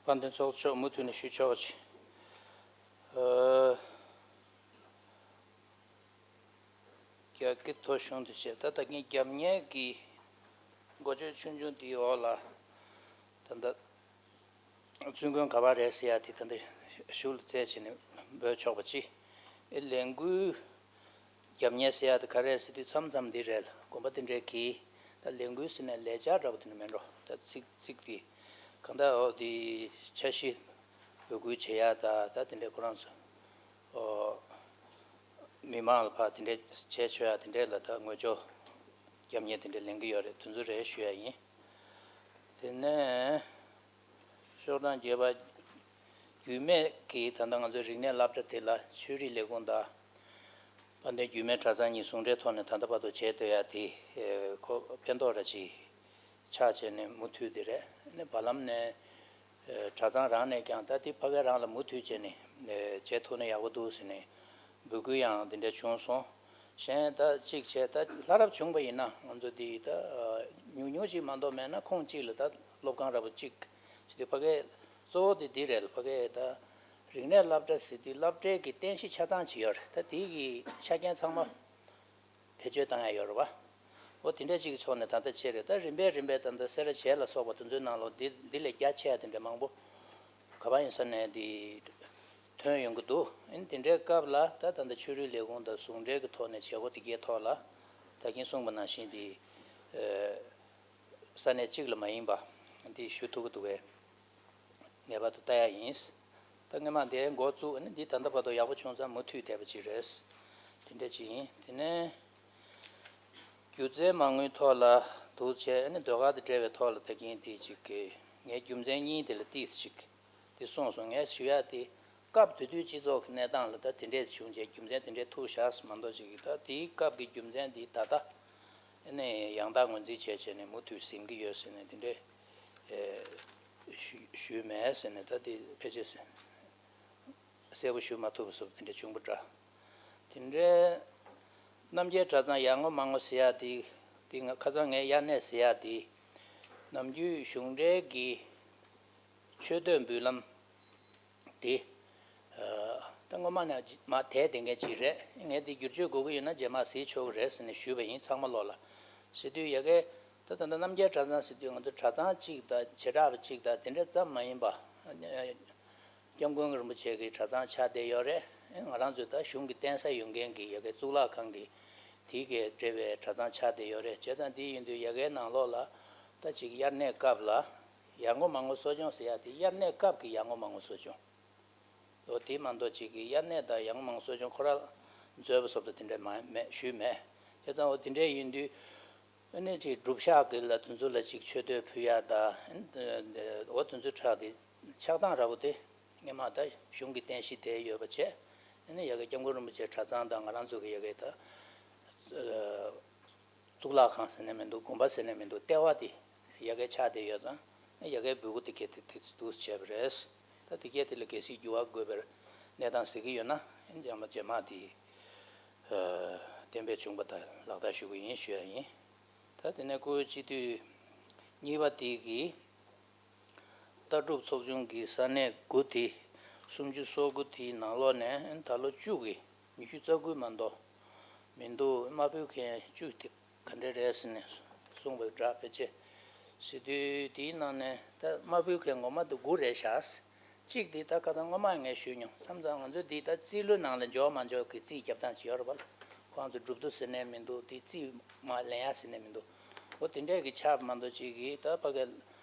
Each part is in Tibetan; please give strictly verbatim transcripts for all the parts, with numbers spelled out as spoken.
དཔལ་ལྡན་ཚོགས་གཙོ་མུ་མཐུད་ནས་ཞུ་ཆོག་ཅིག་ཨ། རྒྱ་སྐད་ཐོ་གཞུང་དུ་བྱས། ད་ད་གིན་རྒྱབ་གཉེར་གྱི་འགོ་བརྗོད་ཆུང་ཆུང་འདིའི་འོག་ལ། ད་ལྟ་བཙུན་དགོན་ག་པར་རེད་ཟེར་ཡ་དེ་ད་ལྟ་གཞུག་ལ་བཙལ་བྱས་ནས་འབོད་ཆོག་པ་ཅིག་ཨེ། ལས་འགུལ་རྒྱབ་གཉེར་ཟེར་ཡ་དེ་ག་རེ་ཟེར་དུས་མཚམས་མཚམས་འདི་རེད་ལ། དགོན་པ་དེ་འདྲས་ཀྱིས་ད་ལས་འགུལ་ཟེར་ནས་ལས་འཆར་འདྲ་པོ་དེ་ནི་མིན་འགྲོ། ད་ཚིག་ཚིག་དེ་གང་ལྟར་འོ་དེ་འཆར་གཞི་འབོད་སྐུལ་བྱེད་ཡ་ད་ད་དེ་འདྲས་ཁོ་རང་ཚོ་ཨོ་མི་མང་ལ་ཕར་དེ་འདྲས་བྱས་ཆོག་ཡ་དེ་འདྲས་ལ་ད་ངོས་སྦྱོར་རྒྱབ་གཉེར་དེ་འདྲས་ལེན་གྱི་ཡོད་རེད། དེ་ཚོ་རེད་ཞུ་ཡ་ཡིན། དེ་ནས། ཤོག་གྲངས་བརྒྱད་པ། རྒྱུད་སྨད་ཀྱི་ད་ལྟ་ང་ཚོའི་རིག་གནས་སློབ་གྲྭ་དེ་ལ་ཆོས་རིག་ལས་ཁུངས་དང་། དཔལ་ལྡན་རྒྱུད་སྨད་གྲྭ་ཚང་གཉིས་ཟུང་འབྲེལ་ཐོག་ནས་ད་ལྟ་བར་དུ་བྱེད་སྡོད་ཡ་དེ་ཁོ་ཕན་ཐོགས་ར་ཅིག་ཆགས་བྱས་ནས་མུ་མཐུད་དེ་རེད། ནས་བར་ལམ་ནས་གྲྭ་ཚང་རང་ནས་ཀྱང་ད་དེ་ཕ་གི་རང་ལ་མུ་མཐུད་བྱས་ནས་བྱེད་ཐུབ་ན་ཡག་པོ་འདུག་ཟེར་ནས་འབོད་སྐུལ་ཡང་དེ་འདྲ་བྱུང་སོང་། གཞན་ད་གཅིག་བྱས་ད་ལྷ་རབ་བྱུང་པ་ཡིན་ན་ང་ཚོ་འདི་ད་ཉུང་ཉུང་ཅིག་མ་གཏོགས་མེད་ན་ཁོངས་གཅིག་ལ་ད་སློབ་ཁང་འདྲ་པོ་གཅིག་ཞིག་དེ་ཕ་གི་གཙོ་བོ་དེ་འདི་རེད་ལ། ཕ་གི་ད་རིག་གནས་སློབ་གྲྭ་ཟེར་དུས་སློབ་གྲྭའི་གི་རྟེན་གཞི་ཆ་ཚང་ཅིག་ཡོད་རེད། ད་དེའི་གི་ཆ་རྐྱེན་ཚང་མ་བེད་སྤྱོད་བཏང་ཡ་ཡོད་རེད་བ། འོ་དེ་འདྲ་ཅིག་གི་ཕྱོགས་ནས་ད་ལྟ་བྱས་རེད། ད་རིམ་པས་རིམ་པས་ད་ལྟ་སེ་ར་བྱེས་ལ་སོགས་པ་དེ་ཚོའི་ནང་ལོགས་འདི་འདི་ལས་རྒྱ་ཆེ་ཡ་དེ་འདྲ་མང་པོ་ག་པར་ཡིན་ས་ནས་འདི་ཐོན་ཡོང་གི་འདུག་ཨ་ནི་དེ་འདྲའི་སྐབས་ལ་ད་ད་ལྟ་ཆོས་རིག་ལས་ཁུངས་དང་ཟུང་འབྲེལ་གྱི་ཐོག་ནས་བྱེད་སྒོ་དེ་གའི་ཐོག་ལ་ད་གིན་གསུངས་པ་ནང་བཞིན་འདི་ས་གནས་གཅིག་ལ་མ་ཡིན་པ་འདི་ཞུ་ཐུབ་ཀྱི་འདུག་པས། ངེས་པར་དུ་ལྟ་ཡ་ཡིན། ད་སྔོན་མ་འདིའི་འགོ་བཙུགས་ནས་འདི་ད་ལྟ་བར་དུ་ཡག་པོ་བྱུང་ཙང་མུ་མཐུད་བསྡད་པ་ཅིག་རེད། དེ་འདྲ་ཅིག་ཡིན། དེ་ནས་སྒྱུ་རྩལ་མ་དངུལ་ཐོག་ལ་འདུག་བྱས་ནས་ཟློས་གར་དང་འབྲེལ་བའི་ཐོག་ལ་ད་གིན་དེ་ཅིག་གི་ངའི་རྒྱུ་མཚན་གཉིས་དེ་ལ་ཏིས་ཅིག་དེ་གསུངས་སོང་། ངས་ཞུ་ཡ་དེ་སྐབས་དེ་དུས་སྤྱི་ཚོགས་ཀྱི་གནས་སྟངས་ལ་ད་དེ་འདྲས་བྱུང་བྱས་རྒྱུ་མཚན་དེ་འདྲས་ཐུག་བཞག་མ་གཏོགས་ཅིག་གི་ད་དེའི་སྐབས་ཀྱི་རྒྱུ་མཚན་དེ་ད་ལྟ་ནས་ཡང་དག་ངོས་འཛིན་བྱས་བྱས་ནས་མུ་མཐུད་ཟིན་གྱི་ཡོད་ཟེར་ནས་དེ་འདྲས། ཞུ་ཞུས་མེད་ཟེར་ནས་ད་དེ་ཕལ་ཆེར་གསལ་པོ་ཞུ་མ་ཐུབ་པ་སོགས་དེ་འདྲ་བྱུང་པ་འདྲ། དེ་འདྲའི་རྣམ་རྒྱལ་གྲྭ་ཚང་ཡར་ངོ་མར་ངོ་ཟེར་ཡ་དེ་དེ་ང་ཁ་སང་ངས་དབྱར་གནས་ཟེར་ཡ་དེ་ནམ་རྒྱུན་གཞུང་འབྲེལ་གྱི་ཆོས་སྡོད་འབུལ་ལམ་དེ་ད་སྔོན་མ་ནས་མ་དེ་དེ་འགན་ཅིག་རེད། ངས་དེ་བསྒྱུར་བཅོས་དགོས་ཀྱི་ཡོད་ན་རྗེས་མ་གཟིགས་ཆོག་གི་རེད་ཟེར་ནས་ཞུས་པ་ཡིན། ཚང་མ་ལོག་ལ་ཟེར་དུས་ཡ་གི་ད་ད་ལྟ་རྣམ་རྒྱལ་གྲྭ་ཚང་ཟེར་དུས་ང་ཚོ་གྲྭ་ཚང་གཅིག་དང་བྱེ་བྲག་པ་གཅིག་དང་དེ་འདྲ་ཙམ་མ་ཡིན་པ། སྐྱབས་མགོན་རིན་པོ་ཆེ་གི་གྲྭ་ཚང་ཆགས་བསྡད་ཡོད་རེད། ང་རང་ཚོས་ད་གཞུང་གི་བརྟེན་ས་ཡོད་མཁན་གྱི་ཡ་གའི་གཙུག་ལག་ཁང་གི་དེའི་གའི་འབྲེལ་བའི་གྲྭ་ཚང་ཆགས་བསྡད་ཡོད་རེད། བྱས་ཙང་དེ་ཡིན་དུས་ཡ་གའི་ནང་ལོགས་ལ་ད་ཅིག་དབྱར་གནས་སྐབས་ལ་ཡར་ངོ་མར་ངོ་གསོ་སྦྱོང་ཟེར་ཡ་དེ་དབྱར་གནས་སྐབས་ཀྱི་ཡར་ངོ་མར་ངོ་གསོ་སྦྱོང་། ལོ་དེ་མ་གཏོགས་ཅིག་གི་དབྱར་གནས་དང་ཡར་ངོ་མར་ངོ་གསོ་སྦྱོང་ཁོ་རང་མཛོད་པ་སོགས་དང་དེ་འདྲ་མ་མེད་ཞུས་མེད། བྱས་ཙང་འོ་དེ་འདྲ་ཡིན་དུས། ཨ་ནི་ཅིག་སྒྲུབ་ཞག་གི་ལ་དེ་ཚོ་ལ་ཅིག་མཆོད་བསྟོད་ཕུལ་ཡ་ད། འོ་དེ་ཚོ་ཁྲག་དེ་ཆགས་སྟངས་འདྲ་པོ་དེ་སྔོན་མ་ད་གཞུང་གི་རྟེན་གཞི་དེ་ཡོད་པ་བྱས། ཨ་ནི་ཡ་གི་སྐྱབས་མགོན་རིན་པོ་ཆེ་གྲྭ་ཚང་དང་ང་རང་ཚོ་གི་ཡ་གི་ད་གཙུག་ལག་ཁང་ཟེར་ནས་མི་འདུག་དགོན་པ་ཟེར་ནས་མི་འདུག་ལྟེ་བ་དེ་ཡ་གི་ཆགས་བསྡད་ཡོད་ཙང་། ཡ་གི་འབོད་སྐུལ་དེ་གས་དེ་དེ་འདུག་བྱས་པ་རེད། ད་དེ་གས་དེ་ལ་གལ་སྲིད་འགྱུར་བ་དགོས་པའི་གནས་སྟངས་གཟིགས་ཀྱི་ཡོད་ན་ཨ་ནི་རྗེས་མ་རྗེས་མ་དེ་གཏན་འབེབས་བྱུང་པ་ད་ལག་བསྟར་ཞུ་གི་ཡིན་ཞུ་ཡ་ཡིན། ད་དེ་ནས་སྐུའི་སྤྱི་འཐུས་གཉིས་པ་དེ་གིས་ལྟ་གྲུབ་ཚོགས་ཆུང་གི་ས་གནས་དགུ་དེ་སུམ་ཅུ་སོ་དགུ་དེའི་ནང་ལོགས་ནས་ད་ལོ་བཅུ་གི་ཉི་ཤུ་རྩ་དགུ་མ་གཏོགས་མི་འདུག་དམའ་འབེབས་མཁན་བཅུ་དེ་ག་འདྲ་རེད་ཟེར་ནས་གསུངས་པའི་སྒྲ་ཕལ་ཆེར་ཟེར་དུས་དེའི་ནང་ནས་ད་དམའ་འབེབས་མཁན་ངོ་མ་དེ་དགུ་རེད་ཤག་གཅིག་འདི་ད་ཁ་སང་སྔོན་མ་ངས་ཞུས་མྱོང་། མཚམས་མཚམས་ང་ཚོས་འདི་ད་རྩིས་ལོའི་ནང་ལ་འཇོག་མ་འཇོག་གི་རྩིས་རྒྱབ་སྟངས་ཤིག་ཡོད་རེད་པ། ཁོང་ཚོ་སྒྲུབ་ཐུབ་ཟེར་ནས་མི་འདུག་དེ་རྩིས་མ་ལེན་ཡ་ཟེར་ནས་མི་འདུག་འོ་དེ་འདྲས་ཀྱི་ཆགས་མ་གཏོགས་གཅིག་གིས་ད་ཕ་གི་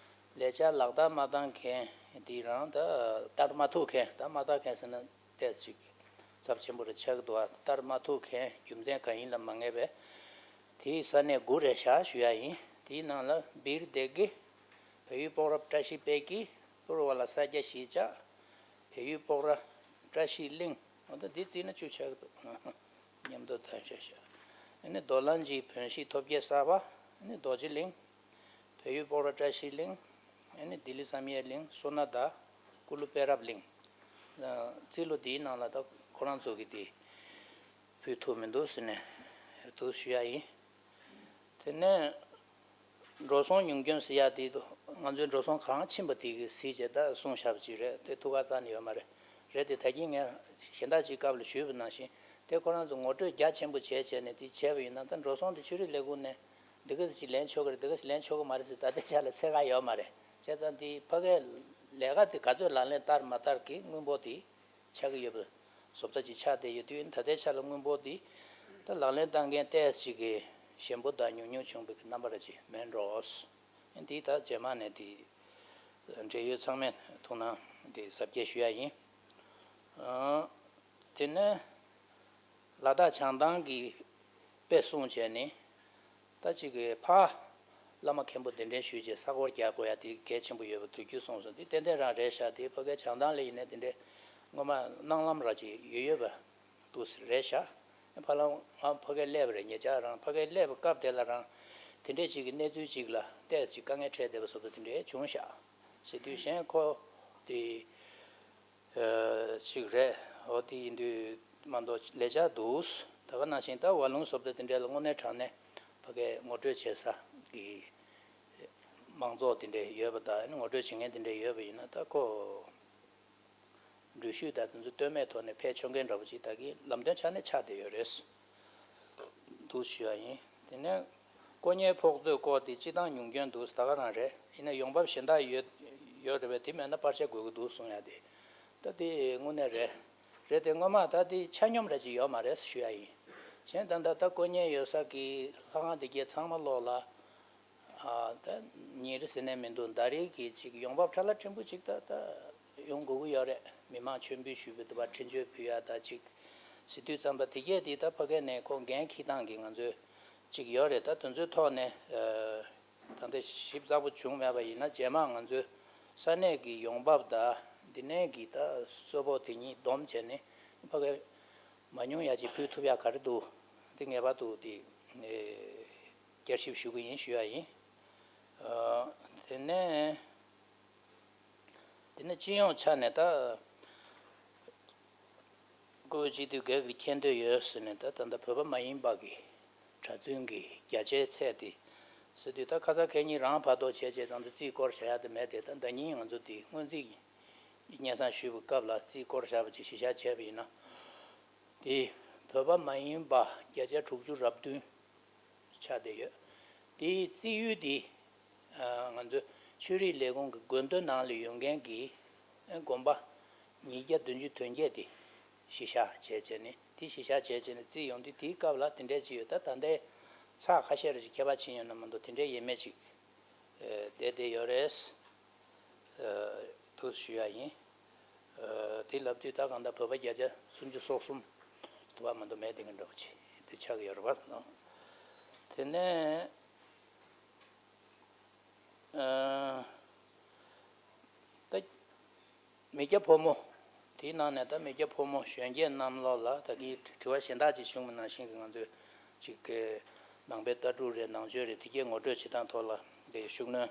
ལས་འཆར་ལག་བསྟར་མ་བཏང་མཁན་དེ་རང་ད་བསྟར་མ་ཐུབ་མཁན་ད་མ་བསྟར་མཁན་ཟེར་ན་ཏོག་ཙམ་ཚབས་ཆེན་པོ་རེ་ཆགས་ཀྱི་འདུག་བ། བསྟར་མ་ཐུབ་མཁན་རྒྱུ་མཚན་གང་ཡིན་ལ་མ་ངེས་པས། དེའི་ས་གནས་དགུ་རེད་ཤག་ཞུ་ཡ་ཡིན། དེའི་ནང་ལ་བིར་སྡེ་དགེ། བལ་ཡུལ་སྤོག་རབ་བཀྲ་ཤིས་དཔལ་སྐྱིད། པུར་བ་ལ་ས་སྐྱ་གཞིས་ཆགས། བལ་ཡུལ་སྤོག་ར་བཀྲ་ཤིས་གླིང་། འོ་ད་འདི་བརྩིས་ན་བཅུ་ཆགས་ཀྱི་འདུག་མཉམ་དུ་ཐག་བཅད་བཞག་ཨ་ནི་རྡོ་ལ་འཇིགས་བོན་གཞིས་ཐོབ་རྒྱལ་གསར་པ། ཨ་ནི་རྡོ་རྗེ་གླིང་། བལ་ཡུལ་སྤོག་ར་བཀྲ་ཤིས་གླིང་། ཨ་ནི་ལྡི་ལི་བསམ་ཡས་གླིང་། སོ་ན་བདག་རྐུ་ལུ་དཔལ་རབ་གླིང་། རྩིས་ལོ་འདིའི་ནང་ལ་ད་ཁོ་རང་ཚོ་གི་དེ་ཕུལ་ཐུབ་མི་འདུག་ཟེར་ནས་འདུག་ཞུ་ཡ་ཡིན། དེ་ནས་ འགྲོ་སོང་ཉུང་སྐྱོན་ཟེར་ཡ་དེ། ང་ཚོའི་འགྲོ་སོང་གང་ཕྱིན་པ་དེ་གི་གཟིགས་བྱས་ད་གསུངས་བཞག་པ་ཅིག་རེད། དེ་ཐུགས་ཁ་རྩ་ནས་ཡོད་མ་རེད། རེད་དེ་ད་གིན་ངས་གཞན་དག་ཅིག་སྐབས་ལ་ཞུས་པ་ནང་བཞིན་དེ་ཁོ་རང་ཚོ་ངོ་སྤྲོད་རྒྱ་ཆེན་པོ་བྱས་བྱས་ནས་དེ་བྱས་པ་ཡིན་ན། ད་འགྲོ་སོང་དེ་ཆོས་རིག་ལས་ཁུངས་ནས་འདི་ག་ཅིག་ལེན་ཆོག་གི་རེད། འདི་ག་ཅིག་ལེན་ཆོག་གི་མ་རེད་ཟེར་ད་ལྟའི་ཆ་ལ་ཚད་ག་ཡོད་མ་རེད། བྱས་ཙང་དེ་ཕ་གིའི་ལས་ཀ་དེ་ག་ཚོད་ལག་ལེན་བསྟར་མ་བསྟར་གྱི་དངུལ་འབོར་དེ་ཆགས་ཀྱི་ཡོད་པ་བཟོ་ལྟ་ཅིག་ཆགས་བསྡད་ཡོད་དུས། ད་ལྟའི་ཆ་ལ་དངུལ་འབོར་འདི་ད་ལག་ལེན་བསྟར་མཁན་ཏོག་ཙམ་ཅིག་གི་ཞན་པོ་དང་ཉུང་ཉུང་བྱུང་བའི་རྣམ་པ་ར་ཅིག་མེད་འགྲོ། འདི་ད་རྗེས་མ་ནས་འདི་འབྲེལ་ཡོད་ཚང་མས་ཐུགས་སྣང་འདི་གཟབ་རྒྱས་ཞུ་ཡ་ཡིན། ཨ། དེ་ནས་ལ་དྭགས་བྱང་ཐང་གི་དཔེ་བཟུང་བྱས་ནས། ད་ཅིག་གི་ཕ་བླ་མ་མཁན་པོ་གདན་འདྲེན་ཞུས་རྗེས་ས་སྐོར་རྒྱག་དགོས་ཡ་དེ་གལ་ཆེན་པོ་ཡོད་པ་དུས་རྒྱུན་གསུངས་སོང་། དེ་ཏན་ཏན་རང་རེད་ཤག་དེ་ཕ་གིའི་བྱང་ཐང་ལ་ཡིན་ནའི་དེ་འདྲའི་སྔོན་མ་སྣང་ལམ་ར་ཅིག་ཡོད་ཡོད་པ་འདུག་རེད་ཤག་ཕ་ལམ་ང་ཕ་གིར་སླེབས་པ་རེད། ཉེ་ཆར་རང་ཕ་གིར་སླེབས་པའི་སྐབས་དེ་ལ་རང་དེ་འདྲས་ཅིག་གི་གནས་ཚུལ་ཅིག་ལ་ཏོག་ཙམ་དཀའ་ངལ་འཕྲད་བསྡད་པ་བཟོ་འདྲ་དེ་འདྲས་བྱུང་ཤག་ཟེར་དུས་གཞན་ཁོ་དེ། ཨ། ཅིག་རེད། འོ་དེ་ཡིན་དུས་མ་གཏོགས་ལས་བྱ་འདུག་ད་ག་ནང་བཞིན་ད་ཝ་ལུང་བཟོ་ལྟ་དེ་འདྲ་ལ་དངོས་གནས་དྲང་གནས་ཕ་གིའི་ངོ་སྤྲོད་བྱེད་ས་གི་མང་ཚོགས་དེ་འདྲ་ཡོད་པ་དང་། ངོ་སྤྲོད་བྱེད་མཁན་དེ་འདྲ་ཡོད་པ་ཡིན་ན། ད་ཁོ་འགྲུལ་བཞུད་དང་དེ་ཚོ་ལྟོས་མེད་ཐོག་ནས་ཕེབས་ཆོག་མཁན་འདྲ་པོ་ཅིག་ད་གིན་ལམ་སྟོན་ཆ་ནས་ཆགས་བསྡད་ཡོད་རེད། འདུག་ཞུ་ཡ་ཡིན། དེ་ནས་དཀོན་གཉེར་ཕོགས་ཚོད་སྐོར་དེ་སྤྱི་བཏང་ཉུང་སྐྱོན་འདུག་ད་ག་རང་རེད། ཡིན་ན་ཡོང་འབབ་གཞན་དག་ཡོད་ཡོད་རེད་པས། དེ་མེད་ན་པར་ཆས་དགོས་ཀྱི་འདུག་གསུང་ཡ་དེ། ད་དེ་དངོས་གནས་རེད། རེད་དེ་སྔོན་མ་ད་དེ་ཆ་སྙོམས་ར་ཅིག་ཡོད་མ་རེད་ཞུ་ཡ་ཡིན། གཞན་ད་ད་ལྟ་དཀོན་གཉེར་ཡོད་ས་གི་ལྷ་ཁང་དེ་གས་ཚང་མ་ལོག་ལ། ཨ། ད་ཉིན་རེ་ཟེར་ནས་མི་འདུག་ཟླ་རེ་གི་ཅིག་ཡོང་འབབ་ཁྲ་ལ་ཕྲན་བུ་ཅིག་ད་ད་ཡོང་དགོས་ཀྱི་ཡོད་རེད། མི་མང་མཆོད་འབུལ་ཞུས་པའི་དུ་བ་འཕྲིན་བཅོལ་ཕུལ་ཡ་ད་ཅིག་ཟེར་དུས་ཙམ་པ་དེ་གས་དེ་ད་ཕ་གི་ནས་ཁོ་འགན་འཁྱེར་སྟངས་ཀྱི་ང་ཚོའི་ཅིག་ཡོད་རེད། ད་དེ་ཚོའི་ཐོག་ནས། ཨ། ད་ལྟ་ཞིབ་ཚགས་པོ་བྱུང་མེད་པ་ཡིན་ན། རྗེས་མ་ང་ཚོའི་ས་གནས་ཀྱི་ཡོང་འབབ་དང་འདི་ནས་ཀྱི་ད་གསོལ་ཕོགས་དེ་གཉིས་བསྡོམས་བྱས་ནས་ཕ་གི་མང་ཉུང་ཡ་ཅིག་ཕུལ་ཐུབ་ཡ་ག་རེ་འདུག་འདི་ངེས་པར་དུ་དེ་བསྐྱར་ཞིབ་ཞུ་གི་ཡིན་ཞུ་ཡ་ཡིན། ཨ། དེ་ནས་དེ་ནས་སྤྱི་ཡོངས་ཆ་ནས་ད་བཀུར་འོས་སྤྱི་འཐུས་སྒེར་གྱི་ཁྱེར་འདོད་ཡོད་ཟེར་ནས། ད་ད་ལྟ་བོད་པ་མ་ཡིན་པ་གི་གྲྭ་བཙུན་གྱི་བརྒྱ་ཆའི་ཚད་དེ་ཟེར་དུས། ད་ཁ་སང་ཁ་ཉིན་རང་ཕར་ཐོག་བྱས་བྱས་ང་ཚོ་རྩིས་སྐོར་བྱ་ཡ་དེ་མེད་དེ། ད་ཟླ་ཉིན་ང་ཚོ་དེ་སྔོན་རྩིས་སྙན་སེང་ཞུས་པའི་སྐབས་ལ་རྩིས་སྐོར་བཞག་པ་ཅིག་གཞི་བཞག་བྱས་པ་ཡིན་ན། དེ་བོད་པ་མ་ཡིན་པ་བརྒྱ་ཆ་དྲུག་ཅུ་རེ་བདུན་ཆགས་བསྡད་ཡོད། དེའི་རྩིས་ཡུལ་དེ། ཨ། ང་ཚོའི་ཆོས་རིག་ལས་ཁུངས་ཀྱི་དགོན་སྡེ་ནང་ལ་ཡོད་མཁན་གྱི། ཨ། དགོན་པ་ཉིས་བརྒྱ་བདུན་ཅུ་དོན་བརྒྱད་དེ་གཞི་བཞག་བྱས་བྱས་ནས། དེ་གཞི་བཞག་བྱས་བྱས་ནས་རྩིས་ཡོང་དུས་དེའི་སྐབས་ལ་དེ་འདྲས་ཅིག་ཡོད། ད་ད་ལྟའི་ཚེག་ཁ་ཤས་རེ་ཅིག་ཁྱད་པར་ཕྱིན་ཡོད་ན་མ་གཏོགས་དེ་འདྲས་ཡས་མས་ཅིག་ཨ། བསྡད་བསྡད་ཡོད་རེད། ཨ། འདུག་ཞུ་ཡ་ཡིན། ཨ། དེ་ལབ་དུས་ད་གང་ལྟར་བོད་པ་བརྒྱ་ཆ་སུམ་ཅུ་སོ་གསུམ་དུ་བ་མ་གཏོགས་མེད་དེ་གི་འདྲ་པོ་ཅིག་དེ་ཆགས་ཀྱི་ཡོད་རེད་པ། དེ་ནས། ཨ། ད་མི་སྐྱ་ཕོ་མོ། དེའི་ནང་ནས་ད་མི་སྐྱ་ཕོ་མོ་གཞོན་སྐྱེས་གནམ་ལོགས་ལ་ད་གིན་དྲི་བ་གཞན་དག་ཅིག་བྱུང་བ་ནང་བཞིན་གྱི་ང་ཚོས་ཅིག་གི་ནང་པའི་ལྟ་གྲུབ་རེད། ནང་ཆོས་རེད། དེ་གའི་ངོ་སྤྲོད་བྱེད་སྟངས་ཐོག་ལ་འདི་ཤུགས་སྣོན་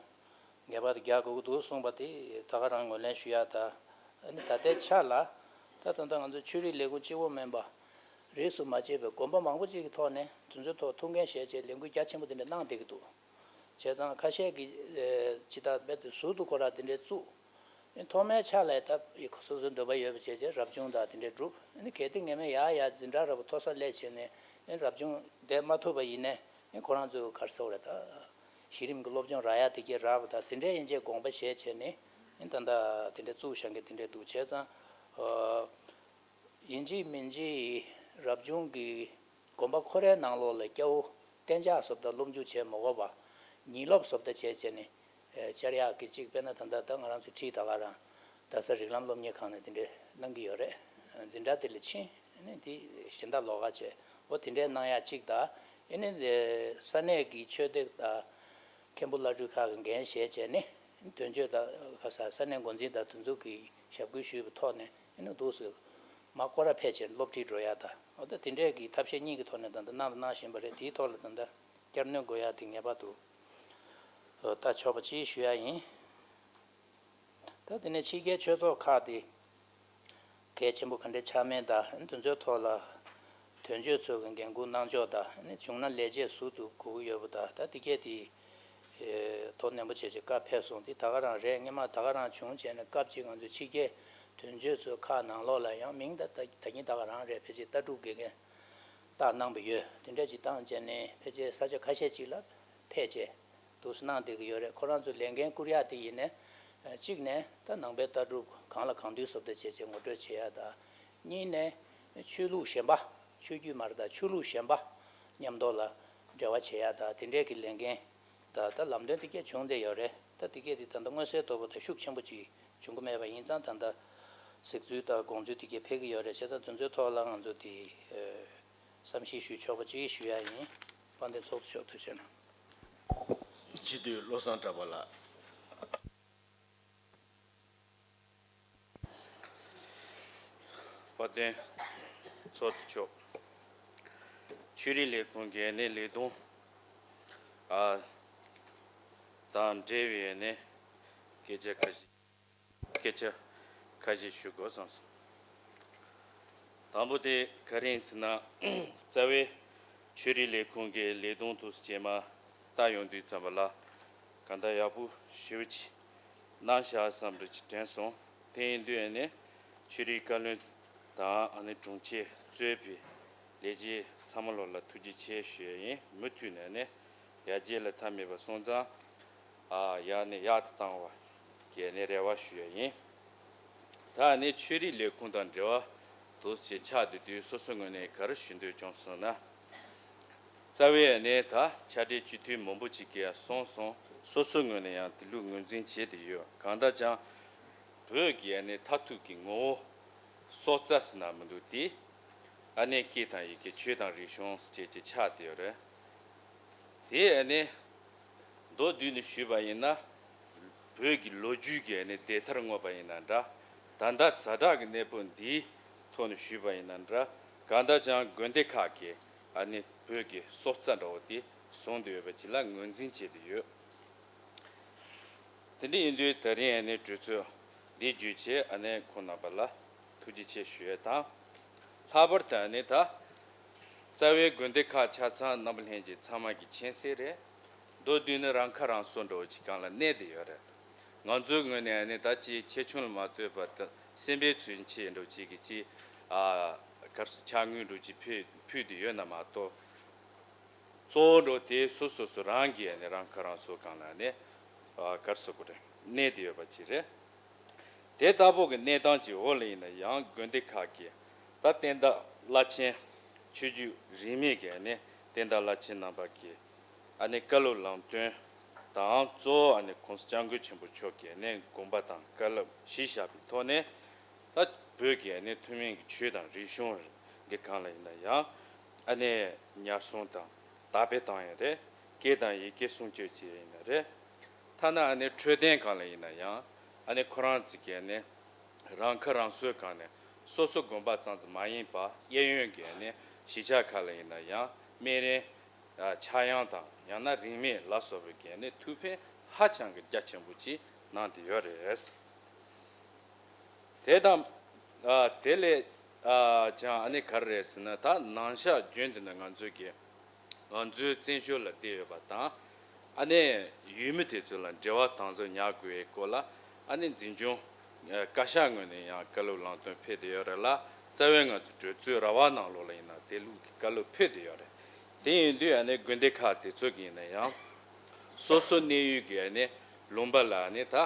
ངེས་པར་དུ་རྒྱག་དགོས་ཀྱི་འདུག་གསུངས་པ་དེ་ད་ག་རང་ངོས་ལེན་ཞུ་ཡ། ད་ཨ་ནི་ད་ལྟའི་ཆ་ལ་ད་ད་ལྟ་ང་ཚོ་ཆོས་རིག་ལས་ཁུངས་གཅིག་པོ་མིན་པ་རིས་སུ་མ་ཆད་པའི་དགོན་པ་མང་པོ་ཅིག་གི་ཐོག་ནས་དེ་ཚོའི་ཐོག་ཐུགས་འགན་བཞེས་བྱས་ལས་འགུལ་རྒྱ་ཆེན་པོ་དེ་འདྲ་གནང་བསྡད་ཀྱི་འདུག་བྱས་ཙང་ཁ་ཤས་ཀྱིས་ཨེ་ཇི་ལྟར་རྦད་དེ་ཟུར་དུ་ཁོ་རང་དེ་འདྲའི་བཙུགས། ཨེ་ཐོག་མའི་ཆ་ལ་ད་སོ་སོའི་འདོད་པ་ཡོད་པ་བྱས་བྱས་རབ་བྱུང་དང་དེ་འདྲའི་བསྒྲུབས། ཨེ་ནི་གལ་ཏེ་ངེས་མེད་ཡག་ཡག་འཛིན་གྲྭ་འདྲ་པོ་མཐོ་ས་སླེབས་བྱས་ནས་ཨེ་རབ་བྱུང་བསྡད་མ་ཐུབ་པ་ཡིན་ནའི་ཨེ་ཁོ་རང་ཚོའི་ག་རེ་ཟེར་དགོས་རེད། ད་གཞི་རིམ་གྱི་སློབ་སྦྱོང་རག་ཡ་དེ་གས་རག་པ་དང་དེ་འདྲའི་ཡན་ཆད་དགོངས་པ་བཞེས་བྱས་ནས་ཨེ་ད་ལྟ་དེ་འདྲའི་བཙུགས་བཞག་མཁན་དེ་འདྲའི་འདུག་བྱས་ཙང་། ཨ། ཡིན་གཅིག་མིན་གཅིག་རབ་བྱུང་གི་དགོན་པ་ཁོ་རའི་ནང་ལོགས་ལ་སྐྱ་བོ་གཏན་འཇགས་བཟོ་ལྟ་སློབ་འཇུག་བྱེད་མ་དགོས་པ། ཉིན་སློབ་བཟོ་ལྟ་བྱས་བྱས་ནས་ཨེ་བཅར་ཡག་གི་གཅིག་དཔེར་ན་ད་ལྟ་ད་ང་རང་ཚོ་ཁྲིད་ད་ག་རང་རྡ་ས་རིགས་ལམ་སློབ་གཉེར་ཁང་ནས་དེ་འདྲའི་གནང་གི་ཡོད་རེད། འཛིན་གྲྭ་དེ་ལ་ཕྱིན་ནས་དེ་གཞན་དག་ལོགས་ཀ་བྱས། འོ་དེ་འདྲའི་གནང་ཡག་གཅིག་དང་། ཨེ་ནི་ས་གནས་ཀྱི་ཆོས་སྡེ་དང་མཁན་པོ་བླ་སྤྲུལ་ཁག་གི་འགན་བཞེས་བྱས་ནས་དོན་གཅོད་དང་ཁ་ས་ས་གནས་འགོ་འཛིན་དང་དེ་ཚོ་གི་ཞབས་སྐུལ་ཞུས་པའི་ཐོག་ནས་ཨེ་ནི་འདུག་སེ་མ་སྐོར་ར་ཕེབས་བྱས་སློབ་ཁྲིད་འགྲོ་ཡ་དང་། འོ་ད་དེ་འདྲས་ཀྱི་ཐབས་ཤེས་གཉིས་ཀྱི་ཐོག་ནས་ད་ལྟ་གནང་དང་གནང་བཞིན་པ་རེད། དེའི་ཐོག་ལ་ད་ལྟ་བསྐྱར་སྣོན་དགོས་ཡ་དེ་ངེས་པར་དུ་ལྟ་ཆོག་པ་ཅིག་ཞུ་ཡ་ཡིན། ད་དེ་ནས་ཕྱི་རྒྱལ་ཆོས་ཚོགས་ཁག་དེ་གལ་ཆེན་པོ་ག་འདྲས་ཆགས་མིན་དང་། དེ་ཚོའི་ཐོག་ལ་དོན་གཅོད་ཚོ་གི་འགན་འཁུར་གནང་ཕྱོགས་དང་། བྱུང་ན་ལས་བྱེད་ཟུར་དུ་དགོས་ཀྱི་ཡོད་པ་དང་། ད་དེ་གས་དེ་ དེ་དོ་ནན་པོ་བྱས་བྱས་བཀའ་ཕེབས་སོང་། དེ་ད་ག་རང་རེད། སྔོན་མ་ད་ག་རང་བྱུང་བྱས་ནས་སྐབས་གཅིག་ང་ཚོའི་ཕྱི་རྒྱལ་དོན་གཅོད་ཚོའི་ཁག་ནང་ལོགས་ལ་ཡང་མིང་ད་ད་ད་གིན་ད་ག་རང་རེད། ཕལ་ཆེར་ལྟ་གྲུབ་དགེ་རྒན་བཏགས་གནང་བ་ཡོད། དེ་འདྲ་ཅིག་བཏང་བྱས་ནས་ཕལ་ཆེར་ས་ཆ་ཁ་ཤས་ཅིག་ལ་ཕེབས་བྱས་འདུག་སེ་གནང་བསྡད་ཀྱི་ཡོད་རེད། ཁོ་རང་ཚོ་ལས་འགན་བསྐུར་ཡག་དེ་ཡིན་ནའི་གཅིག་ནས་ད་ནང་པའི་ལྟ་གྲུབ་གང་ལ་གང་འདུལ་བཟོ་ལྟ་བྱས་བྱས་ངོ་སྤྲོད་བྱེད་ཡག་དང་། གཉིས་ནས་ཆོས་ལུགས་གཞན་པ། ཆོས་བརྒྱུད་མ་རེད་ད་ཆོས་ལུགས་གཞན་པ་མཉམ་དུ་ལ་འབྲེལ་བ་བྱེད་ཡག་དང་དེ་འདྲས་ཀྱི་ལས་འགན་ད་ད་ལམ་སྟོན་དེ་གས་བྱུང་བསྡད་ཡོད་རེད། ད་དེ་གས་དེ་ད་ལྟ་མངོན་གསལ་དོད་པོ་ད་ཤུགས་ཆེན་པོ་ཅིག་བྱུང་གི་མེད་པ་ཡིན་ཙང་ད་ལྟ་གཟིགས་ཚུལ་དང་དགོངས་ཚུལ་དེ་གས་འཕེལ་གྱི་ཡོད་རེད། བྱས་ཙང་དེ་ཚོའི་ཐོག་ལ་ང་ཚོ་དེ་བསམ་ཤེས་ཞུ་ཆོག་པ་ཅིག་ཞུ་ཡག་ཡིན། དཔལ་ལྡན་ཚོགས་གཙོ་མཆོག་ཐུགས་རྗེ་གནང་། སྤྱི་འཐུས་བློ་བཟང་གྲགས་པ་ལགས། དཔལ་ལྡན་ཚོགས་གཙོ་མཆོག་ཆོས་རིག་ལས་ཁུངས་ཀྱི་ནས་ལས་དོན་ཨ་དང་འབྲེལ་བའི་ནས་སྐད་ཆ་ཁ་ཤས་སྐད་ཆ་ཁ་ཤས་ཞུ་དགོས་བསམ་སོང་། དང་པོ་དེ་ག་རེ་ཡིན་ཟེར་ན། རྩ་བའི་ཆོས་རིག་ལས་ཁུངས་ཀྱི་ལས་དོན་དུ་རྗེས་མ་ལྟ་ཡོང་དུས་ཙམ་པ་ལ་གང་ལྟར་ཡག་པོ་ཞེ་པོ་ཅིག་གནང་བཞག་བསམ་འདྲ་ཅིག་དྲན་སོང་། དེ་ཡིན་དུས་ཨ་ནི་ཆོས་རིག་བཀའ་བློན་དང་ཨ་ནི་དྲུང་ཆེ་གཙོས་པའི་ལས་བྱེད་ཚང་མ་ལོ་ལ་ཐུགས་རྗེ་ཆེ་ཞུ་ཡ་ཡིན། མུ་མཐུད་ནས་ཨ་ནི་ཡར་རྒྱས་ལ་མཐའ་མེད་པ་སོང་ཙང་ཨ་ཡར་ནས་ཡག་ཏུ་བཏང་བ་གི་ཨ་ནི་རེ་བ་ཞུ་ཡ་ཡིན། ད་ཨ་ནི་ཆོས་རིག་ལས་ཁུངས་དང་འབྲེལ་བ་དུ་ཞེས་ཆགས་བསྡད་དུས་སོ་སོའི་ངོས་ནས་ག་རེ་ཞུ་འདོད་བྱུང་སོང་ན། རྩ་བའི་ཨ་ནི་ད་ཕྱག་སྦྲེལ་སྤྱི་འཐུས་མང་པོ་ཅིག་གིས་གསུངས་སོང་། སོ་སོའི་ངོས་ནས་ཡང་དེ་ལུགས་ངོས་འཛིན་བྱས་ཏེ་ཡོད། གང་ལྟར་ཀྱང་བོད་ཀྱི་ཨ་ནི་མཐར་ཐུག་གི་ངོ་བོ་སྲོག་རྩ་ཟེར་ན་མི་འདུག་སྟེ། ཨ་ནི་སྐད་དང་ཡི་གེ་ཆོས་དང་རིག་གཞུང་ཟེར་བྱས་ཀྱི་ཆགས་བསྡད་ཡོད་རེད། དེ་ཨ་ནི་མདོར་བསྡུས་ནས་ཞུས་པ་ཡིན་ན། བོད་ཀྱི་ལོ་རྒྱུས་ཀྱི་ཨ་ནི་བདེན་མཐའ་དངོས་པ་ཡིན་ན་འདྲ། ད་ལྟ་ཛ་དྲག་གི་གནས་བབ་འདིའི་ཐོག་ནས་ཞུས་པ་ཡིན་ན་འདྲ། གང་ལྟར་ཀྱང་དགོན་སྡེ་ཁག་གིས་ཨ་ནི་བོད་ཀྱི་སྲོག་རྩ་འདྲ་བོ་དེ་བཟུང་བསྡད་ཡོད་པ་ཅིག་ལ་ངོས་འཛིན་བྱས་ཏེ་ཡོད། དེ་འདྲ་ཡིན་དུས་ད་རིང་ཨ་ནི་གྲོས་ཚོགས་འདི་བརྒྱུད་བྱས་ཨ་ནི་ཁོང་རྣམ་པ་ལ་ཐུགས་རྗེ་ཆེ་ཞུ་ཡས་དང་། ལྷག་པར་དུ་ཨ་ནི་ད་རྩ་བའི་དགོན་སྡེ་ཁག་ཆ་ཚང་རྣམ་པ་ལྷན་རྒྱས་ཚང་མ་གི་མཁྱེན་གསལ་རེད། མདོར་བསྡུས་ནི་རང་ཁ་རང་གསོ་འདྲ་བོ་ཅིག་སྒང་ལ་གནས་བསྡད་ཡོད་རེད། ང་ཚོའི་ངོས་ནས་ཨ་ནི་ད་ཅིག་ཆེ་ཆུང་ལ་མ་ལྟོས་པར་ད་སེམས་པའི་མཚོན་ཆེད་འདྲ་བོ་ཅིག་གི་ཅིག་ཨ་གར་སོ་ཕྱག་དངུལ་འདྲ་བོ་ཅིག་ཕུལ་ཕུལ་བསྡད་ཡོད་ན་མ་གཏོགས། གཙོ་བོ་འགྲོ་དེ་སོ་སོ་སོ་རང་གིས་ནི་རང་ཁ་རང་གསོ་སྒང་ལ་ནི་གར་སོ་དགོས་རེད། གནས་དེ་ཡོད་པ་ཅིག་རེད། དེ་ལྟ་བུ་གི་གནས་སྟངས་ཀྱི་འོག་ལ་ཡིན་ན་ཡང་དགོན་སྡེ་ཁག་གིས་ད་བསྟན་བདག་བླ་ཆེན་ཆོས་བརྒྱུད་རིས་མེད་ཀྱི་ནི་བསྟན་བདག་བླ་ཆེན་རྣམ་པ་གིས་ཨ་ནི་བཀའ་སློབ་ལམ་སྟོན་དང་གཙོ་བོ་ཨ་ནི་གོང་ས་སྐྱབས་མགོན་ཆེན་པོ་མཆོག་གིས་ནི་དགོངས་པ་དང་བཀའ་སློབ་གཞི་བཞག་པའི་ཐོག་ནས། ད་བོད་ཀྱི་ཨ་ནི་ཐུན་མིན་གྱི་ཆོས་དང་རིག་གཞུང་གི་སྒང་ལ་ཡིན་ན་ཡང་ཨ་ནི་ཉར་སྲུང་དང་དར་སྤེལ་བཏང་ཡ་རེད། སྐད་དང་ཡི་གེ་སྲུང་སྐྱོབ་བྱེད་ཡ་ཡིན་ན་རེད། ཐ་ན་ཨ་ནི་འཕྲོད་བསྟེན་སྒང་ལ་ཡིན་ན་ཡང་ཨ་ནི་ཁོ་རང་ཚོ་གི་ཨ་ནི་རང་ཁ་རང་གསོའི་སྒང་ནས་སོ་སོ་དགོན་པ་ཙམ་ཙམ་མ་ཡིན་པ་གཡས་གཡོན་གྱི་ཨ་ནི་གཞིས་ཆགས་ཁག་ལ་ཡིན་ན་ཡང་སྨན་རིན་ཕྱག་ཡང་དང་ཡང་ན་རིན་མེད་ལ་སོགས་པའི་གི་ཨ་ནི་ཐུགས་ཕན་ཧ་ཅང་གི་རྒྱ་ཆེན་པོ་ཅིག་གནང་བསྡད་ཡོད་རེད། དེ་དང་། ཨ་དེ་ལས་ཨ་ཀྱང་ཨ་ནི་ག་རེ་རེད་ཟེར་ན། ད་ནང་ཤག་རྒྱུན་དུ་ནི་ང་ཚོའི་གི་ང་ཚོའི་བཙན་བྱོལ་ལ་བསྡད་ཡོད་པ་དང་། ཨ་ནི་ཡུལ་མི་དེ་ཚོ་ལ་འབྲེལ་བ་དམ་ཟབ་ཉར་དགོས་པའི་སྐོར་ལ་ཨ་ནི་འཛིན་སྐྱོང་ཨ་བཀའ་ཤག་ངོས་ནས་ཡང་བཀའ་སློབ་ལམ་སྟོན་ཕེབས་བསྡད་ཡོད་རེད་ལ། རྩ་བའི་ང་ཚོ་གྲོས་ཚོགས་ར་བ་ནང་ལོགས་ལ་ཡིན་ན་དེ་ལུགས་ཀྱི་བཀའ་སློབ་ཕེབས་བསྡད་ཡོད་རེད། དེ་ཡིན་དུས་ཨ་ནི་དགོན་སྡེ་ཁག་དེ་ཚོ་གི་ཡིན་ན་ཡང་སོ་སོ་གནས་ཡུལ་གྱི་ཨ་ནི་ལུང་པ་ལ་ཨ་ནི་ད་ཨ་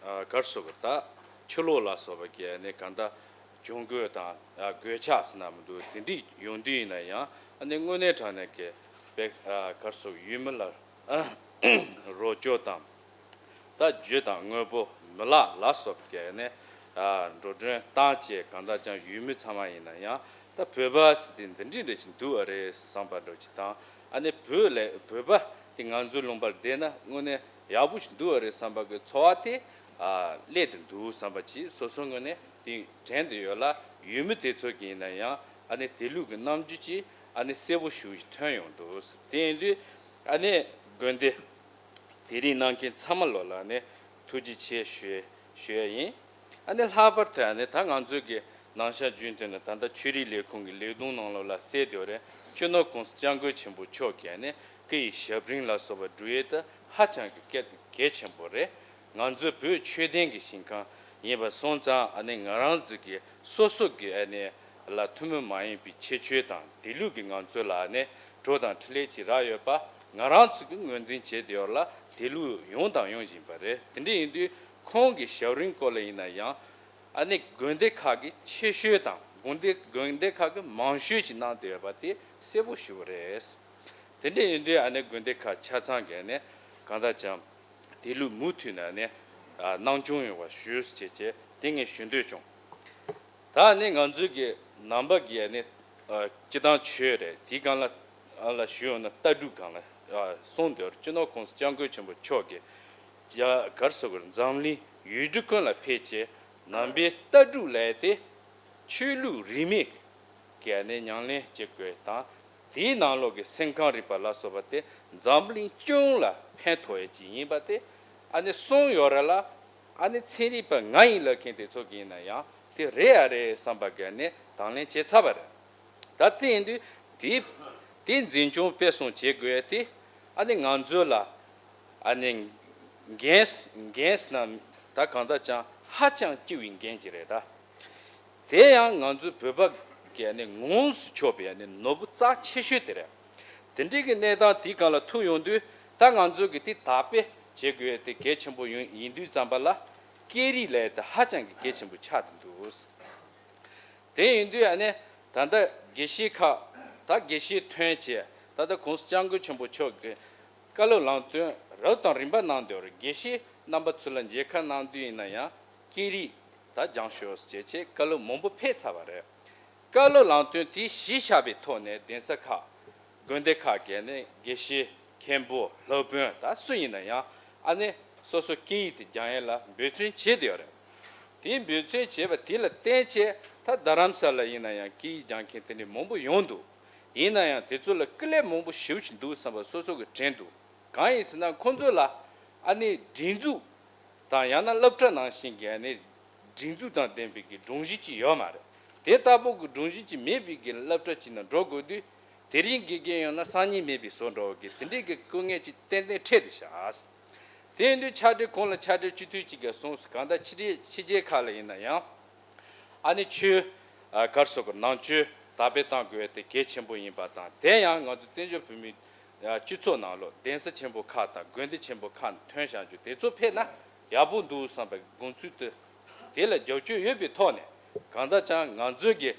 ཨ་གར་སོགས་ཀྱི་ད་ཆུ་ལོག་ལ་སོགས་པ་གི་ཨ་ནི་གང་ལྟར་གྱོང་གུད་དང་ཨ་གོད་ཆག་ཟེར་ན་མི་འདུག་དེ་འདྲ་ཡོང་དུས་ཡིན་ན་ཡང་ཨ་ནི་དངོས་གནས་དྲང་གནས་ཀྱི་དཔེ་ཨ་གར་སོགས་ཡུལ་མི་ལ་རོགས་སྐྱོར་དང་། ད་རྒྱུ་དང་དངོས་པོ་མི་ལག་ལ་སོགས་པའི་གི་ནི་ཨ་འགྲོ་གྲོན་བཏང་བྱས། གང་ལྟར་ཀྱང་ཡུལ་མི་ཚང་མ་ཡིན་ན་ཡང་ད་བོད་པ་ཟེར་དེ་འདི་འདྲ་འདྲ་ཞིག་འདུག་ཨ་རེད་བསམ་པ་འདྲ་ཅིག་དང་། ཨ་ནི་བོད་ལས་བོད་པ་དེ་ང་ཚོའི་ལུང་པར་བསྡད་ན་དངོས་གནས་ཡག་པོ་ཞིག་འདུག་ཨ་རེད་བསམ་པ་གི་ཚོར་བ་དེ་ཨ་སླེབས་བསྡད་འདུག་བསམ་པ་ཅིག་སོ་སོ་ངོས་ནས་དེ་དྲན་བསྡད་ཡོད་ལ། ཡུལ་མི་དེ་ཚོ་གི་ཡིན་ན་ཡང་ཨ་ནི་དེ་ལུགས་ཀྱི་རྣམ་འགྱུར་ཅིག་ཨ་ནི་གསལ་པོ་ཞེ་པོ་ཞིག་ཐོན་ཡོང་འདུག་དེ་ཡིན་དུས་ཨ་ནི་དགོན་སྡེ་དེ་རིང་གནང་མཁན་ཚང་མ་ལོ་ལ་ནི་ཐུགས་རྗེ་ཆེ་ཞུ་ཞུ་ཡ་ཡིན། ཨ་ནི་ལྷག་པར་དུ་ཨ་ནི་ད་ང་ཚོའི་གི་ནང་ཤག་རྒྱུན་དུ་ནི་ད་ལྟ་ཆོས་རིག་ལས་ཁུངས་ཀྱི་ལས་དོན་ནང་ལོགས་ལ་གསལ་དེ་རེད། སྤྱི་ནོར་༸གོང་ས་༸སྐྱབས་མགོན་ཆེན་པོ་མཆོག་གིས་ནི་སྐུ་ཡི་ཞབས་རིམ་ལ་སོགས་པ་བསྒྲུབས་ཡས་དེ་ཧ་ཅང་གི་གལ་གལ་ཆེན་པོ་རེད། ང་ཚོའི་བོད་ཆོས་ལྡན་གྱི་ཞིང་ཁམས་ཡིན་པ་སོང་ཙང་ཨ་ནི་ང་རང་ཚོ་གི་སོ་སོ་གི་ཨ་ནི་ལ་ཐུན་མོང་མ་ཡིན་པའི་ཁྱད་ཆོས་དང་དེ་ལུགས་ཀྱི་ང་ཚོ་ལ་ནི་བྲོ་དང་འཕྲིན་ལས་ཅིག་རག་ཡོད་པ་ང་རང་ཚོ་གི་ངོས་འཛིན་བྱེད་དེ་ཡོད་ལ། དེ་ལུགས་ཡོང་དང་ཡོང་བཞིན་པ་རེད། དེ་འདྲ་ཡིན་དུས་ཁོང་གི་ཞབས་རིམ་སྐོར་ལ་ཡིན་ན་ཡང་ཨ་ནི་དགོན་སྡེ་ཁག་གི་ཆེ་ཤོས་དང་དགོན་སྡེ་དགོན་སྡེ་ཁག་གི་མང་ཤོས་ཅིག་གནང་བསྡད་ཡོད་པ་དེ་གསལ་པོ་ཞེ་པོ་རེད། དེ་འདྲ་ཡིན་དུས་ཨ་ནི་དགོན་སྡེ་ཁག་ཆ་ཚང་གིས་ནི་གང་ལྟར་ཀྱང་དེ་ལུགས་མུ་མཐུད་ནས་ནི་ཨ་གནང་སྐྱོང་ཡོང་བ་ཞུ་ཞེས་བྱས་དེ་ངས་ཞུ་འདོད་བྱུང་། ད་ནི་ང་ཚོའི་གི་ནང་པ་གི་ནི་ཨ་སྤྱི་བཏང་ཆོས་རེད། དེའི་སྒང་ལ་ཨ་ལ་ཞུ་ཡོང་ན་ལྟ་གྲུབ་སྒང་ལ་ཨ་གསུངས་འདུག་སྤྱི་ནོར་༸གོང་ས་༸སྐྱབས་མགོན་ཆེན་པོ་མཆོག་གིས་ཡ་གར་སོགས་ཀྱི་འཛམ་གླིང་ཡུལ་གྲུ་ཀུན་ལ་ཕེབས་བྱས་ནང་པའི་ལྟ་གྲུབ་ལས་དེ་ཆོས་ལུགས་རིས་མེད་ཀྱི་ནི་ཉམས་ལེན་བྱེད་དགོས་དང་། དེའི་ནང་ལོགས་ཀྱི་སེམས་ཁམས་རིག་པ་ལ་སོགས་པ་དེ་འཛམ་གླིང་སྤྱི་ཡོངས་ལ་ཕན་ཐོགས་ཡས་ཅིག་ཡིན་པ་དེ་ཨ་ནི་གསུངས་ཡོད་རེད་ལ། ཨ་ནི་ཚན་རིག་པ་ང་ཡིན་ལབ་མཁན་དེ་ཚོ་གི་ཡིན་ན་ཡང་དེ་རེད་ཨ་རེད་བསམ་པ་གི་ནི་དང་ལེན་བྱས་ཚར་བ་རེད། ད་དེ་ཡིན་དུས་དེ་དེ་འཛིན་སྐྱོང་སྤེལ་གསུམ་བྱེད་དགོས་ཡས་དེ་ཨ་ནི་ང་ཚོ་ལ་ཨ་ནི་འགན་འགན་ཟེར་ན་ད་གང་ལྟར་ཀྱང་ཧ་ཅང་ལྕི་བའི་འགན་ཅིག་རེད་ད། དེ་ཡང་ང་ཚོའི་བོད་པ་གི་ནི་ངོམས་སུ་ཆོག་པའི་ནི་ནོར་བུ་རྩ་ཆེ་ཤོས་དེ་རེད། དེ་འདྲའི་གི་གནས་སྟངས་དེའི་སྒང་ལ་ཐུག་ཡོང་དུས་ད་ང་ཚོ་གི་དེ་དག་པས་བྱེད་དགོས་དེ་གལ་ཆེན་པོ་ཡིན་ཡིན་དུས་ཙམ་པ་ལ་སྐད་རིགས་ལས་དེ་ཧ་ཅང་གི་གལ་ཆེན་པོ་ཆགས་ཏེ་འདུག་དེ་ཡིན་དུས་ཨ་ནི་ད་ལྟ་དགེ་བཤེས་ཁག་ད་དགེ་བཤེས་ཐོན་བྱས་ད་ལྟ་༸གོང་ས་༸སྐྱབས་མགོན་ཆེན་པོ་མཆོག་གི་བཀའ་སློབ་ལམ་སྟོན་རབ་དང་རིམ་པ་གནང་འདུག་རེད། དགེ་བཤེས་རྣམ་པ་ཚོ་ལ་མཇལ་ཁ་གནང་དུས་ཡིན་ན་ཡང་སྐད་རིགས་ད་སྦྱང་ཤོག་ཅེས་བྱས་བཀའ་སློབ་མང་པོ་ཕེབས་ཚར་བ་རེད། བཀའ་སློབ་ལམ་སྟོན་དེ་གཞི་བཞག་པའི་ཐོག་ནས་གདན་ས་ཁག་དགོན་སྡེ་ཁག་གི་ནས་དགེ་བཤེས་མཁན་པོ་སློབ་དཔོན་ད་སུ་ཡིན་ན་ཡང་ཨ་ནི་སོ་སོ་སྐད་ཡིག་དེ་སྦྱང་ཡས་ལ་འབད་བརྩོན་བྱེད་བསྡད་ཡོད་རེད། དེ་འབད་བརྩོན་བྱས་པ་དེ་ལ་བརྟེན་བྱས་ད་རྡ་རམ་ས་ལ་ཡིན་ན་ཡང་སྐད་ཡིག་སྦྱང་མཁན་དེ་འདྲ་མང་པོ་ཡོང་འདུག་ཡིན་ན་ཡང་དེ་ཚོ་ལ་སྐུ་ལས་མང་པོ་ཞེ་པོ་ཅིག་འདུག་བསམ་པ་སོ་སོ་གི་དྲན་འདུག་གང་ཡིན་ཟེར་ན་ཁོང་ཚོ་ལ་ཨ་ནི་སྒྲིག་འཛུགས་དང་ཡང་ན་སློབ་གྲྭ་ནང་བཞིན་གྱི་ཨ་ནི་སྒྲིག་འཛུགས་དང་ལྡན་པའི་གི་སྒྲོམ་གཞི་ཅིག་ཡོད་མ་རེད། དེ་ལྟ་བུ་གི་སྒྲོམ་གཞི་ཅིག་མེད་པའི་གི་སློབ་གྲྭ་ཅིག་ནང་འགྲོ་དགོས་དུས་དེ་རིང་དགེ་རྒན་ཡོང་ན་སང་ཉིན་མེད་པའི་བཟོ་འདྲ་བོ་གི་དེ་འདྲའི་གི་དཀའ་ངལ་ཅིག་ཏན་ཏན་འཕྲད་དེ་བཞག་དེ་ཡིན་དུས་ཕྱག་སྦྲེལ་ཁོང་ལ་ཕྱག་སྦྲེལ་སྤྱི་འཐུས་གཅིག་གིས་གསུངས་སོང་། གང་ལྟར་ཕྱི་རྒྱལ་ཕྱི་རྒྱལ་ཁག་ལ་ཡིན་ན་ཡང་ཨ་ནི་ཆོས་ཨ་གར་སོགས་ཀྱི་ནང་ཆོས་དར་སྤེལ་གཏང་དགོས་དེ་གལ་ཆེན་པོ་ཡིན་པ་དང་། དེ་ཡང་ང་ཚོ་བཙན་བྱོལ་བོད་མིའི་ཨ་སྤྱི་ཚོགས་ནང་ལོགས་གདན་ས་ཆེན་པོ་ཁག་དང་དགོན་སྡེ་ཆེན་པོ་ཁག་ནས་ཐོན་བཞག་རྒྱུ་དེ་ཚོ་ཕེབས་ན་ཡག་པོ་འདུག་བསམ་པའི་དགོངས་ཚུལ་དེ་དེ་ལ་རྒྱབ་སྐྱོར་ཡོད་པའི་ཐོག་ནས། གང་ལྟར་ཀྱང་ང་ཚོའི་གི་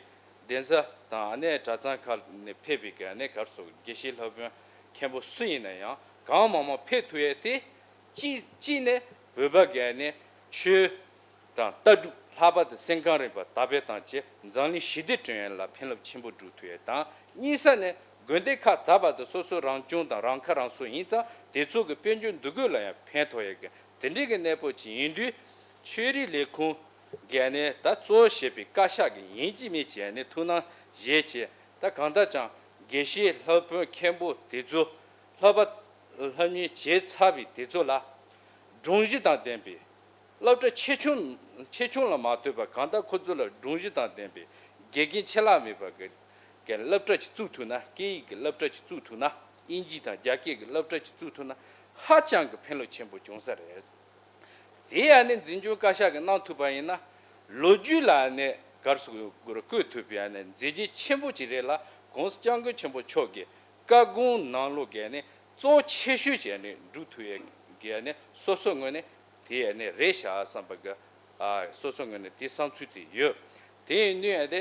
གདན་ས་དང་ཨ་ནེ་གྲྭ་ཚང་ཁག་ནས་ཕེབས་པའི་གི་ཨ་ནེ་གར་སོགས་དགེ་བཤེས་སློབ་དཔོན་མཁན་པོ་སུ་ཡིན་ན་ཡང་གང་མང་མང་ཕེབས་ཐུབ་ཡས་དེ་གཅིག་གཅིག་ནས་བོད་པ་གི་ཨ་ནེ་ཆོས་དང་ལྟ་གྲུབ་ལྷག་པར་དུ་སེམས་ཁམས་རིག་པ་དར་སྤེལ་བཏང་བྱས་འཛམ་གླིང་ཞི་བདེ་བསྐྲུན་ཡས་ལ་ཕན་རླབས་ཆེན་པོ་སྒྲུབ་ཐུབ་ཡས་དང་། གཉིས་ས་ནས་དགོན་སྡེ་ཁག་དར་བར་དུ་སོ་སོ་རང་སྐྱོང་དང་རང་ཁ་རང་གསོ་ཡིན་ཙང་དེ་ཚོ་གི་དཔལ་འབྱོར་འདུ་འགོད་ལ་ཡང་ཕན་ཐོགས་ཡས་གི་དེ་འདྲའི་གི་གནས་སྤོ་ཅིག་ཡིན་དུས། ཆོས་རིག་ལས་ཁུངས་ཀྱི་ནས་ད་གཙོ་བོ་བྱས་པའི་བཀའ་ཤག་གི་ཡིན་གཅིག་མིན་གཅིག་ནས་ཐུགས་སྣང་བཞེས་བྱས། ད་གང་ལྟར་ཀྱང་དགེ་བཤེས་སློབ་དཔོན་མཁན་པོ་དེ་ཚོ་བསླབ་པ་སློབ་གཉེར་བྱས་ཚར་བའི་དེ་ཚོ་ལ་སྒྲོམ་གཞི་དང་ལྡན་པའི་སློབ་གྲྭ་ཆེ་ཆུང་ཆེ་ཆུང་ལ་མ་ལྟོས་པར་གང་ལྟར་ཁོ་ཚོ་ལ་སྒྲོམ་གཞི་དང་ལྡན་པའི་དགེ་རྒན་ཆད་ལྷག་མེད་པ་གི་གི་སློབ་གྲྭ་ཅིག་བཙུགས་ཐུབ་ན། སྐད་ཡིག་གི་སློབ་གྲྭ་ཅིག་བཙུགས་ཐུབ་ན། དབྱིན་ཇི་དང་རྒྱ་སྐད་ཀྱི་སློབ་གྲྭ་ཅིག་བཙུགས་ཐུབ་ན་ཧ་ཅང་གི་ཕན་ཐོགས་ཆེན་པོ་བྱུང་ས་རེད། དེ་ཡང་ནི་འཛིན་སྐྱོང་བཀའ་ཤག་གིས་གནང་ཐུབ་པ་ཡིན་ན་ལོ་རྒྱུས་ལ་ནི་གར་སོགས་སྒོར་བཀོད་ཐུབ་པའི་ནི་མཛད་རྗེས་ཆེན་པོ་ཅིག་རེད་ལ། ༸གོང་ས་༸སྐྱབས་མགོན་ཆེན་པོ་མཆོག་གི་བཀའ་དགོངས་ནང་ལོགས་ཀྱི་ནི་གཙོ་ཆེ་ཤོས་ཀྱི་ནི་སྒྲུབ་ཐུབ་ཡས་ཀྱི་ནི་སོ་སོ་ངོས་ནས་དེ་ནི་རེད་ཤག་བསམ་པ་གི་ཨ་སོ་སོ་ངོས་ནས་དེ་བསམ་ཚུལ་དེ་ཡོད། དེ་ཡིན་དུས་ཨ་དེ་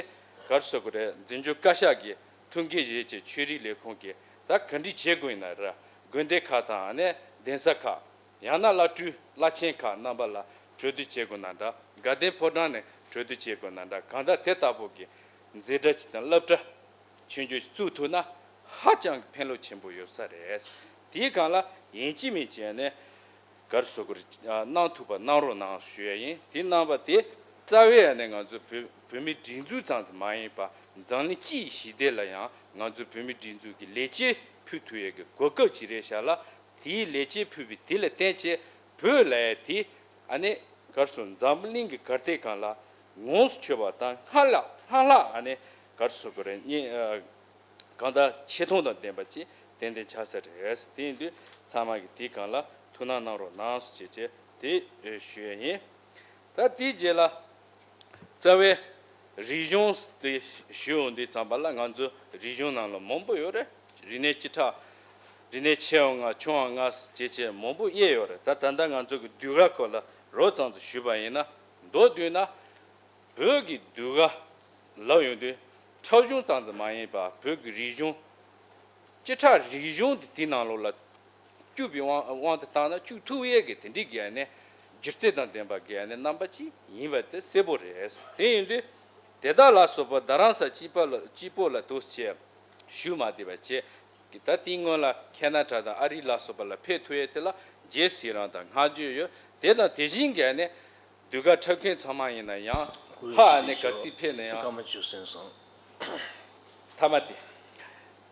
གར་སོགས་ཀྱི་རེད། འཛིན་སྐྱོང་བཀའ་ཤག་གིས་ཐུགས་འགན་བཞེས་བྱས་ཆོས་རིག་ལས་ཁུངས་ཀྱིས་ད་ག་འདྲ་བྱེད་དགོས་ཡིན་ན་ར། དགོན་སྡེ་ཁག་དང་ནི་གདན་ས་ཁག་ཡང་ན་བླ་སྤྲུལ་བླ་ཆེན་ཁག་རྣམ་པ་ལ་གྲོས་བསྡུར་བྱེད་དགོས་ན་འདྲ། དགའ་ལྡན་ཕོ་བྲང་ནས་གྲོས་བསྡུར་བྱེད་དགོས་ན་འདྲ། གང་ལྟར་དེ་ལྟ་བུ་གི་འཛིན་གྲྭ་ཅིག་དང་སློབ་གྲྭ་ཆུང་ཆུང་ཞིག་བཙུགས་ཐུབ་ན་ཧ་ཅང་གི་ཕན་ཐོགས་ཆེན་པོ་ཡོད་ས་རེད། དེའི་སྒང་ལ་ཡིན་གཅིག་མིན་གཅིག་ནས་གར་སོགས་ཀྱི་གནང་ཐུབ་པ་གནང་རོགས་གནང་ཞུ་ཡ་ཡིན། དེ་གནང་བ་དེ་རྩ་བའི་ནས་ང་ཚོ་བོད་བོད་མིའི་སྒྲིག་འཛུགས་ཙམ་དུ་མ་ཡིན་པ་འཛམ་གླིང་སྤྱི་ཡི་ཞི་བདེ་ལ་ཡང་ང་ཚོ་བོད་མིའི་སྒྲིག་འཛུགས་ཀྱི་ལེགས་སྐྱེས་ཕུལ་ཐུབ་ཡས་ཀྱི་གོ་སྐབས་ཅིག་རེད་ཤག་ལ། དེའི་ལེགས་སྐྱེས་ཕུལ་བའི་དེ་ལ་བརྟེན་བྱས་བོད་ལ་ཡ་དེ་ཨ་ནི་གར་སོགས་འཛམ་གླིང་གི་གར་སྟེགས་སྒང་ལ་ངོམས་སུ་ཆོད་པ་དང་སྔར་ལྷག་སྔར་ལྷག་ཨ་ནི་གར་སོགས་ཀྱི་རེད་ནི་ཨ་ གང་ལྟར་ཆེ་མཐོང་དང་ལྡན་པ་ཅིག་ཏན་ཏན་ཆགས་ས་རེད། དེ་ཡིན་དུས་ཚང་མ་གིས་དེའི་སྒང་ལ་ཐུགས་སྣང་གནང་རོགས་གནང་ཞེས་བྱས་དེ་ཞུ་ཡས་ཡིན། ད་དེའི་རྗེས་ལ་རྩ་བའི་རིག་གཞུང་དེ་ཞུ་ཡོང་དུས་ཙམ་པ་ལ་ང་ཚོ་རིག་གཞུང་ནང་ལ་མང་པོ་ཡོད་རེད། རིག་གནས་བཅུ་ཕྲག་རིག་གནས་ཆེ་བ་ལྔ་ཆུང་བ་ལྔ་ཞེས་བྱས་མང་པོ་དབྱེ་ཡོད་རེད། ད་ད་ལྟ་ང་ཚོ་གི་ཟློས་གར་སྐོར་ལ་རོབ་ཙམ་ཞུས་པ་ཡིན་ན། མདོར་བསྡུས་ན། བོད་ཀྱི་ཟློས་གར་ལབ་ཡོང་དུས་ཁྲོ་ཆུང་ཙམ་ཙམ་མ་ཡིན་པར་བོད་ཀྱི་རིག་གཞུང་བཅུ་ཕྲག་རིག་གཞུང་དེ་དེའི་ནང་ལོགས་ལ་བཅུག་པའི་དབང་དབང་དུ་བཏང་ན་བཅུག་ཐུབ་ཡས་ཀྱི་དེ་འདྲའི་གི་ནས་སྒྱུ་རྩལ་དང་ལྡན་པ་གི་ནས་རྣམ་པ་ཅིག་ཡིན་པ་དེ་གསལ་པོ་རེད། དེ་ཡིན་དུས་དེ་དག་ལ་སོགས་པ་རྡ་རམ་ས་གཅིག་པ་ལ་གཅིག་པོ་ལ་འདུག་བྱས་ཞུ་མ་བདེ་བ་བྱས། ད་དེའི་སྔོན་ལ་ཁེ་ན་ཌ་དང་ཨ་རི་ལ་སོགས་པ་ལ་ཕེབས་ཐུབ་ཡས་དེ་ལ་རྗེས་སུ་ཡི་རང་དང་བསྔགས་བརྗོད་ཡོད། དེ་དང་དེ་བཞིན་གྱི་ནས་ཟློས་གར་འཁྲབ་མཁན་ཚང་མ་ཡིན་ན་ཡང་ཕ་ཨ་ནི་ག་ཚིག་ཕེབས་ན་ཡང་། སྐར་མ་བཅུ་ཟིན་སོང་། མཐའ་མ་དེ།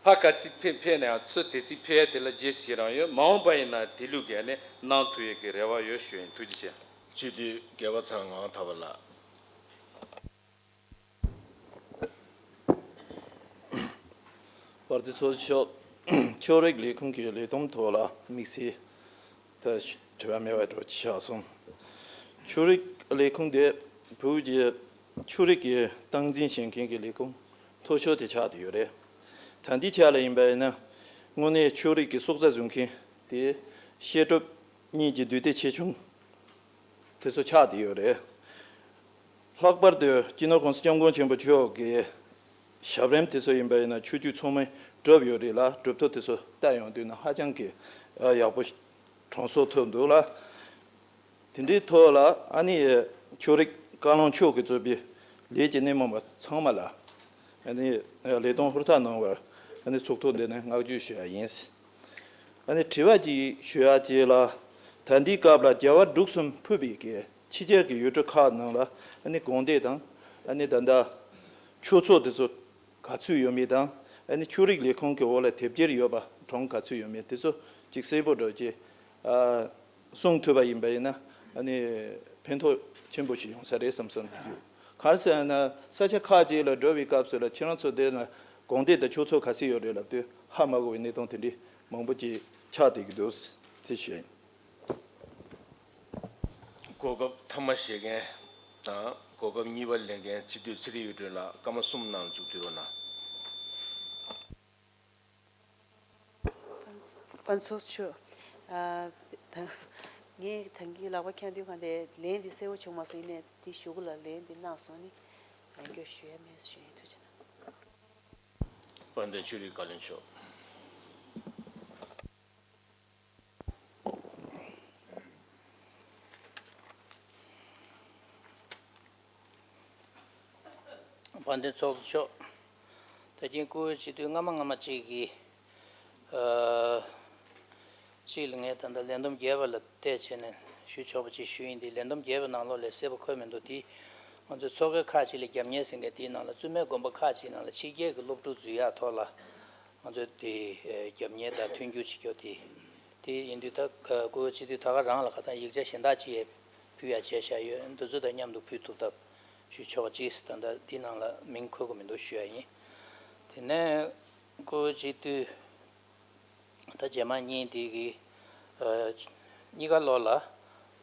ཕ་ག་ཚིག་ཕེབས་ཕེབས་ན་ཡང་ཚུར་དེ་ཚིག་ཕེབས་ཡས་དེ་ལ་རྗེས་སུ་ཡི་རང་ཡོད། མ་འོངས་པ་ཡིན་ན་དེ་ལུགས་ཀྱི་ནས་གནང་ཐུབ་ཡས་ཀྱི་རེ་བ་ཡོད་ཞུ་ཡིན། ཐུགས་རྗེ་ཆེ། སྤྱི་འཐུས་རྒྱལ་བ་ཚེ་རིང་ངག་དབང་ཐར་པ་ལགས། དཔལ་ལྡན་ཚོགས་གཙོ་མཆོག་ཕྱོགས་རིས་ལས་ཁུངས་ཀྱི་ལས་བསྡོམས་ཐོག་ལ་དམིགས་བསལ་ད་དྲི་བ་མེད་པ་འགྲོ་ཆགས་སོང་། ཕྱོགས་རིས་ལས་ཁུངས་དེ་བོད་ཀྱི་ཕྱོགས་རིས་ཀྱི་སྟངས་འཛིན་བྱེད་མཁན་གྱི་ལས་ཁུངས་མཐོ་ཤོས་དེ་ཆགས་བསྡད་ཡོད་རེད། ད་ལྟའི་ཆ་ལ་ཡིན་པ་ཡིན་ན་དངོས་གནས་ཕྱོགས་རིས་ཀྱི་སྲོག་རྩ་བཟུང་མཁན་དེ་བཤད་སྒྲུབ་གཉིས་ཀྱི་འདུས་སྡེ་ཆེ་ཆུང་དེ་ཚོ་ཆགས་བསྡད་ཡོད་རེད། ལྷག་པར་དུ་སྤྱི་ནོར་༸གོང་ས་༸སྐྱབས་མགོན་ཆེན་པོ་མཆོག་གི་ཞབས་རིམ་དེ་ཚོ་ཡིན་པ་ཡིན་ན་ཆོས་བརྒྱུད་ཚང་མས་བསྒྲུབས་ཡོད་རེད་ལ། གྲུབ་ཐོབ་དེ་ཚོ་བལྟ་ཡོང་དུས་ན་ཧ་ཅང་གི་ཡག་པོ་གྲོང་གསོག་ཐུབ་འདུག་ལ། དེ་འདྲའི་ཐོག་ལ་ཨ་ནི་ཕྱོགས་རིས་བཀའ་བློན་མཆོག་གིས་གཙོས་པའི་ལས་ཀྱི་སྣེ་མོ་མ་ཚང་མ་ལ་ཨ་ནི་ལས་དོན་ཧུར་ཐག་གནང་བར་ཨ་ནི་ཚོགས་ཐོག་འདི་ནས་བསྔགས་བརྗོད་ཞུ་ཡ་ཡིན། ཨ་ནི་དྲི་བ་ཅིག་ཞུ་ཡ་ཅིག་ལ། ད་ལྟའི་སྐབས་ལ་རྒྱལ་བ་འབྲུག་གསུམ་ཕུད་པའི་གི་ཕྱི་རྒྱལ་གྱི་ཡུལ་གྲུ་ཁག་ནང་ལ་ཨ་ནི་དགོན་སྡེ་དང་ཨ་ནི་ད་ལྟ་ཆོས་ཚོགས་དེ་ཚོ་ག་ཚོད་ཡོད་མེད་དང་། ཨ་ནི་ཕྱོགས་རིས་ལས་ཁུངས་ཀྱི་འོག་ལ་དེབ་སྐྱེལ་ཡོད་པ་གྲངས་ག་ཚོད་ཡོད་མེད་དེ་ཚོ་ཅིག་གསལ་པོ་འགྲོ་ཅིག་ཨ་གསུང་ཐུབ་པ་ཡིན་པ་ཡིན་ན་ཨ་ནི་ཕན་ཐོགས་ཆེན་པོ་ཞིག་ཡོང་ས་རེད་བསམ་བསམ་ཞུ། གང་ཟེར་ན་ས་ཆ་ཁག་ཅིག་ལ་འགྲོ་བའི་སྐབས་སུ་ལ་ཁྱེད་རང་ཚོ་དེ་ན་དགོན་སྡེ་དང་ཆོས་ཚོགས་ག་ཚོད་ཡོད་རེད་ལབ་དུས་ཧ་མ་གོ་བའི་གནས་སྟངས་དེ་འདྲ་མང་པོ་ཅིག་ཆགས་བསྡད་ཀྱི་འདུག་དེ་ཞུ་ཡིན། གོ་སྐབས་མཐའ་མ་བཞེས་མཁན་དང་གོ་སྐབས་གཉིས་པ་ལེན་མཁན་སྤྱི་འཐུས་ཚེ་རིང་དབྱངས་སྒྲོན་ལགས། སྐར་མ་གསུམ་ནང་ལ་མཇུག་བསྡུ་རོགས་གནང་། དཔལ་ཚོགས་མཆོག་ཨ། ད་ངས་ད་གིན་ལག་པ་འཁྱར་དུས་གང་དེ་ལན་འདི་གསལ་པོ་བྱུང་མ་སོང་། ཡིན་ནའི་འདི་གཞུག་གུ་ལ་ལན་འདི་གནང་སོང་ནི་ཡང་བསྐྱར་ཞུ་ཡ་མེད་ཞུ་ཡིན། ཐུགས་རྗེ་གནང་། དཔལ་ལྡན་ཆོས་རིག་བཀའ་བློན་མཆོག་དཔལ་ལྡན་ཚོགས་གཙོ་མཆོག་ད་གིན་སྐུ་ངོ་སྤྱི་འཐུས་སྔ་མ་སྔ་མ་གཅིག་གིས་ཨ་གཅིག་ལ་ངས་ད་ལྟ་ལས་བསྡོམས་བརྒྱད་པ་ལ་བལྟས་བྱས་ནས་ཞུ་ཆོག་པ་ཅིག་ཞུས་ཡིན། དེ་ལས་བསྡོམས་བརྒྱད་པའི་ནང་ལོགས་ལ་གསལ་པོ་འཁོད་མི་འདུག་དེ་ང་ཚོའི་ཚོགས་སྡེ་ཁག་ཅིག་ལ་རྒྱབ་གཉེར་ཟེར་མཁན་དེའི་ནང་ལ་བཙུན་མའི་དགོན་པ་ཁག་ཅིག་ནང་ལ་ཕྱི་རྒྱལ་གྱི་སློབ་ཕྲུག་འཛུལ་ཡག་ཐོག་ལ་ང་ཚོས་དེ་རྒྱབ་གཉེར་དང་མཐུན་འགྱུར་བྱེད་རྒྱུ་དེ། དེ་ཡིན་དུས་ད་སྐུ་ངོ་སྤྱི་འཐུས་ད་ག་རང་ལ་ཁ་སང་ཡིག་ཆ་གཞན་དག་ཅིག་ཕུལ་ཡ་བྱས་བཞག་ཡོད། འདི་ཚོ་དང་མཉམ་དུ་ཕུལ་ཐུབ་ཐབས་ཞུ་ཆོག་ཅིག་ད་ལྟ་འདི་ནང་ལ་མིང་འཁོད་ཀྱི་མི་འདུག་ཞུ་ཡ་ཡིན། དེ་ནས་སྐུ་ངོ་སྤྱི་འཐུས་ད་རྗེས་མ་གཉིས་འདི་གི་ཨ་གཉིས་ཀ་ལོགས་ལ་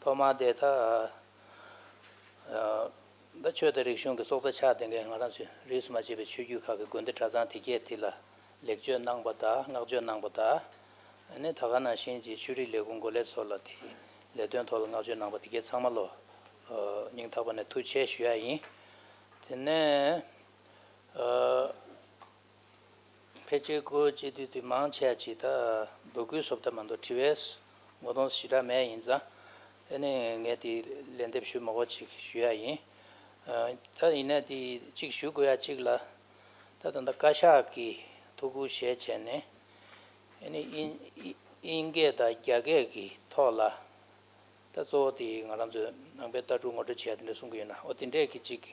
ཐོག་མར་དེ་ད་ཨ་ད་ཆོས་དང་རིག་གཞུང་གི་སྲོག་རྩ་ཆགས་བསྡད་མཁན་ང་རང་ཚོའི་རིས་སུ་མ་ཆད་པའི་ཆོས་བརྒྱུད་ཁག་གི་དགོན་སྡེ་གྲྭ་ཚང་དེ་གས་དེ་ལ་ལེགས་བཅོས་གནང་པ་དང་བསྔགས་བརྗོད་གནང་པ་དང་། ཨ་ནི་ད་ག་ནང་བཞིན་གྱི་ཆོས་རིག་ལས་ཁུངས་འགོ་ལས་ཚོ་ལ་དེ་ལས་དོན་ཐོག་ལ་བསྔགས་བརྗོད་གནང་པ་དེ་གས་ཚང་མ་ལོ་ཨ་སྙིང་ཐག་པ་ནས་ཐུགས་རྗེ་ཆེ་ཞུ་ཡ་ཡིན། དེ་ནས་ཨ་ཕལ་ཆེར་སྐུ་ངོ་སྤྱི་འཐུས་དེ་མང་ཆེ་ཅིག་ད་འབོད་སྐུལ་བཟོ་ལྟ་མ་གཏོགས་དྲི་བའི་ངོ་གདོང་ཞེ་དྲག་མེད། ཡིན་ཙང་ཨ་ནི་ངས་དེ་ལན་འདེབས་ཞུ་མ་དགོས་ཅིག་ཞུ་ཡ་ཡིན། ཨ་ད་ཡིན་ན་དེ་གཅིག་ཞུ་དགོས་ཡ་གཅིག་ལ། ད་ད་ལྟ་བཀའ་ཤག་གིས་ཐུགས་ཁུར་བཞེས་བྱས་ནས་ཨ་ནི་དབྱིན་དབྱིན་དབྱིན་སྐད་དང་རྒྱ་སྐད་ཀྱི་ཐོག་ལ་ད་གཙོ་བོ་དེ་ང་རང་ཚོས་ནང་པའི་ལྟ་གྲུབ་ངོ་སྤྲོད་བྱས་དེ་འདྲ་གསུང་གི་ཡོད་ན། འོ་དེ་འདྲས་ཀྱི་གཅིག་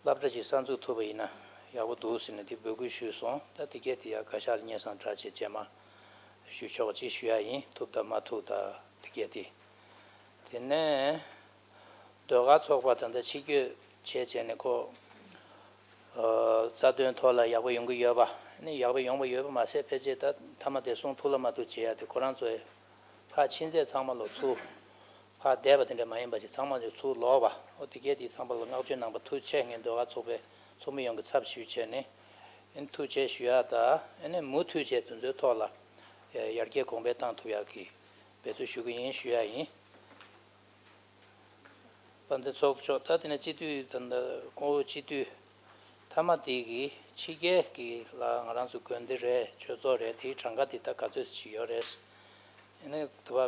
སློབ་གྲྭ་ཅིག་གསར་འཛུགས་ཐུབ་པ་ཡིན་ན་ཡག་པོ་འདུག་ཟེར་ནས་དེ་འབོད་སྐུལ་ཞུས་སོང་། ད་དེ་གས་དེ་ཡང་བཀའ་ཤག་ལ་སྙན་སེང་སྒྲོག་བྱས་རྗེས་མ་ཞུ་ཆོག་ཅིག་ཞུ་ཡ་ཡིན། ཐུབ་དང་མ་ཐུབ་དང་དེ་གས་དེ། དེ་ནས་ཟློས་གར་ཚོགས་པ་ད་ལྟ་ཕྱི་སྐྱོད་བྱས་བྱས་ནས་ཁོ་ཨ་རྩ་དོན་ཐོག་ལ་ཡག་པོ་ཡོང་གི་ཡོད་པ། ནི་ཡག་པོ་ཡོང་བ་ཡོད་པ་མ་ཟད། ཕལ་ཆེར་ད་མཐའ་མ་དེ་གསུང་ཐུབ་ལ་མ་ཐུབ་བྱེད་ཡ་དེ་ཁོ་རང་ཚོའི་ཕར་ཕྱིན་ཚད་ཚང་མ་ལོ་ཚུར་ཕར་བསྡད་པ་དེ་འདྲ་མ་ཡིན་པ་ཅིག་ཚང་མ་ལོ་ཚུར་ལོག་པ། འོ་དེ་གས་དེ་ཚང་མ་ལ་བསྔགས་བརྗོད་གནང་པ་ཐུགས་རྗེ་ཆེ། ངས་ཟློས་གར་ཚོགས་པའི་ཚོགས་མི་ཡོངས་ཀྱི་ཚབ་ཞུས་བྱས་ནས་ཨ་ནི་ཐུགས་རྗེ་ཆེ་ཞུ་ཡ་དང་། ཨ་ནི་མུ་མཐུད་བྱས་དེ་ཚོའི་ཐོག་ལ་ཡར་རྒྱས་གོང་འཕེལ་བཏང་ཐུབ་ཡག་གི་འབད་རྩོལ་ཞུ་གི་ཡིན་ཞུ་ཡ་ཡིན། དཔལ་ལྡན་ཚོགས་གཙོ་མཆོག་ད་དེ་ནས་སྤྱི་འཐུས་དང་། ད་སྐུ་ངོ་སྤྱི་འཐུས་མཐའ་མ་དེ་གི་ཕྱི་རྒྱལ་གྱི་ལ་ང་རང་ཚོ་དགོན་སྡེ་རེད། ཆོས་ཚོགས་རེད། དེའི་གྲངས་ཀ་དེ་ད་ག་ཚོད་ཅིག་ཡོད་རེད། ཡིན་ནའི་དུ་བ་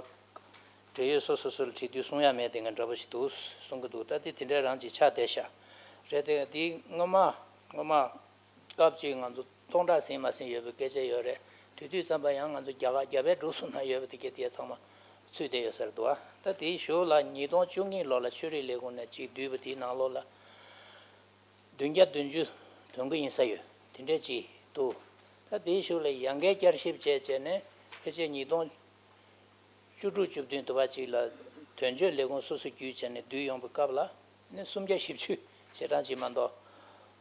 འབྲེལ་ཡོད་སོ་སོ་སོ་ལ་དྲི་དུས་གསུང་ཡ་མེད་དེ་ངས་འདྲ་པོ་ཞིག་འདུག་གསུང་གི་འདུག་ད་དེ་དེ་འདྲའི་རང་ཅིག་ཆགས་བསྡད་ཤག་རེད། དེ་དེ་སྔོན་མ་སྔོན་མ་སྐབས་ཅིག་ང་ཚོ་སྟོང་ཕྲག་ཟིན་མ་ཟིན་ཡོད་པའི་སྐད་ཆ་ཡོད་རེད། དེ་དུས་ཙམ་པ་ཡང་ང་ཚོ་རྒྱ་གར་རྒྱ་བལ་འབྲུག་གསུམ་ན་ཡོད་པ་དེ་གས་དེ་ཚང་མ་ཚུད་བསྡད་ཡོད་ས་རེད་འདུག་ཨ་ད་དེའི་གཞུག་ལ་ཉིས་སྟོང་བཅུ་གཉིས་ལོ་ལ་ཆོས་རིག་ལས་ཁུངས་ནས་ཅིག་བསྡུས་པ་དེའི་ནང་ལོགས་ལ་བདུན་བརྒྱ་བདུན་ཅུ་དོན་གྱི་ཡིན་ས་ཡོད། དེ་འདྲས་ཅིག་འདུག་ད་དེའི་གཞུག་ལ་ཡང་བསྐྱར་བསྐྱར་ཞིབ་བྱས་བྱས་ནས་ཕལ་ཆེར་ཉིས་སྟོང་བཅུ་དྲུག་བཅུ་བདུན་དུ་བ་ཅིག་ལ་དོན་གཅོད་ལས་ཁུངས་སོ་སོ་བརྒྱུད་བྱས་ནས་བསྡུས་ཡོང་བའི་སྐབས་ལ་ནི་སུམ་བརྒྱ་བཞི་བཅུ་ཞེ་གྲངས་ཅིག་མ་གཏོགས་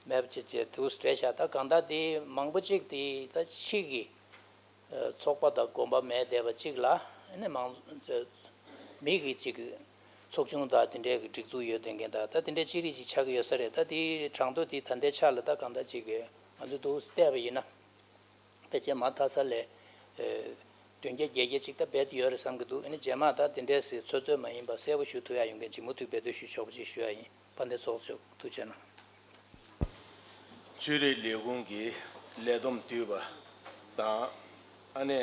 མེད་པ་ཅིག་བྱས་འདུག་རེད་ཤག་ད་གང་ལྟར་དེ་མང་པོ་ཅིག་དེ་ད་ཕྱི་གི་ཚོགས་པ་དང་དགོན་པ་མེད་བསྡད་པ་ཅིག་ལ་ནི་མང་མི་གི་ཅིག་ཚོགས་ཆུང་དང་དེ་འདྲའི་གི་སྒྲིག་འཛུགས་ཡོད་དེ་འགན་དང་ད་དེ་འདྲའི་ཅི་རིགས་ཅིག་ཆགས་ཀྱི་ཡོད་ས་རེད། ད་དེའི་གྲངས་ཐོ་དེ་ད་ལྟའི་ཆ་ལ་ད་གང་ལྟར་ཅིག་གི་ང་ཚོ་འདུག་བལྟས་པ་ཡིན་ན། ཕལ་ཆེར་མ་མཐའ་ས་ལས་ཨེ་བདུན་བརྒྱ་བརྒྱད་བརྒྱ་ཅིག་ད་རྦད་དེ་ཡོད་རེད་བསམ་གྱི་འདུག་ཨ་ནི་རྗེས་མ་ད་དེ་འདྲས་སེ་ཚོད་ཚོད་མ་ཡིན་པ་གསལ་པོ་ཞུ་ཐུབ་ཡ་ཡོང་མཁན་ཅིག་མུ་མཐུད་འབད་བརྩོན་ཞུ་ཆོག་པ་ཅིག་ཞུ་ཡ་ཡིན། དཔལ་ལྡན་ཚོགས་གཙོ་ཐུགས་རྗེ་གནང་། ཆོས་རིག་ལས་ཁུངས་ཀྱི་ལས་བསྡོམས་བསྡུས་པ་དང་། ཨ་ནི་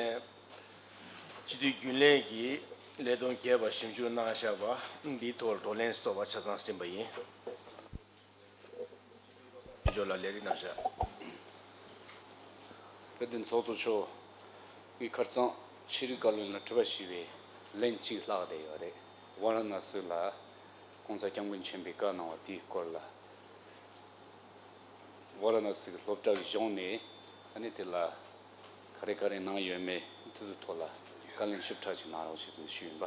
སྤྱི་འཐུས་རྒྱུན་ལས་ཀྱི་ལས་བསྡོམས་རྒྱས་པ་ཞིབ་འཇུག་གནང་བཞག་པ་འདིའི་ཐོག་བགྲོ་གླེང་སོགས་པ་ཆ་ཚང་ཟིན་པ་ཡིན། ལྗོངས་ལ་ལས་རིགས་རྣམ་གཞག་དཔལ་ལྡན་ཚོགས་གཙོ་མཆོག་ངས་ཁ་རྩང་ཆོས་རིག་བཀའ་བློན་ལ་དྲི་བ་ཞུས་པའི་ལན་གཅིག་ལྷག་བསྡད་ཡོད་རེད། ཝཱ་ར་ཎ་སི་ལ་༸གོང་ས་༸སྐྱབས་མགོན་ཆེན་པོས་བཀའ་གནང་བ་དེའི་སྐོར་ལ། ཝཱ་ར་ཎ་སི་གི་སློབ་གྲྭ་གི་གཞུང་ནས་ཨ་ནི་དེ་ལ་ག་རེ་ག་རེ་གནང་ཡོད་མེད་དེ་ཚོའི་ཐོག་ལ་བཀའ་ལན་ཞིབ་ཕྲ་ཅིག་གནང་རོགས་ཞེས་ཞུས་ཡིན་པ།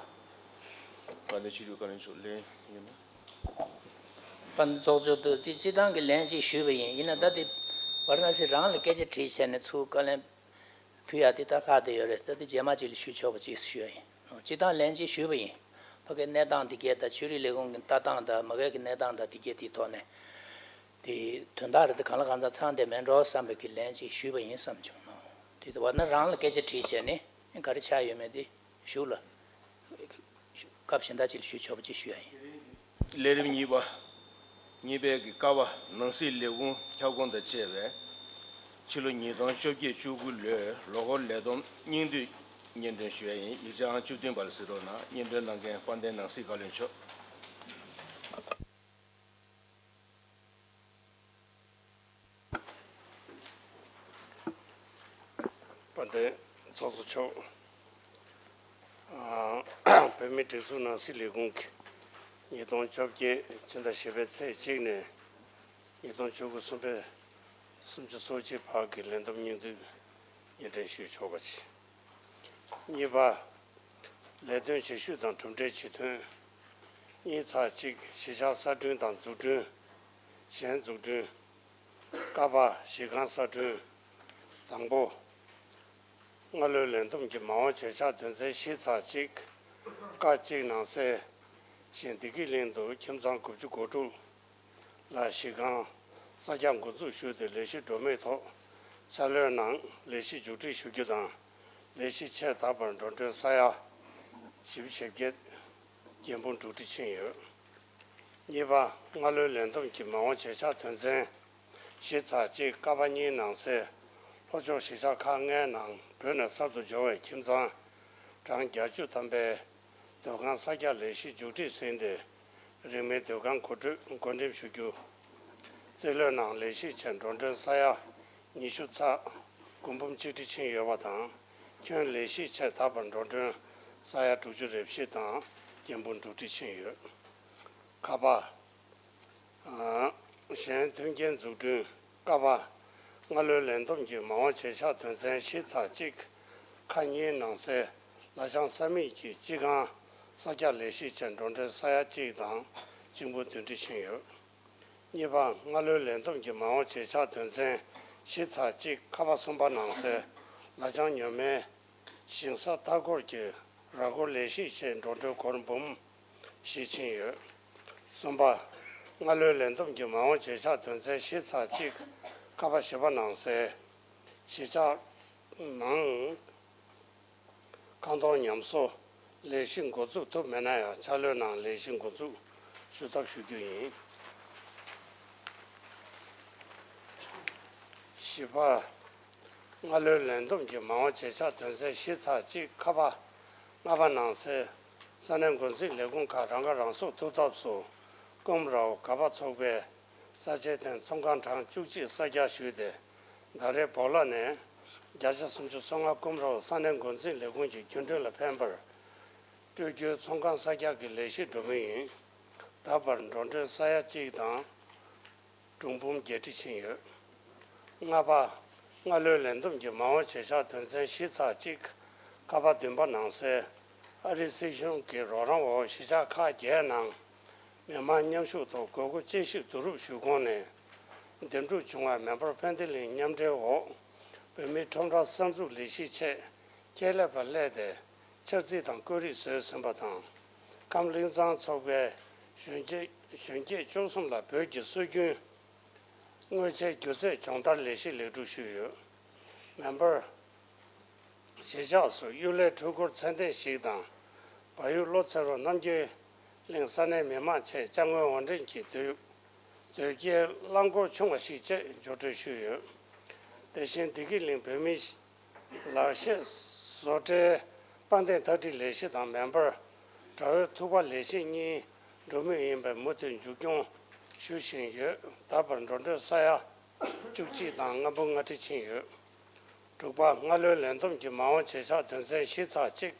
དཔལ་ལྡན་ཆོས་རིག་བཀའ་བློན་མཆོག་ལན་ཡོད་ན། དཔལ་ལྡན་ཚོགས་གཙོ་དུ་དེ་སྤྱི་བཏང་གི་ལན་ཅིག་ཞུས་པ་ཡིན། ཡིན་ན་ད་དེ་ཝཱ་ར་ཎ་སི་རང་ལ་སྐད་ཆ་དྲིས་བྱས་ནས་ཚུར་བཀའ་ལན་ཕུལ་ཡ་དེ་ད་ལྷག་བསྡད་ཡོད་རེད། ད་དེ་རྗེས་མ་ཅིག་ལ་ཞུ་ཆོག་པ་ཅིག་ཞུ་ཡ་ཡིན། སྤྱི་བཏང་ལན་ཅིག་ཞུས་པ་ཡིན། ཕ་གིའི་གནས་སྟངས་དེ་གས་དང་ཆོས་རིག་ལས་ཁུངས་ཀྱི་ལྟ་སྟངས་དང་མ་གིའི་གནས་སྟངས་དང་དེ་གས་དེའི་ཐོག་ནས་དེ་དོན་དག་རེད། དེ་གང་ལ་གང་འཚམ་ཚང་བསྡད་མེད་འགྲོ་བསམ་པའི་གི་ལན་ཅིག་ཞུས་པ་ཡིན་བསམ་བྱུང་། དེ་ཝཱ་ར་ཎ་རང་ལ་སྐད་ཆ་དྲིས་བྱས་ནས་ག་རེ་ཆགས་ཡོད་མེད་དེ་གཞུག་ལ་སྐབས་གཞན་དག་ཅིག་ལ་ཞུ་ཆོག་པ་ཅིག་ཞུ་ཡ་ཡིན། ལས་རིམ་གཉིས་པ། གཉིས་པའི་གི་ཀ་བ་ནང་སྲིད་ལས་ཁུངས་ཁྱབ་ཁོངས་དང་བཅས་པའི་ཕྱི་ལོ་ཉིས་སྟོང་བཅོ་བརྒྱད་བཅུ་དགུ་ལོའི་ལོ་འཁོར་ལས་བསྡོམས་སྙིང་བསྡུས་སྙན་སྒྲོན་ཞུ་ཡ་ཡིན། ཡིག་ཆ་ཨང་བཅུ་བདུན་པ་ལ་གཟིགས་རོགས་གནང་། སྙན་སྒྲོན་གནང་མཁན་དཔལ་ལྡན་ནང་སྲིད་བཀའ་བློན་མཆོག་དཔལ་ལྡན་ཚོགས་གཙོ་མཆོག་ཨ། བོད་མིའི་སྒྲིག་འཛུགས་ནང་སྲིད་ལས་ཁུངས་ཀྱི་ཉིས་སྟོང་བཅོ་བརྒྱད་སྤྱི་ཟླ་བཞི་པའི་ཚེས་གཅིག་ནས་ཉིས་སྟོང་བཅུ་དགུ་གསུམ་པའི་སུམ་ཅུ་སོ་གཅིག་བར་གྱི་ལས་བསྡོམས་སྙིང་བསྡུས་སྙན་སྒྲོན་ཞུས་ཆོག་པ་བྱས། གཉིས་པ། ལས་དོན་བྱེད་ཤུགས་དང་གྲུབ་འབྲས་ཇེ་མཐོན། གཉིས་ཚེག་གཅིག་གཞིས་ཆགས་གསར་སྐྲུན་དང་འཛུགས་སྐྲུན། གཞན་འཛུགས་སྐྲུན། ཀ་པ་གཞིས་ཁང་གསར་སྐྲུན། དང་པོ། སྔ་ལོའི་ལས་བསྡོམས་ཀྱི་མ་འོངས་བྱེད་འཆར་དོན་ཚན་བཞི་ཚེག་གཅིག་ཀ་གཅིག་ནང་གསལ། གཞན་བདེ་སྐྱིད་གླིང་དུ་ཁྱིམ་ཚང་དགུ་བཅུ་གོ་དྲུག་ལ་གཞིས་ཁང་གསར་རྒྱག་འགོ་འཛུགས་ཞུས་ཏེ་ལས་གཞི་འགྲོ་མུས་ཐོག་འཆར་ལོའི་ནང་ལས་གཞི་མཇུག་སྒྲིལ་ཞུ་རྒྱུ་དང་། ལས་གཞི་ཆེས་དག་པར་འགྲོ་གྲོན་ས་ཡ་བཞི་བཅུ་ཞེ་བརྒྱད་འགན་འབུམ་གྲུབ་སྒྲིལ་ཕྱིན་ཡོད། གཉིས་པ། སྔ་ལོའི་ལས་བསྡོམས་ཀྱི་མ་འོངས་བྱེད་འཆར་དོན་ཚན་བཞི་ཚེག་གཅིག་ཀ་པ་གཉིས་ནང་གསལ། ལྷོ་ཕྱོགས་གཞིས་ཆགས་ཁག་ལྔའི་ནང་བོད་ནས་གསར་དུ་འབྱོར་བའི་ཁྱིམ་ཚང་གྲངས་བརྒྱད་ཅུ་ཐམ་པའི་སྡོད་ཁང་གསར་རྒྱག་ལས་གཞི་མཇུག་སྒྲིལ་ཟིན་ཏེ། རིང་མིན་སྡོད་ཁང་གོ་སྒྲིག་འགོ་འགྲེམས་ཞུ་རྒྱུ། རྩིས་ལོའི་ནང་ལས་གཞི་ཆེད་འགྲོ་གྲོན་ས་ཡ་ཉི་ཤུ་ཚེག་འགན་འབུམ་གཅིག་སྒྲིལ་ཕྱིན་ཡོད་པ་དང་། ཁྱོན་ལས་གཞི་ཆེད་དག་པར་འགྲོ་གྲོན་ས་ཡ་དྲུག་ཅུ་རེ་བཞི་དང་འགན་འབུམ་དྲུག་སྒྲིལ་ཕྱིན་ཡོད། ཁ་པ། གཞན་མཐུན་རྐྱེན་འཛུགས་སྐྲུན། ཀ་པ། སྔ་ལོའི་ལས་བསྡོམས་ཀྱི་མ་འོངས་བྱེད་འཆར་དོན་ཚན་བཞི་ཚེག་གཅིག་ཁ་གཉིས་ནང་གསལ། ལ་ལྕང་ས་མིག་གི་སྤྱི་ཁང་གསར་རྒྱག་ལས་གཞི་ཆེད་འགྲོ་གྲོན་ས་ཡ་གཅིག་དང་གཅིག་འབུམ་བདུན་སྒྲིལ་ཕྱིན་ཡོད། གཉིས་པ། སྔ་ལོའི་ལས་བསྡོམས་ཀྱི་མ་འོངས་བྱེད་འཆར་དོན་ཚན་ བཞི་ཚེག་གཅིག་ཁ་པ་གསུམ་པ་ནང་གསེས་ལ་ལྗང་ཉོ་མའི་ཞིང་ས་མཐའ་འཁོར་གྱི་ར་སྐོར་ལས་གཞི་ཆེད་འགྲོ་གྲོན་སྒོར་འབུམ་བཞི་ཕྱིན་ཡོད། གསུམ་པ། སྔ་ལོའི་ལས་བསྡོམས་ཀྱི་མ་འོངས་བྱེད་ཆག་དོན་ཚན་བཞི་ཚེག་གཅིག་ཁ་པ་བཞི་པ་ནང་གསལ། གཞིས་ཆགས་ནང་ཁང་ཐོག་ཉམས་གསོ་ལས་གཞི་འགོ་འཛུགས་ཐུབ་མེད་ན་ཡང་ཆ་ལོའི་ནང་ལས་གཞི་འགོ་འཛུགས་ཞུ་ཐབས་ཞུ་རྒྱུ་ཡིན། བཞི་པ། སྔ་ལོའི་ལས་བསྡོམས་ཀྱི་མ་འོངས་བྱེད་ཆག་དོན་ཚན་བཞི་ཚེག་གཅིག་ཁ་པ་ལྔ་པ་ནང་གསལ། ས་གནས་འགོ་འཛིན་ལས་ཁུངས་ཁག་རང་ཁ་རང་གསོ་ཐུབ་ཐབས་སུ་ཀུམ་རའོ་ག་པ་ཚོགས་པས་ས་ཆའི་སྟེང་ཚོང་ཁང་གྲངས་བཅུ་གཅིག་གསར་རྒྱག་ཞུས་ཏེ། ད་རེས་བོག་ལ་ནས་བརྒྱ་ཆ་སུམ་ཅུ་སོ་ལྔ་ཀུམ་རའོ་ས་གནས་འགོ་འཛིན་ལས་ཁུངས་ཀྱི་རྒྱུན་གྲོན་ལ་ཕན་པར་སྤྲོད་རྒྱུའི་ཚོང་ཁང་གསར་རྒྱག་གི་ལས་གཞི་འགྲོ་མུས་ཡིན། ད་བར་འགྲོ་གྲོན་ས་ཡ་གཅིག་དང་། གྲོན་འབུམ་བརྒྱད་ཁྲི་ཕྱིན་ཡོད། ལྔ་པ། སྔ་ལོའི་ལས་བསྡོམས་ཀྱི་མ་འོངས་བྱེད་ཆག་དོན་ཚན་བཞི་ཚེག་གཅིག་ཁ་པ་བདུན་པ་ནང་གསལ། ཨ་རིའི་སྲིད་གཞུང་གི་རོགས་རམ་འོག་གཞིས་ཆགས་ཁག་བརྒྱད་ནང་མི་མང་མཉམ་ཞུགས་ཐོག་དགོས་མཁོ་དཔྱད་ཞིབ་བསྡུ་རུབ་ཞུ་གོང་ནས། འདེམས་སྒྲུག་བྱུང་བའི་མེ་འབར་ཕན་བདེ་གླིང་མཉམ་འབྲེལ་འོག་བོད་མིའི་ཁྲོམ་ར་གསར་འཛུགས་ལས་གཞི་ཆེད་ཁྱད་ལས་པ་གླས་ཏེ་འཆར་རྩིས་དང་བཀོད་རིས་བཟོས་ཟིན་པ་དང་། ཁམས་གླིང་ཚང་ཚོགས་པའི་གཞོན་སྐྱེས་གཞོན་སྐྱེས་བཅུ་གསུམ་ལ་བོད་ཀྱི་སྲོལ་རྒྱུན་དངོས་ཆས་སྒྱུ་རྩལ་སྦྱོང་བརྡར་ལས་གཞི་ལེགས་གྲུབ་ཞུས་ཡོད། མེ་འབར་གཞིས་ཆགས་སུ་གཡུལ་ལས་འཕྲུལ་འཁོར་ཚད་ལྡན་ཞིག་དང་། བལ་ཡུལ་ལྷོ་ཚེ་རོགས་རྣམ་རྒྱལ་གླིང་ས་གནས་མི་མང་ཆེད་ཅ་དངོས་དབོར་འདྲེན་གྱི་དོས་དོས་སྐྱེལ་རླངས་འཁོར་ཆུང་བ་ཞིག་བཅས་འབྱོར་སྤྲོད་ཞུས་ཡོད། དེ་བཞིན་བདེ་སྐྱིད་གླིང་བོད་མིའི་ལག་ཤེས་བཟོ་གྲྭའི་པར་འདེམས་འཐག་སྒྲིལ་ལས་གཞི་དང་མེ་འབར་དགྲ་བོའི་ཐུག་པ་ལས་གཞི་གཉིས་འགྲོ་མུས་ཡིན་པས་མུ་མཐུད་མཇུག་སྐྱོང་ཞུ་བཞིན་ཡོད། ད་བར་འགྲོ་གྲོན་ས་ཡ་བཅུ་གཅིག་དང་ལྔ་འབུམ་ལྔ་ཁྲི་ཕྱིན་ཡོད། དྲུག་པ། སྔ་ལོའི་ལས་བསྡོམས་ཀྱི་མ་འོངས་བྱེད་ཆག་དོན་ཚན་བཞི་ཚེག་གཅིག་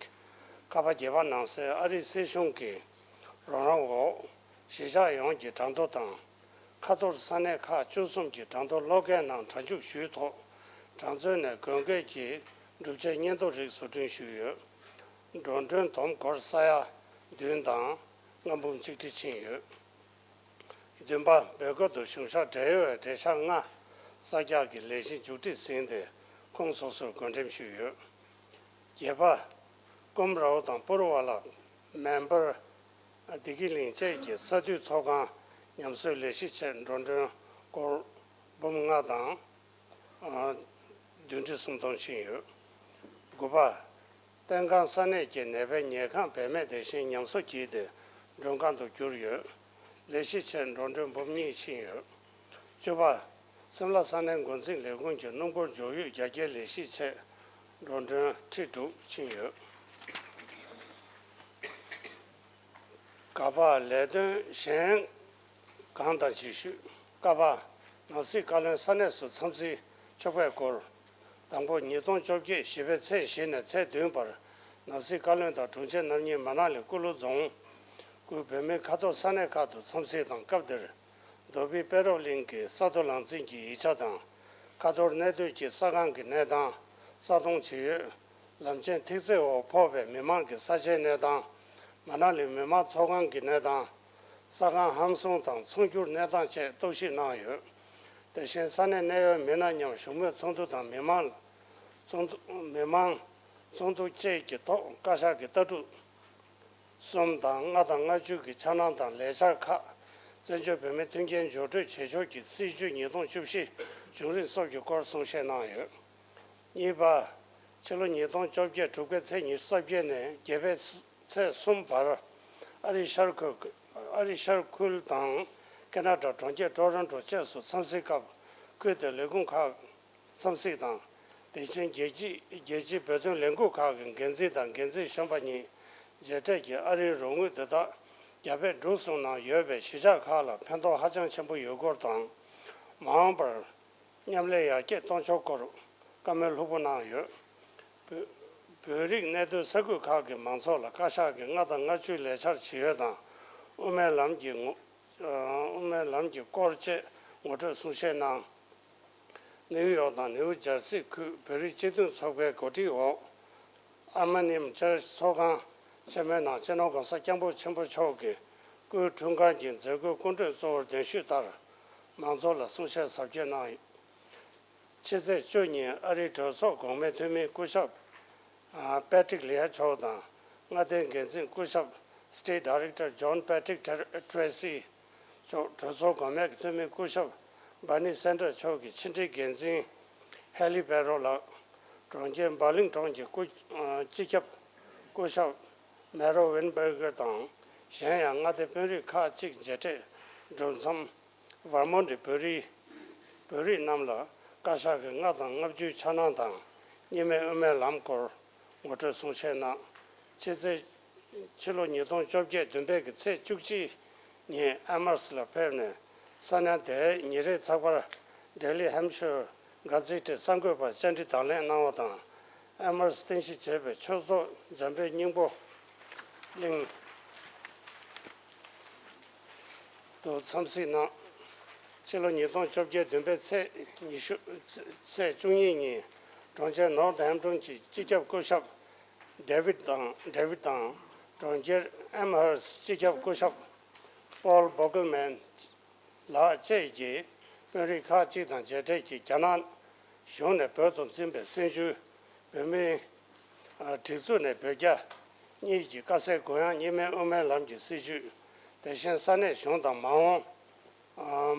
ཁ་པ་བརྒྱད་པ་ནང་གསལ། ཨ་རིའི་སྲིད་གཞུང་གི་རོགས་རམ་འོག་གཞིས་ཆགས་ཡོངས་ཀྱི་གྲངས་ཐོ་དང་། ཁ་ཐོར་ས་གནས་ཁག་བཅུ་གསུམ་གྱི་གྲངས་ཐོ་གློག་སྐས་ནང་གྲ་འཇུག་ཞུས་ཐོག་གྲངས་མཛོད་ནས་དགོས་གལ་གྱི་གྲུབ་ཆའི་སྙན་ཐོ་རིགས་བཟོ་སྐྲུན་ཞུས་ཡོད། འགྲོ་གྲོན་བསྡོམས་སྒོར་ས་ཡ་བདུན་དང་ལྔ་འབུམ་གཅིག་ཁྲི་ཕྱིན་ཡོད། བདུན་པ། བོད་ཁུལ་དུ་གཞུང་ཤག་འབྲེལ་ཡོད་འབྲེལ་ཤག་ལྔ་གསར་རྒྱག་གི་ལས་གཞི་མཇུག་སྒྲིལ་ཟིན་ཏེ་ཁོངས་སོ་སོར་བགོ་འགྲེམས་ཞུས་ཡོད། བརྒྱད་པ། ཀུམ་རའོ་དང་པུ་རུ་ཝ་ལ། མེ་འབར། བདེ་སྐྱིད་གླིང་བཅས་ཀྱི་ས་འཐུས་ཚོགས་ཁང་ཉམས་གསོའི་ལས་གཞི་ཆེད་འགྲོ་གྲོན་སྒོར་འབུམ་ལྔ་དང་། ཨ། བདུན་ཁྲི་སུམ་སྟོང་ཕྱིན་ཡོད། དགུ་པ། བསྟན་ཁང་ས་གནས་ཀྱི་ནད་པའི་ཉལ་ཁང་བེད་མེད་དེ་བཞིན་ཉམས་གསོ་བགྱིས་ཏེ་མགྲོན་ཁང་དུ་བསྒྱུར་ཡོད། ལས་གཞི་ཆེད་འགྲོ་གྲོན་འབུམ་གཉིས་ཕྱིན་ཡོད། བཅུ་པ། སིམ་ལ་ས་གནས་འགོ་འཛིན་ལས་ཁུངས་ཀྱི་སྣུམ་འཁོར་འཇོག་ཡུལ་རྒྱ་སྐྱེད་ལས་གཞི་ཆེད་འགྲོ་གྲོན་ཁྲི་དྲུག་ཕྱིན་ཡོད། ག་པ། ལས་དོན་གཞན་གང་དང་ཅི་ཞུས། ཀ་པ། ནང་སྲིད་བཀའ་བློན་ས་གནས་སུ་འཚམས་གཟིགས་ཆོག་པའི་སྐོར། དང་པོ། ཉིས་སྟོང་བཅོ་བརྒྱད་བཞི་པའི་ཚེས་བཞི་ནས་ཚེས་བདུན་བར་ནང་སྲིད་བཀའ་བློན་དང་དྲུང་ཆེ་རྣམ་གཉིས་མ་ན་ལི་ཀུ་ལུ་རྫོང་དགུའི་བོད་མིའི་ཁ་ཐོར་ས་གནས་ཁག་ཏུ་འཚམས་གཟིགས་དང་། སྐབས་དེར་རྡོ་སྦིས་དཔལ་རབ་གླིང་གི་ས་རྡོ་ལང་རྫིང་གི་ཡིག་ཆ་དང་། ཁ་ཐོར་གནས་སྡོད་ཀྱི་ས་ཁང་གི་གནས་སྟངས་ས་སྟོང་ཇི་ཡོད། ལམ་ཆེན་ཐིག་ཚད་འོག་ཕོག་པའི་མི་མང་གི་ས་ཆའི་གནས་སྟངས། མ་ན་ལི་མི་མང་ཚོགས་ཁང་གི་གནས་སྟངས། ས་ཁང་ཧམ་བཟུང་དང་ཚོང་སྒྱུར་གནས་སྟངས་བཅས་རྟོག་ཞིབ་གནང་ཡོད། དེ་བཞིན་ས་གནས་གནད་ཡོད་མི་སྣ་མཉམ་བཞུགས་མོལ་ཚོགས་འདུ་དང་མི་མང་ཚོགས་འདུ། མི་མང་ཚོགས་འདུ་བཅས་ཀྱི་ཐོག་བཀའ་ཤག་གི་ལྟ་གྲུབ་གསུམ་དང་ལྔ་དང་ལྔ་བཅུ་གི་འཆར་སྣང་དང་ལས་འཆར་ཁག་བཙན་བྱོལ་བོད་མིའི་མཐུན་རྐྱེན་སྦྱོར་སྤྲོད་བྱེད་ཕྱོགས་ཀྱི་སྲིད་བྱུས་ཉིས་སྟོང་བཅུ་བཞི་བྱུང་རིམ་སོགས་ཀྱི་སྐོར་གསུང་བཤད་གནང་ཡོད། གཉིས་པ། ཕྱི་ལོ་ཉིས་སྟོང་བཅོ་བརྒྱད་འབྲུག་པའི་ཚེས་ཉི་ཤུ་རྩ་བརྒྱད་ནས་བརྒྱད་པའི་ཚེས་གསུམ་བར་ཨ་རིའི་ཤར་ཁུལ་ཨ་རིའི་ཤར་ཁུལ་དང་ཁེ་ན་ཌ་གྲོང་ཁྱེར་ཊོ་རོན་ཊོ་བཅས་སུ་འཚམས་གཟིགས་སྐབས། ཁུལ་དེའི་ལས་ཁུངས་ཁག་འཚམས་གཟིགས་དང་། དེ་བཞིན་རྒྱལ་སྤྱི་རྒྱལ་སྤྱིའི་བོད་དོན་ལས་འགུལ་ཁག་གི་འགན་འཛིན་དང་འགན་འཛིན་གཞོན་པ་གཉིས་མཇལ་འཕྲད་ཀྱིས་ཨ་རིའི་རོགས་དངུལ་དེ་དག་རྒྱ་བལ་འབྲུག་གསུམ་ནང་ཡོད་པའི་གཞིས་ཆགས་ཁག་ལ་ཕན་ཐོགས་ཧ་ཅང་ཆེན་པོ་ཡོད་སྐོར་དང་། མ་འོངས་པར་མཉམ་ལས་ཡར་རྒྱས་གཏོང་ཕྱོགས་སྐོར་བཀའ་མོལ་ལྷུག་པོ་གནང་ཡོད། བོད་བོད་རིགས་གནས་སྡོད་ས་ཁུལ་ཁག་གི་མང་ཚོགས་ལ་བཀའ་ཤག་གིས་ལྔ་དང་ལྔ་བཅུའི་ལས་འཆར་ཇི་ཡོད་དང་། དབུ་མའི་ལམ་གྱི་ངོ་དབུ་མའི་ལམ་གྱི་སྐོར་བཅས་ངོ་སྤྲོད་གསུང་བཤད་གནང་། ནིའུ་ཡོག་དང་ནིའུ་ཇར་སི་ཁུལ་བོད་རིགས་སྤྱི་མཐུན་ཚོགས་པའི་གོ་སྒྲིག་འོག་ཨར་མ་ནིམ་ཅར་ཚོགས་ཁང་ཆེན་མོའི་ནང་སྤྱི་ནོར་༸གོང་ས་༸སྐྱབས་མགོན་ཆེན་པོ་མཆོག་གི་སྐུའི་འཁྲུངས་སྐར་གྱི་མཛད་སྒོའི་སྐུ་མགྲོན་གཙོ་བོར་གདན་ཞུས་ལྟར་མང་ཚོགས་ལ་གསུང་བཤད་གཟབ་རྒྱས་གནང་ཡོད། ཕྱི་ཚེས་བཅུ་ཉིན་ཨ་རིའི་གྲོས་ཚོགས་གོང་མའི་འཐུས་མི་སྐུ་ཞབས་པེ་ཀྲིག་ལི་ཡ་མཆོག་དང་མངའ་སྡེའི་འགན་འཛིན་སྐུ་ཞབས་State Director John Patrick Tracy མཆོག་གྲོས་ཚོགས་གོང་མའི་འཐུས་མི་སྐུ་ཞབས་Bernie Sanders མཆོག་གི་ཕྱི་འབྲེལ་འགན་འཛིན་Haley Barrett ལགས། གྲོང་ཁྱེར་Burlington གྱི་སྐུ་སྤྱི་ཁྱབ་སྐུ་ཞབས་Miro Weinberger དང་གཞན་ཡང་མངའ་སྡེ་དཔོན་རིགས་ཁག་ཅིག་མཇལ་འཕྲད་གྲུབ་མཚམས། ཝར་མོན་ཊི་བོད་རིགས་བོད་རིགས་རྣམས་ལ་བཀའ་ཤག་གི་ལྔ་དང་ལྔ་བཅུའི་འཆར་སྣང་དང་གཉིས་སྨན་དབུ་མའི་ལམ་སྐོར་ངོ་སྤྲོད་གསུང་བཤད་གནང་། ཕྱི་ཚེས་ཕྱི་ལོ་ཉིས་སྟོང་བཅོ་བརྒྱད་བདུན་པའི་གི་ཚེས་བཅུ་གཅིག་ཉིན་Amherst ལ་ཕེབས་ནས་ས་གནས་དེའི་ཉིན་རེའི་ཚགས་པར་Daily Hampshire Gazette གསར་འགོད་པར་བཅར་འདྲི་དང་ལེན་གནང་བ་དང་། Amherst རྟེན་གཞི་བྱས་པའི་ཆོས་ཚོགས་འཇམ་དཔལ་སྙིང་པོ་གླིང་དུ་འཚམས་གཟིགས་གནང་། ཕྱི་ལོ་ཉིས་སྟོང་བཅོ་བརྒྱད་བདུན་པའི་ཚེས་ཉི་ཤུ་ཚེས་བཅུ་གཉིས་ཉིན་གྲོང་ཁྱེར་Northampton གྱི་སྤྱི་ཁྱབ་སྐུ་ཞབས་David དང་David དང་གྲོང་ཁྱེར་Amherst སྤྱི་ཁྱབ་སྐུ་ཞབས་Paul Bogleman ལགས་བཅས་ཀྱི་དཔོན་རིགས་ཁག་ཅིག་དང་མཇལ་འཕྲད་ཀྱིས་རྒྱ་ནག་གཞུང་ནས་བོད་དུ་འཛིན་པའི་སྲིད་བྱུས། བོད་མིའི་སྒྲིག་འཛུགས་ནས་བོད་རྒྱ་གཉིས་ཀྱི་དཀའ་སེལ་གུ་ཡངས་གཉིས་སྨན་དབུ་མའི་ལམ་གྱི་སྲིད་བྱུས། དེ་བཞིན་ས་གནས་གཞུང་དང་མ་འོངས་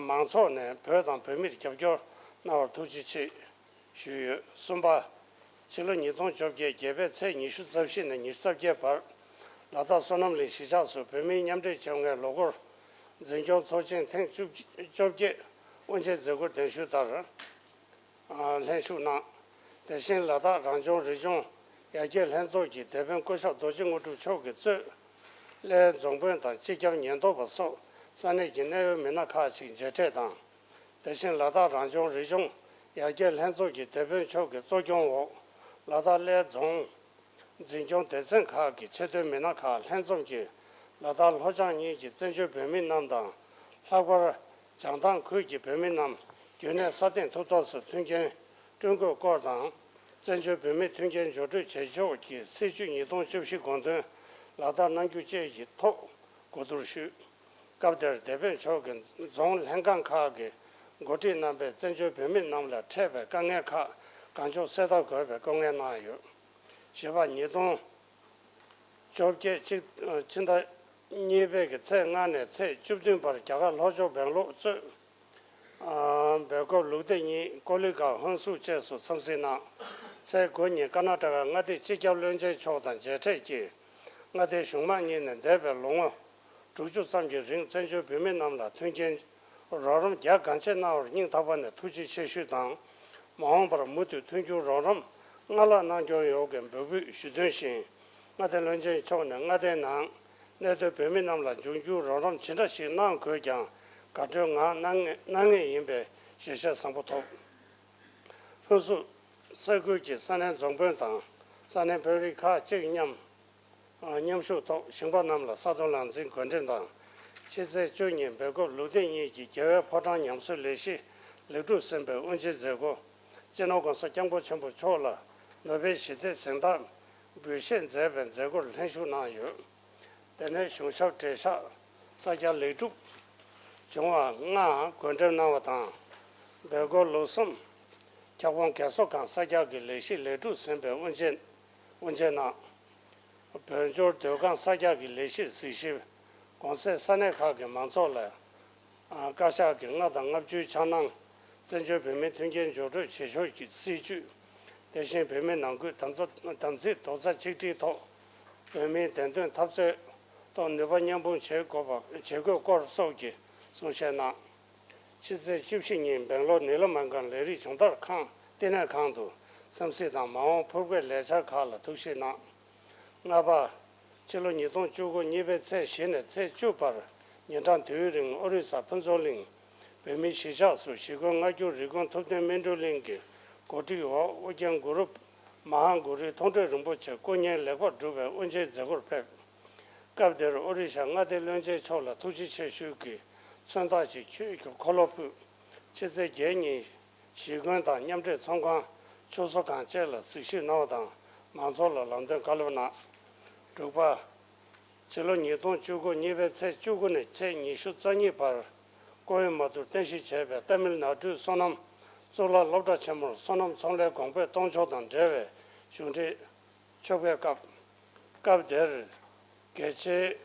མང་ཚོགས་ནས་བོད་དང་བོད་མིར་རྒྱབ་སྐྱོར་གནང་བར་ཐུགས་རྗེ་ཆེ། ཞུས་ཡོད། གསུམ་པ། ཕྱི་ལོ་ཉིས་སྟོང་བཅོ་བརྒྱད་བརྒྱད་པའི་ཚེས་ཉི་ཤུ་རྩ་བཞི་ནས་ཉི་ཤུ་རྩ་བརྒྱད་བར་ལ་དྭགས་བསོད་ནམས་གླིང་གཞིས་ཆགས་སུ་བོད་མིའི་མཉམ་འབྲེལ་ལྗོངས་ལྔའི་ལོ་འཁོར་འཛིན་སྐྱོང་ཚོགས་ཆེན་ཐེངས་བཅོ་བརྒྱད་དབུ་འབྱེད་མཛད་སྒོར་གདན་ཞུ་ལྟར་ལྷན་ཞུགས་གནང་། དེ་བཞིན་ལ་དྭགས་རང་སྐྱོང་རི་ལྗོངས་ཡར་རྒྱས་ལྷན་ཚོགས་ཀྱི་སྡེ་དཔོན་སྐུ་ཞབས་རྡོ་རྗེ་དངོས་གྲུབ་མཆོག་གིས་གཙོས་གླེའི་རྫོང་དཔོན་དང་སྤྱི་ཁྱབ་ཉེན་རྟོག་པ་སོགས་ས་གནས་ཀྱི་གནད་ཡོད་མི་སྣ་ཁག་ཅིག་མཇལ་འཕྲད་དང་། དེ་བཞིན་ལ་དྭགས་རང་སྐྱོང་རི་ལྗོངས་ཡར་རྒྱས་ལྷན་ཚོགས་ཀྱི་སྡེ་དཔོན་མཆོག་གི་གཙོ་སྐྱོང་འོག་ལ་དྭགས་གླེ་རྫོང་འཛིན་སྐྱོང་སྡེ་ཚན་ཁག་གི་ཆེས་མཐོའི་མི་སྣ་ཁག་ལྷན་འཛོམས་ཀྱིས་ལ་དྭགས་ལྷོ་བྱང་གཉིས་ཀྱི་བཙན་བྱོལ་བོད་མི་རྣམས་དང་། ལྷག་པར་བྱང་ཐང་ཁུལ་གྱི་བོད་མི་རྣམས་རྒྱུན་གནས་སྲ་བརྟན་ཐུབ་ཐབས་སུ་མཐུན་རྐྱེན་བསྐྲུན་དགོས་སྐོར་དང་། བཙན་བྱོལ་བོད་མིའི་མཐུན་རྐྱེན་འགྱུར་སྤྲོད་བྱེད་ཕྱོགས་ཀྱི་སྲིད་བྱུས་ཉིས་སྟོང་བཅུ་བཞི་དགོངས་དོན་ལག་བསྟར་གནང་རྒྱུ་བཅས་ཀྱི་ཐོག་གོ་བསྡུར་ཞུས། སྐབས་དེར་སྡེ་དཔོན་མཆོག་གིས་རྫོང་ལྷན་ཁང་ཁག་གི་འགོ་ཁྲིད་རྣམ་པས་བཙན་བྱོལ་བོད་མི་རྣམས་ལ་འཕྲད་པའི་དཀའ་ངལ་ཁག་གང་མགྱོགས་སེལ་ཐབས་དགོས་པའི་སྐུ་ངལ་གནང་ཡོད། བཞི་པ། ཉིས་སྟོང་བཅོ་བརྒྱད་ཕྱི་ཟླ་གཉིས་པའི་གི་ཚེས་ལྔ་ནས་ཚེས་བཅུ་བདུན་བར་རྒྱ་གར་ལྷོ་ཕྱོགས་སྦེང་ལོར་གཙོས། ཨ། སྦེལ་ཀོབ་ལུགས་བདེ་གཉིས་ཀོ་ལི་གྷལ་ཧོན་སུར་བཅས་སུ་འཚམས་གཟིགས་གནང་། ཚེས་དགུ་ཉིན་ཀར་ནཱ་ཊ་ཀ་མངའ་སྡེའི་སྤྱི་ཁྱབ་བློན་ཆེན་མཆོག་དང་མཇལ་འཕྲད་ཀྱིས། མངའ་སྡེའི་གཞུང་མང་གཉིས་ནས་འདས་པའི་ལོ་ངོ་དྲུག་ཅུ་ཙམ་གྱི་རིང་བཙན་བྱོལ་བོད་མི་རྣམས་ལ་མཐུན་རྐྱེན་རོགས་རམ་རྒྱ་གང་ཆེ་གནང་བར་སྙིང་ཐག་པ་ནས་ཐུགས་རྗེ་ཆེ་ཞུས་དང་། མ་འོངས་པར་མུ་མཐུད་མཐུན་འགྱུར་རོགས་རམ་སྔར་ལྷག་གནང་སྐྱོང་ཡོང་གི་འབོད་སྐུལ་ཞུ་དོན་བཞིན། མངའ་སྡེ་བློན་ཆེན་མཆོག་ནས་མངའ་སྡེའི་ནང་གནས་སྡོད་བོད་མི་རྣམས་ལ་འབྱུང་འགྱུར་རོགས་རམ་ཇི་འདྲ་ཞིག་གནང་དགོས་ཀྱང་དགའ་སྤྲོའི་ངང་གནང་ངེས་གནང་ངེས་ཡིན་པའི་ཞལ་བཞེས་བཟང་པོ་ཐོབ། ཧོན་སུར་ས་ཁུལ་གྱི་ས་གནས་རྫོང་དཔོན་དང་ས་གནས་དཔོན་རིགས་ཁག་ཅིག་མཉམ་མཉམ་ཞུགས་ཐོག་ཞིང་པ་རྣམས་ལ་ས་དོན་ལག་འཛིན་བགོ་འགྲེམས་དང་། ཕྱི་ཚེས་བཅུ་ཉིན་སྦེལ་ཀོབ་ལུགས་བདེ་གཉིས་ཀྱི་རྒྱལ་བའི་ཕོ་བྲང་ཉམས་གསོའི་ལས་གཞི་ལེགས་གྲུབ་ཟིན་པའི་དབུ་འབྱེད་མཛད་སྒོ། སྤྱི་ནོར་༸གོང་ས་༸སྐྱབས་མགོན་ཆེན་པོ་མཆོག་ལ་ནོ་བེལ་ཞི་བདེའི་གཟེངས་རྟགས་འབུལ་བཞེས་མཛད་པའི་མཛད་སྒོར་ལྷན་ཞུགས་གནང་ཡོད། དེ་ནས་གཞུང་ཞབས་བགྲེས་ཤག་ས་སྐྱ་ལེགས་གྲུབ་བྱུང་བ་ལྔ་བགོ་འགྲེམས་གནང་བ་དང་། སྦེལ་ཀོབ་ལུགས་གསུམ་འཁྱགས་སྦོམ་རྒས་གསོ་ཁང་ས་སྐྱ་གི་ལས་གཞི་ལེགས་གྲུབ་ཟིན་པའི་དབུ་འབྱེད་དབུ་འབྱེད་གནང་། བོད་འབྱོར་སྡོད་ཁང་ས་སྐྱ་གི་ལས་གཞིར་གཟིགས་ཞིབ། གོང་གསལ་ས་གནས་ཁག་གི་མང་ཚོགས་ལ་བཀའ་ཤག་གི་ལྔ་དང་ལྔ་བཅུའི་འཆར་སྣང་། བཙན་བྱོལ་བོད་མིའི་མཐུན་རྐྱེན་འགྱུར་སྤྲོད་བྱེད་ཕྱོགས་ཀྱི་སྲིད་བྱུས། དེ་བཞིན་བོད་མི་ནང་ཁུལ་དམ་ཚ་དམ་ཚིག་རྡོག་རྩ་གཅིག་སྒྲིལ་ཐོག་བོད་མིའི་བདེན་དོན་འཐབ་རྩོད་ཐོག་ནུས་པ་མཉམ་སྤུངས་བྱེད་དགོས་པ་བྱེད་དགོས་སྐོར་སོགས་ཀྱི་གསུང་བཤད་གནང་། ཕྱི་ཚེས་བཅུ་བཞི་ཉིན་སྦེང་ལོར་ནི་ལ་མན་གང་ལས་རིགས་སྦྱོང་བརྡར་ཁང་བསྟི་གནས་ཁང་དུ་འཚམས་གཟིགས་དང་མ་འོངས་ཕུར་རྒོལ་ལས་འཆར་ཁག་ལ་ཐུགས་ཞིབ་གནང་། ལྔ་པ། ཕྱི་ལོ་ཉིས་སྟོང་བཅུ་དགུ་གཉིས་པའི་ཚེས་བཞི་ནས་ཚེས་བཅུ་བར་ཉིན་གྲངས་དུས་རིང་ཨོ་རི་ས་ཕུན་ཚོགས་གླིང་བོད་མིའི་གཞིས་ཆགས་སུ་གཞིས་དགོན་སྔ་འགྱུར་རི་དགོན་ཐུབ་བསྟན་སྨིན་གྲོལ་གླིང་གི་གོ་སྒྲིག་འོག་ཨོ་རྒྱན་གུ་རུ་མ་ཧཱ་གུ་རུའི་མཐོང་གྲོལ་རིན་པོ་ཆེ་སྐུ་བརྙན་ལེགས་པར་གྲུབ་པའི་དབུ་འབྱེད་མཛད་སྒོར་ཕེབས། སྐབས་དེར་ཨོ་རི་ཤ་མངའ་སྡེའི་བློན་ཆེན་མཆོག་ལ་ཐུགས་རྗེ་ཆེ་ཞུའི་མཚོན་རྟགས་ཀྱི་ཆོས་ཀྱི་འཁོར་ལོ་ཕུལ། ཕྱི་ཚེས་བརྒྱད་ཉིན་གཞིས་དགོན་དང་མཉམ་འབྲེལ་ཚོང་ཁང་ཕྱུགས་གསོ་ཁང་བཅས་ལ་གཟིགས་ཞིབ་གནང་བ་དང་མང་ཚོགས་ལ་ལམ་སྟོན་བཀའ་སློབ་གནང་། དྲུག་པ། ཕྱི་ལོ་ཉིས་སྟོང་བཅུ་དགུ་གཉིས་པའི་ཚེས་བཅུ་དགུ་ནས་ཚེས་ཉི་ཤུ་རྩ་གཉིས་བར་ཀོ་ཨིན་མ་ཏུར་རྟེན་གཞི་བྱས་པའི་ཏ་མིལ་ནཱ་ཌུའི་སོ་ནམ་ གཙུག་ལག་སློབ་གྲྭ་ཆེན་མོར་སོ་ནམ་ཚོང་ལས་གོང་འཕེལ་གཏོང་ཕྱོགས་དང་འབྲེལ་བའི་གཞུང་འབྲེལ་ཕྱོགས་ཕེབས་སྐབས། སྐབས་དེར་གལ་ཆེ་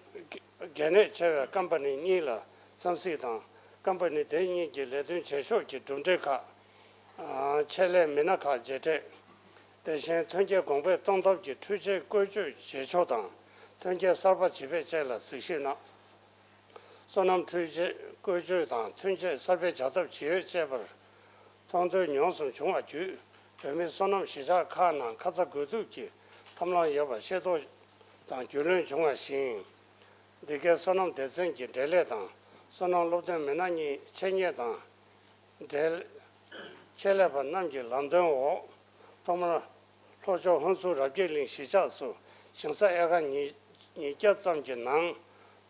གལ་གནད་ཆེ་བའི་ཀམ་པ་ནི་གཉིས་ལ་འཚམས་གཟིགས་དང་། ཀམ་པ་ནི་དེ་གཉིས་ཀྱི་ལས་དོན་བྱེད་ཕྱོགས་ཀྱི་གྲུབ་འབྲས་ཁག་ཆེད་ལས་མི་སྣ་ཁག་མཇལ་འཕྲད། དེ་བཞིན་ཐོན་སྐྱེད་གོང་འཕེལ་གཏོང་ཐབས་ཀྱི་འཕྲུལ་ཆས་བཀོལ་སྤྱོད་བྱེད་ཕྱོགས་དང་། ཐོན་སྐྱེད་གསར་པ་བྱེད་ཕྱོགས་བཅས་ལ་གཟིགས་ཞིབ་གནང་། སོ་ནམ་འཕྲུལ་ཆས་བཀོལ་སྤྱོད་དང་ཐོན་སྐྱེད་གསར་སྤེལ་བྱ་ཐབས་ཇི་ཡོད་བཅས་པར་མཐོང་ཐོས་མྱོང་གསུམ་བྱུང་བ་བརྒྱུད། བོད་མིའི་སོ་ནམ་གཞིས་ཆགས་ཁག་ནང་ཁ་ཚ་དགོས་གཏུགས་ཀྱི་ཐབས་ལམ་ཡོད་པ་ཤེས་རྟོགས་དང་རྒྱུས་ལོན་བྱུང་བ་བཞིན། འདི་གའི་སོ་ནམ་སྡེ་ཚན་གྱི་འབྲེལ་ལས་དང་། སོ་ནམ་སློབ་སྟོན་མི་སྣ་གཉིས་ཆེད་གཉེར་དང་། འབྲེལ། ཆེད་ལས་པ་རྣམས་ཀྱི་ལམ་སྟོན་འོག་ཐོག་མར་ལྷོ་ཕྱོགས་ཧོན་སུར་རབ་རྒྱས་གླིང་གཞིས་ཆགས་སུ་ཞིང་ས་ཨེ་ཀར་ཉིས་ཉིས་བརྒྱ་ཙམ་གྱི་ནང་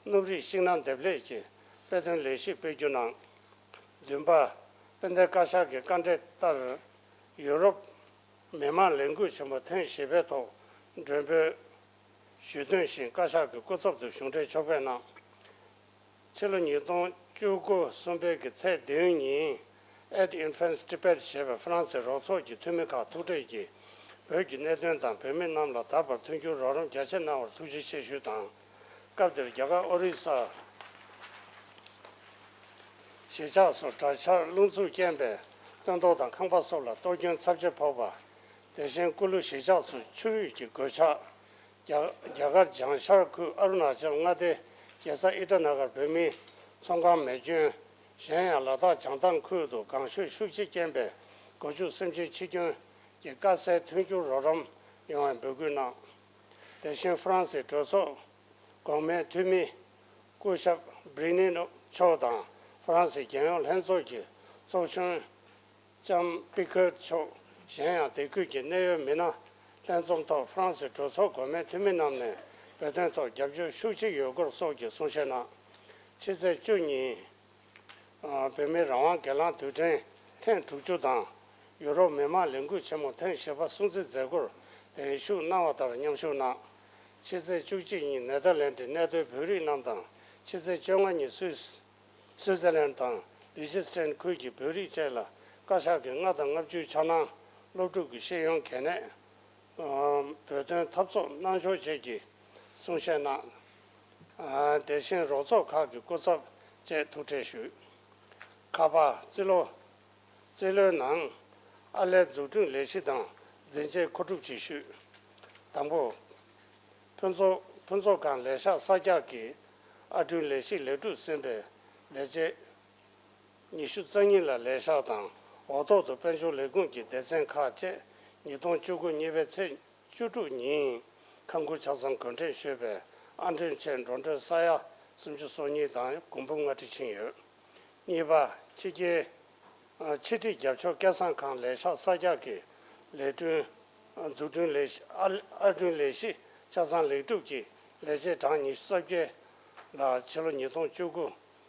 སྣུམ་རིགས་ཤིང་ནགས་འདེབས་ལས་ཀྱི་དཔེ་སྟོན་ལས་གཞི་སྤེལ་རྒྱུ་གནང་། བདུན་པ། དཔལ་ལྡན་བཀའ་ཤག་གི་བཀའ་འབྲེལ་ལྟར། ཡུ་རོབ་མི་དམངས་ལས་འགུལ་ཆེན་མོ་ཐེངས་བཞི་པའི་ཐོག་མགྲོན་འབོད་ཞུས་དོན་བཞིན་བཀའ་ཤག་གི་སྐུ་ཚབ་ཏུ་གཞུང་འབྲེལ་ཕྱོགས་ཕེབས་གནང་། ཕྱི་ལོ་ཉིས་སྟོང་བཅུ་དགུ་གསུམ་པའི་གི་ཚེས་བདུན་ཉིན། Aid in France Tibet ཞེས་པའི་ཧྥ་རན་སིའི་རོགས་ཚོགས་ཀྱི་འཐུས་མི་ཁག་ཐུག་འཕྲད་ཀྱིས། བོད་ཀྱི་གནད་དོན་དང་བོད་མི་རྣམས་ལ་ད་བར་མཐུན་འགྱུར་རོགས་རམ་རྒྱ་ཆེ་གནང་བར་ཐུགས་རྗེ་ཆེ་ཞུས་དང་། སྐབས་དེར་རྒྱ་གར་ཨོ་རི་ས་གཞིས་ཆགས་སུ་དྲག་ཆར་རླུང་འཚུབ་རྐྱེན་པས་སྟོན་ཐོག་དང་ཁང་པ་སོགས་ལ་གཏོར་སྐྱོན་ཚབས་ཆེ་ཕོག་པ། དེ་བཞིན་ཀུ་ལུ་གཞིས་ཆགས་སུ་ཆུ་རུད་ཀྱི་གོད་ཆག་རྒྱ་རྒྱ་གར་བྱང་ཤར་ཁུལ་ཨ་རུ་ན་ཅལ་མངའ་སྡེའི་རྒྱལ་ས་ཨི་ཊ་ན་གར་བོད་མིའི་ཚོང་ཁང་མེ་སྐྱོན། གཞན་ཡང་ལ་དྭགས་བྱང་ཐང་ཁུལ་དུ་གངས་ཤུགས་ཤུགས་ཆེ་རྐྱེན་པས་སྒོ་ཕྱུགས་སེམས་ཅན་འཆི་སྐྱོན་གྱི་དཀའ་སེལ་མཐུན་འགྱུར་རོགས་རམ་ཡོང་བའི་འབོད་སྐུལ་གནང་། དེ་བཞིན་ཧྥ་རན་སིའི་གྲོས་ཚོགས་གོང་མའི་འཐུས་མི་སྐུ་ཞབས་བྷི་རི་ནི་མཆོག་དང་ཧྥ་རན་སིའི་རྒྱལ་ཡོངས་ལྷན་ཚོགས་ཀྱི་ཚོགས་གཞོན་ལྕམ་པི་ཁར་མཆོག་གཞན་ཡང་དེ་ཁུལ་གྱི་གནད་ཡོད་མི་སྣ་ལྷན་འཛོམས་ཐོག་ཧྥ་རན་སིའི་གྲོས་ཚོགས་གོང་མའི་འཐུས་མི་རྣམས་ནས་བོད་དོན་ཐོག་རྒྱབ་སྐྱོར་ཤུགས་ཆེ་ཡོད་སྐོར་སོགས་ཀྱི་གསུང་བཤད་གནང་། ཕྱི་ཚེས་བཅུ་ཉིན། ཨ། བོད་མིའི་རང་དབང་སྒེར་ལངས་དུས་དྲན་ཐེངས་དྲུག་ཅུ་དང་། ཡུ་རོབ་མི་དམངས་ལས་འགུལ་ཆེན་མོ་ཐེངས་བཞི་པ་སྲུང་བརྩི་མཛད་སྒོར་གདན་ཞུ་གནང་བ་དང་མཉམ་ཞུགས་གནང་། ཕྱི་ཚེས་བཅུ་གཅིག་ཉིན་ནེ་དར་ལེན་ཌི་གནས་སྡོད་བོད་རིགས་རྣམས་དང་། ཕྱི་ཚེས་བཅོ་ལྔ་ཉིན་སུད་སི། སུད་སི་ལན་དང་ལི་ཅི་སི་ཊན་ཁུལ་གྱི་བོད་རིགས་བཅས་ལ་བཀའ་ཤག་གི་ལྔ་དང་ལྔ་བཅུའི་འཆར་སྣང་སློབ་ཕྲུག་གི་ཤེས་ཡོན་གལ་གནད། ཨ། བོད་དོན་འཐབ་རྩོད་གནང་ཕྱོགས་བཅས་ཀྱི་གསུང་བཤད་གནང་། ཨ། དེ་བཞིན་རོགས་ཚོགས་ཁག་གི་སྐུ་ཚབ་བཅས་ཐུག་འཕྲད་ཞུས། ཁ་པར་རྩིས་ལོ། རྩིས་ལོའི་ནང་ཨར་ལས་འཛུགས་སྐྲུན་ལས་གཞི་དང་འཛིན་ཆས་མཁོ་སྒྲུབ་ཅིག་ཞུས། དང་པོ། ཕུན་ཚོགས་ཕུན་ཚོགས་སྒང་ལས་ཤག་གསར་རྒྱག་གིས་ཨར་སྐྲུན་ལས་གཞི་ལེགས་གྲུབ་ཟིན་པའི་ལས་བྱེད་ཉི་ཤུ་རྩ་གཉིས་ལ་ལས་ཤག་དང་འོག་ཐོག་ཏུ་དཔལ་འབྱོར་ལས་ཁུངས་ཀྱི་སྡེ་ཚན་ཁག་བཅས་ཉིས་སྟོང་བཅུ་དགུ་གཉིས་པའི་ཚེས་བཅུ་དྲུག་ཉིན་ཁང་ཁུལ་ཆ་ཚང་གུང་ཁྲན་ཞུས་པའི་ཨར་སྐྲུན་ཆེད་འགྲོ་གྲོན་ས་ཡ་སུམ་ཅུ་སོ་གཉིས་དང་གོང་འབུམ་ལྔ་ཁྲི་ཕྱིན་ཡོད། གཉིས་པ། ཕྱི་རྒྱལ། ཕྱི་དྲིལ་རྒྱབ་ཕྱོགས་སྐལ་བཟང་ཁང་ལས་ཤག་གསར་རྒྱག་གི་ལས་སྐྲུན། འཛུགས་སྐྲུན་ལས་ཨར་ཨར་སྐྲུན་ལས་གཞི་ཆ་ཚང་ལེགས་གྲུབ་ཀྱིས་ལས་བྱེད་གྲངས་ཉི་ཤུ་རྩ་བརྒྱད་ལ་ཕྱི་ལོ་ཉིས་སྟོང་བཅུ་དགུ་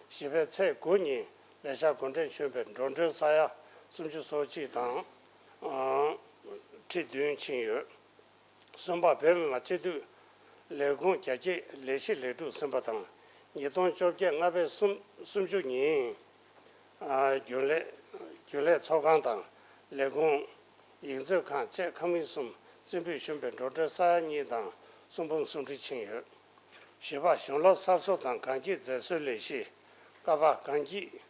བཞི་པའི་ཚེས་དགུ་ཉིན་ལས་ཤག་གུང་ཁྲན་ཞུས་པའི་འགྲོ་གྲོན་ས་ཡ་སུམ་ཅུ་སོ་གཅིག་དང་། ཁྲི་བདུན་ཕྱིན་ཡོད། གསུམ་པ། བོད་མི་མང་སྤྱི་འཐུས་ལས་ཁུངས་རྒྱ་སྐྱེད་ལས་གཞི་ལེགས་གྲུབ་ཟིན་པ་དང་། ཉིས་སྟོང་བཅོ་བརྒྱད་ལྔ་པའི་གསུམ་གསུམ་བཅུ་ཉིན། ཨ། རྒྱུན་ལས་རྒྱུན་ལས་ཚོགས་ཁང་དང་ལས་ཁུངས། ཡིག་མཛོད་ཁང་བཅས་ཁང་མིག་གསུམ་རྩིས་འབུལ་ཞུས་པའི་འགྲོ་གྲོན་ས་ཡ་གཉིས་དང་གསུམ་འབུམ་གསུམ་ཁྲི་ཕྱིན་ཡོད། བཞི་པ། གཞུང་ལམ་གསར་བཟོ་དང་གངས་སྐྱིད་མཛེས་བཟོའི་ལས་གཞི། ཀ་པ། གངས་སྐྱིད།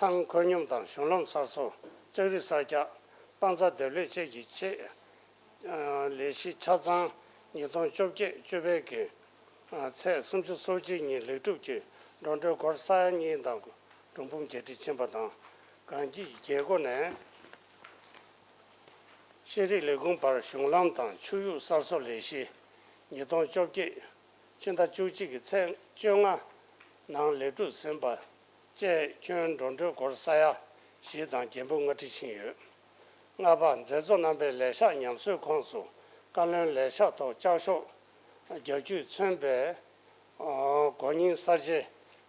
ཐང་འཁོད་སྙོམས་དང་གཞུང་ལམ་གསར་བཟོ། ལྕགས་རི་གསར་རྒྱག་དཔང་རྩ་འདེབས་ལས་བཅས་ཀྱི་ཆེད། ཨ། ལས་གཞི་ཆ་ཚང་ཉིས་སྟོང་བཅོ་བརྒྱད་བཅུ་པའི་གི། ཨ། ཚེས་སུམ་ཅུ་སོ་གཅིག་ཉིན་ལེགས་གྲུབ་ཀྱིས་འགྲོ་གྲོན་སྒོར་ས་ཡ་གཉིས་དང་འབུམ་བརྒྱད་ཁྲི་ཕྱིན་པ་དང་། གངས་སྐྱིད་རྒྱལ་སྒོ་ནས་ཤེས་རིག་ལས་ཁུངས་བར་གཞུང་ལམ་དང་ཆུ་གཡུར་གསར་བཟོ་ལས་གཞི། ཉིས་སྟོང་བཅོ་བརྒྱད་ཕྱི་ཟླ་བཅུ་གཅིག་གི་ཚེས་བཅོ་ལྔ་ནང་ལེགས་གྲུབ་ཟིན་པ། བཅས་ཁྱོན་འགྲོ་གྲོན་སྒོར་ས་ཡ་བཞི་དང་རྒྱན་འབུམ་ལྔ་ཁྲི་ཕྱིན་ཡོད། ལྔ་པ། མཛད་གཙོ་རྣམ་པས་ལས་ཤག་ཉམས་གསོའི་ཁོངས་སུ་བཀའ་བློན་ལས་ཤག་ཐོག་བསྐྱར་ཞོགས་རྒྱག་རྒྱུས་མཚོན་པའི། ཨོ། སྒོ་རྙིང་གསར་བརྗེ།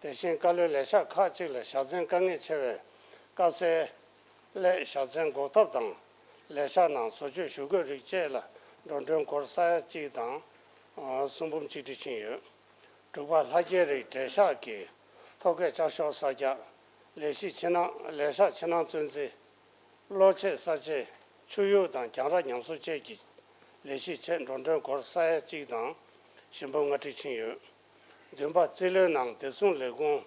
དེ་བཞིན་བཀའ་བློན་ལས་ཤག་ཁག་ཅིག་ལ་བཞག་འཛིན་དཀའ་ངལ་ཆེ་བའི་དཀའ་སེལ་སླད་བཞག་འཛིན་འགོག་ཐབས་དང་། ལས་ཤག་ནང་བཟོ་བཅོས་ཞུ་དགོས་རིགས་བཅས་ལ་འགྲོ་གྲོན་སྒོར་ས་ཡ་གཅིག་དང་། ཨོ། གསུམ་འབུམ་གཅིག་ཁྲི་ཕྱིན་ཡོད། དྲུག་པ། ལྷ་རྒྱལ་རིའི་འབྲས་ཤག་གི་ཐོག་ཁའི་བསྐྱར་ཞོགས་གསར་རྒྱག་ལས་གཞི་ཕྱི་ནང་ལས་ཤག་ཕྱི་ནང་བཙོན་འཛུལ། གློག་ཆས་གསར་བརྗེ། ཆུ་གཡུར་དང་གྱང་ར་ཉམས་གསོ་བཅས་ཀྱི་ལས་གཞིའི་ཆེད་འགྲོ་གྲོན་སྒོར་ས་ཡ་གཅིག་དང་ཞེ་འབུམ་ལྔ་ཁྲི་ཕྱིན་ཡོད། བདུན་པ། རྩིས་ལོའི་ནང་བདེ་སྲུང་ལས་ཁུངས་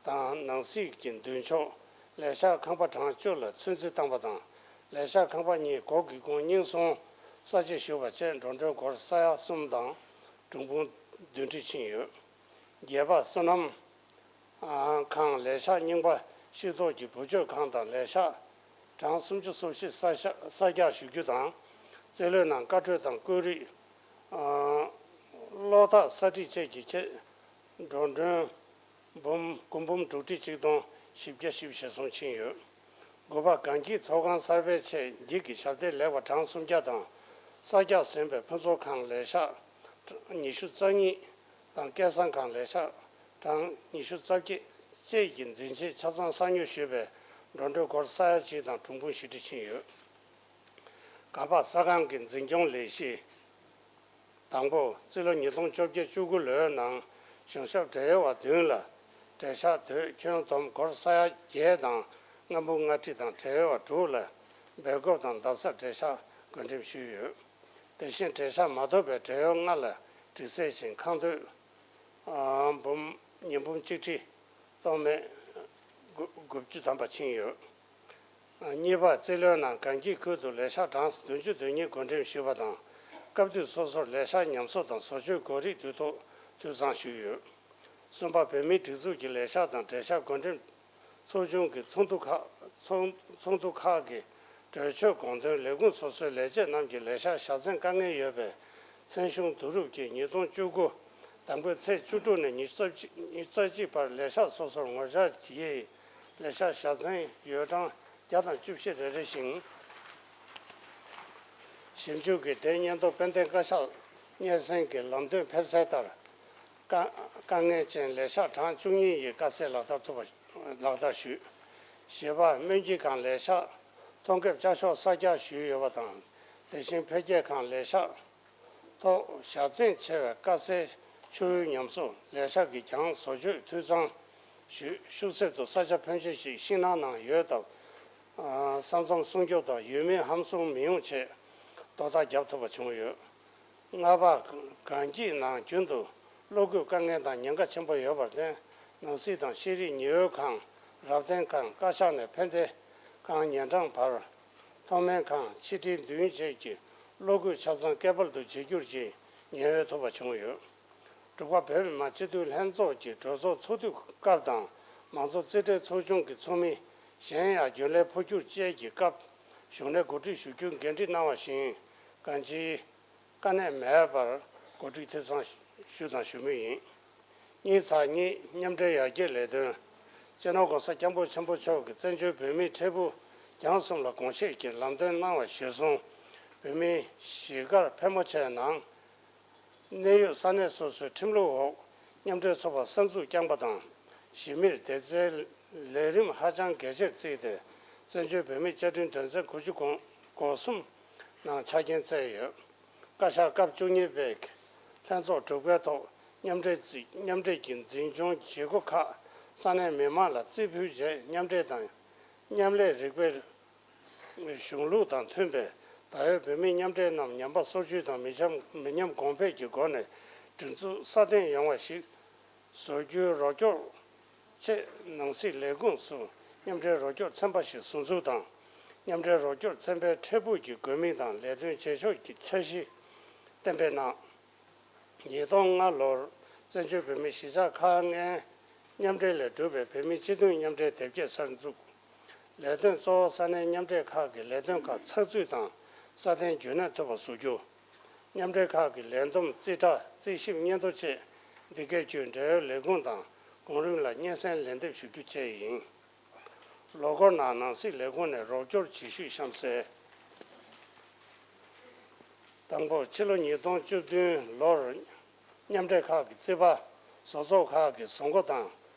དང་ནང་སྲིད་ཀྱི་མདུན་ཕྱོགས་ལས་ཤག་ཁང་པ་གྲངས་བཅུ་ལ་ཚོད་འཛིན་བཏང་བ་དང་། ལས་ཤག་ཁང་པ་གཉིས་སྒོ་སྒེའུ་ཁུང་གཉིས་ཟུང་གསར་བརྗེ་ཞུས་པ་བཅས་འགྲོ་གྲོན་སྒོར་ས་ཡ་གསུམ་དང་འབུམ་བདུན་ཁྲི་ཕྱིན་ཡོད། བརྒྱད་པ། སོ་ནམ་ཁང་ལས་ཤག་རྙིང་པ་ཕྱིར་གཏོང་གི་བུ་བཅོལ་ཁང་དང་ལས་ཤག་གྲངས་སུམ་ཅུ་སོ་བཞི་གསར་ཤ་གསར་རྒྱག་ཞུ་རྒྱུ་དང་། རྩིས་ལོའི་ནང་བཀའ་འཁྲོལ་དང་བཀོད་རིས། གློག་ཐག་གསར་སྒྲིག་བཅས་ཀྱི་ཆེད་འགྲོ་གྲོན་འབུམ་སྒོར་འབུམ་དྲུག་ཁྲི་ཆིག་སྟོང་བཞི་བརྒྱ་བཞི་བཅུ་ཞེ་གསུམ་ཕྱིན་ཡོད། དགུ་པ། སྒང་སྐྱིད་ཚོགས་ཁང་གསར་པའི་ཆེད་འགྱིག་གི་ཞབས་བརྟན་ལེགས་པ་གྲངས་སུམ་བརྒྱ་དང་། གསར་རྒྱག་ཟིན་པའི་ཕུན་ཚོགས་ཁང་ལས་ཤག་ཉི་ཤུ་རྩ་གཉིས་དང་སྐལ་བཟང་ཁང་ལས་ཤག་གྲངས་ཉི་ཤུ་རྩ་བརྒྱད་བཅས་ཀྱི་འཛིན་ཆས་ཆ་ཚང་གསར་ཉོ་ཞུས་པའི་འགྲོ་གྲོན་སྒོར་ས་ཡ་གཅིག་དང་འབུམ་བཞི་ཁྲི་ཕྱིན་ཡོད། ག་པ། ས་ཁང་གི་འཛིན་སྐྱོང་ལས་གཞི། དང་པོ། རྩིས་ལོ་ཉིས་སྟོང་བཅོ་བརྒྱད་བཅུ་དགུ་ལོའི་ནང་གཞུང་ཞབས་བགྲེས་ཡོལ་བ་བདུན་ལ་བྲེལ་ཤག་དོད་ཁྱོན་བསྡོམས་སྒོར་ས་ཡ་བརྒྱད་དང་ལྔ་འབུམ་ལྔ་ཁྲི་དང་། བགྲེས་ཡོལ་བ་དྲུག་ལ་སྦེལ་ཀོབ་དང་རྡ་སར་བྲེལ་ཤག་བགོ་འགྲེམས་ཞུས་ཡོད། དེ་བཞིན་བྲེལ་ཤག་མ་ཐོབ་པའི་བགྲེས་ཡོལ་ལྔ་ལ་དྲི་ཟས་ཤིང་ཁང་དོད་འབུམ་ཉིས་འབུམ་གཅིག་ཁྲི་སྟོང་མེད་དགུ་བཅུ་ཐམ་པ་ཕྱིན་ཡོད། གཉིས་པ། རྩིས་ལོའི་ནང་སྒང་སྐྱིད་ཁུལ་དུ་ལས་ཤག་གྲངས་བདུན་ཅུ་དོན་གཉིས་བགོ་འགྲེམས་ཞུས་པ་དང་། སྐབས་དུས་སོ་སོར་ལས་ཤག་ཉམས་གསོ་དང་བཟོ་བཅོས་དགོས་རིགས་དུས་ཐོག་འཐུས་ཚང་ཞུས་ཡོད། གསུམ་པ། བོད་མིའི་སྒྲིག་འཛུགས་ཀྱི་ལས་ཤག་དང་བྲེལ་ཤག་བགོ་འགྲེམས་ཚོགས་ཆུང་གི་ཚོགས་འདུ་ཁག་ཚོགས་ཚོགས་འདུ་ཁག་གི་གྲོས་ཆོད་དགོངས་དོན། ལས་ཁུངས་སོ་སོའི་ལས་བྱེད་རྣམས་ཀྱི་ལས་ཤག་ཞག་མཚན་དཀའ་ངལ་ཡོད་པའི་མཚན་གཞུང་བསྡུ་རུབ་ཀྱིས་ཉིས་སྟོང་བཅུ་དགུ་དང་པོའི་ཚེས་བཅུ་དྲུག་ནས་ཉི་ཤུ་རྩ་གཅིག་ཉི་ཤུ་རྩ་གཅིག་བར་ལས་ཤག་སོ་སོར་ངོ་བཅར་གྱིས་ལས་ཤག་ཞག་མཚན་ཡོལ་གྲངས་བརྒྱ་དང་བཅུ་བཞི་རེ་རེ་བཞིན་ཞིབ་འཇུག་གིས། དེ་སྙིང་སྟོབས་དཔལ་ལྡན་བཀའ་ཤག་སྙན་སེང་གི་ལམ་སྟོན་ཕེབས་གསལ་ལྟར། དཀའ་དཀའ་ངལ་ཅན་ལས་ཤག་གྲངས་བཅུ་གཉིས་ཡི་དཀའ་སེལ་ལག་བསྟར་ཐུབ་པ་ལག་བསྟར་ཞུས། བཞི་པ། སྨན་སྐྱིད་ཁང་ལས་ཤག་ཐོ་འགོད་བསྐྱར་ཞོག་གསར་རྒྱག་ཞུས་ཡོད་པ་དང་། དེ་བཞིན་འཕེལ་རྒྱས་ཁང་ལས་ཤག་ཐོག་ཞག་མཚན་ཆེ་བའི་དཀའ་སེལ་ཕྱི་དྲོའི་ཉམས་གསོ། ལས་ཤག་གིས་ཀྱང་བཟོ་བཅོས་འཐུས་ཚང་ཞུས། ཤུགས་གསེབ་ཏུ་ས་ཆ་ཕོན་ཆེ་ཞིག་ཤིང་ནགས་ནང་ཡོད་སྟབས། ས་མཚམས་སྲུང་སྐྱོབ་དང་ཡུལ་མིའི་ཧམ་བཟུང་མི་ཡོང་ཆེད་དོ་བདག་བརྒྱབ་ཐུབ་པ་བྱུང་ཡོད། ལྔ་པ། སྒང་སྐྱིད་ནང་རྒྱུན་དུ་གློག་སྐུད་དཀའ་ངལ་དང་ཉེན་ཁ་ཆེན་པོ་ཡོད་པར་བརྟེན། ནང་སྲིད་དང་ཤེས་རིག་ཉི་འོད་ཁང་། རབ་བརྟན་ཁང་། བཀའ་ཤག་ནས་ཕན་བདེ་ཁང་ཉེ་འབྲེལ་བར། མཐོ་དམན་ཁང་། ཕྱི་དྲིལ་མདུན་བཅས་ཀྱི་གློག་སྐུད་ཆ་ཚང་སྐལ་པར་དུ་བརྗེ་སྒྱུར་གྱིས་ཉེན་ཡོལ་ཐུབ་པ་བྱུང་ཡོད། དྲུག་པ། བོད་མི་མང་སྤྱི་འཐུས་ལྷན་ཚོགས་ཀྱི་གྲོས་ཚོགས་ཚོགས་དུས་སྐབས་དང་། མང་གཙོ་རྩིས་ཁྲའི་ཚོགས་ཆུང་གི་ཚོགས་མི་གཞན་ཡང་རྒྱུན་ལས་འཕོ་འགྱུར་བཅས་ཀྱི་སྐབས་བཞུགས་གནས་གོ་སྒྲིག་ཞུ་རྒྱུའི་འགན་འཁྲི་གནང་བ་བཞིན། གང་ཅིའི་དཀའ་གནད་མེད་པར་གོ་སྒྲིག་འཐུས་ཚང་ཞུ་དང་ཞུ་མུས་ཡིན། གཉིས་ཚེག་གཉིས། མཉམ་འབྲེལ་ཡར་རྒྱས་ལས་དོན། སྤྱི་ནོར་༸གོང་ས་༸སྐྱབས་མགོན་ཆེན་པོ་མཆོག་གིས་བཙན་བྱོལ་བོད་མིའི་འཕྲལ་ཕུགས་རྒྱང་གསུམ་ལ་དགོངས་བཞེས་ཀྱིས་ལམ་སྟོན་གནང་བ་གཞིར་བཟུང་། བོད་མིའི་གཞིས་སྒར་ཕལ་མོ་ཆེའི་ནང་གནད་ཡོད་ས་གནས་སོ་སོའི་ཁྲིམས་ལུགས་འོག་མཉམ་འབྲེལ་ཚོགས་པ་གསར་འཛུགས་བསྐྱངས་པ་དང་། གཞིས་མིར་དེ་ཚོའི་ལས་རིམ་ཧ་ཅང་གལ་ཆེར་བརྩིས་ཏེ། བཙན་བྱོལ་བོད་མིའི་བཅའ་ཁྲིམས་དོན་ཚན་དགུ་བཅུ་གོ་གོ་གསུམ་ནང་ཆ་རྐྱེན་བསྩལ་ཡོད། བཀའ་ཤག་སྐབས་བཅུ་གཉིས་པའི་ལྷན་ཚོགས་གྲུབ་འབྲས་ཐོག་མཉམ་འབྲེལ་རྩིས་མཉམ་འབྲེལ་གྱི་འཛིན་སྐྱོང་བྱེད་སྒོ་ཁག་ས་གནས་མི་མང་ལ་རྩིས་ཕུལ་རྗེས། མཉམ་འབྲེལ་དང་མཉམ་ལས་རིག་པའི་གཞུང་ལུགས་དང་མཐུན་པའི་ད་ཡོད་བོད་མིའི་མཉམ་འབྲེལ་རྣམས་ཉམས་པ་སོར་ཆུད་དང་མི་འཆམ་མི་ཉམས་གོང་འཕེལ་གྱི་སྒོ་ནས་སྒྲིག་འཛུགས་སྲ་བརྟན་ཡོང་བ་ཞིག་བཟོ་རྒྱུའི་རོགས་སྐྱོར་ཆེད། ནང་སྲིད་ལས་ཁུངས་སུ་མཉམ་འབྲེལ་རོགས་སྐྱོར་ཚན་པ་ཞིག་ཟུར་འཛུགས་དང་། མཉམ་འབྲེལ་རོགས་སྐྱོར་ཚན་པའི་འཕྲལ་ཕུགས་ཀྱི་དགོས་དམིགས་དང་ལས་དོན་བྱེད་ཕྱོགས་ཀྱི་འཆར་གཞི་གཏན་འབེབས་གནང་། ཉིས་སྟོང་ལྔ་ལོར་བཙན་བྱོལ་བོད་མིའི་གཞིས་ཆགས་ཁག་ལྔའི་མཉམ་འབྲེལ་ལས་གྲུབ་པའི་བོད་མིའི་སྤྱི་མཐུན་མཉམ་འབྲེལ་དེབ་སྐྱེལ་གསར་འཛུགས། ལས་དོན་གཙོ་བོ་ས་གནས་མཉམ་འབྲེལ་ཁག་གི་ལས་དོན་ཁག་ཚགས་ཚུད་དང་སྲ་བརྟན་རྒྱུན་གནས་ཐུབ་པ་བཟོ་རྒྱུ། མཉམ་འབྲེལ་ཁག་གི་ལས་བསྡོམས་རྩིས་ཁྲ། རྩིས་ཞིབ་སྙན་ཐོ་བཅས་འདི་གའི་བརྒྱུད་འབྲེལ་ཡོད་ལས་ཁུངས་དང་གོང་རིམ་ལ་སྙན་སེང་ལན་འདེབས་ཞུ་རྒྱུ་བཅས་ཡིན། ལོ་འཁོར་ནང་ནང་སྲིད་ལས་ཁུངས་ནས་རོགས་སྐྱོར་བྱེད་ཤུགས་གཤམ་གསལ། དང་པོ། ཕྱི་ལོ་ཉིས་སྟོང་བཅུ་བདུན་ལོར་མཉམ་འབྲེལ་ཁག་གི་རྩིས་པ། བཟོ་ཚོགས་ཁག་གི་བཟོ་འགོ་དང་།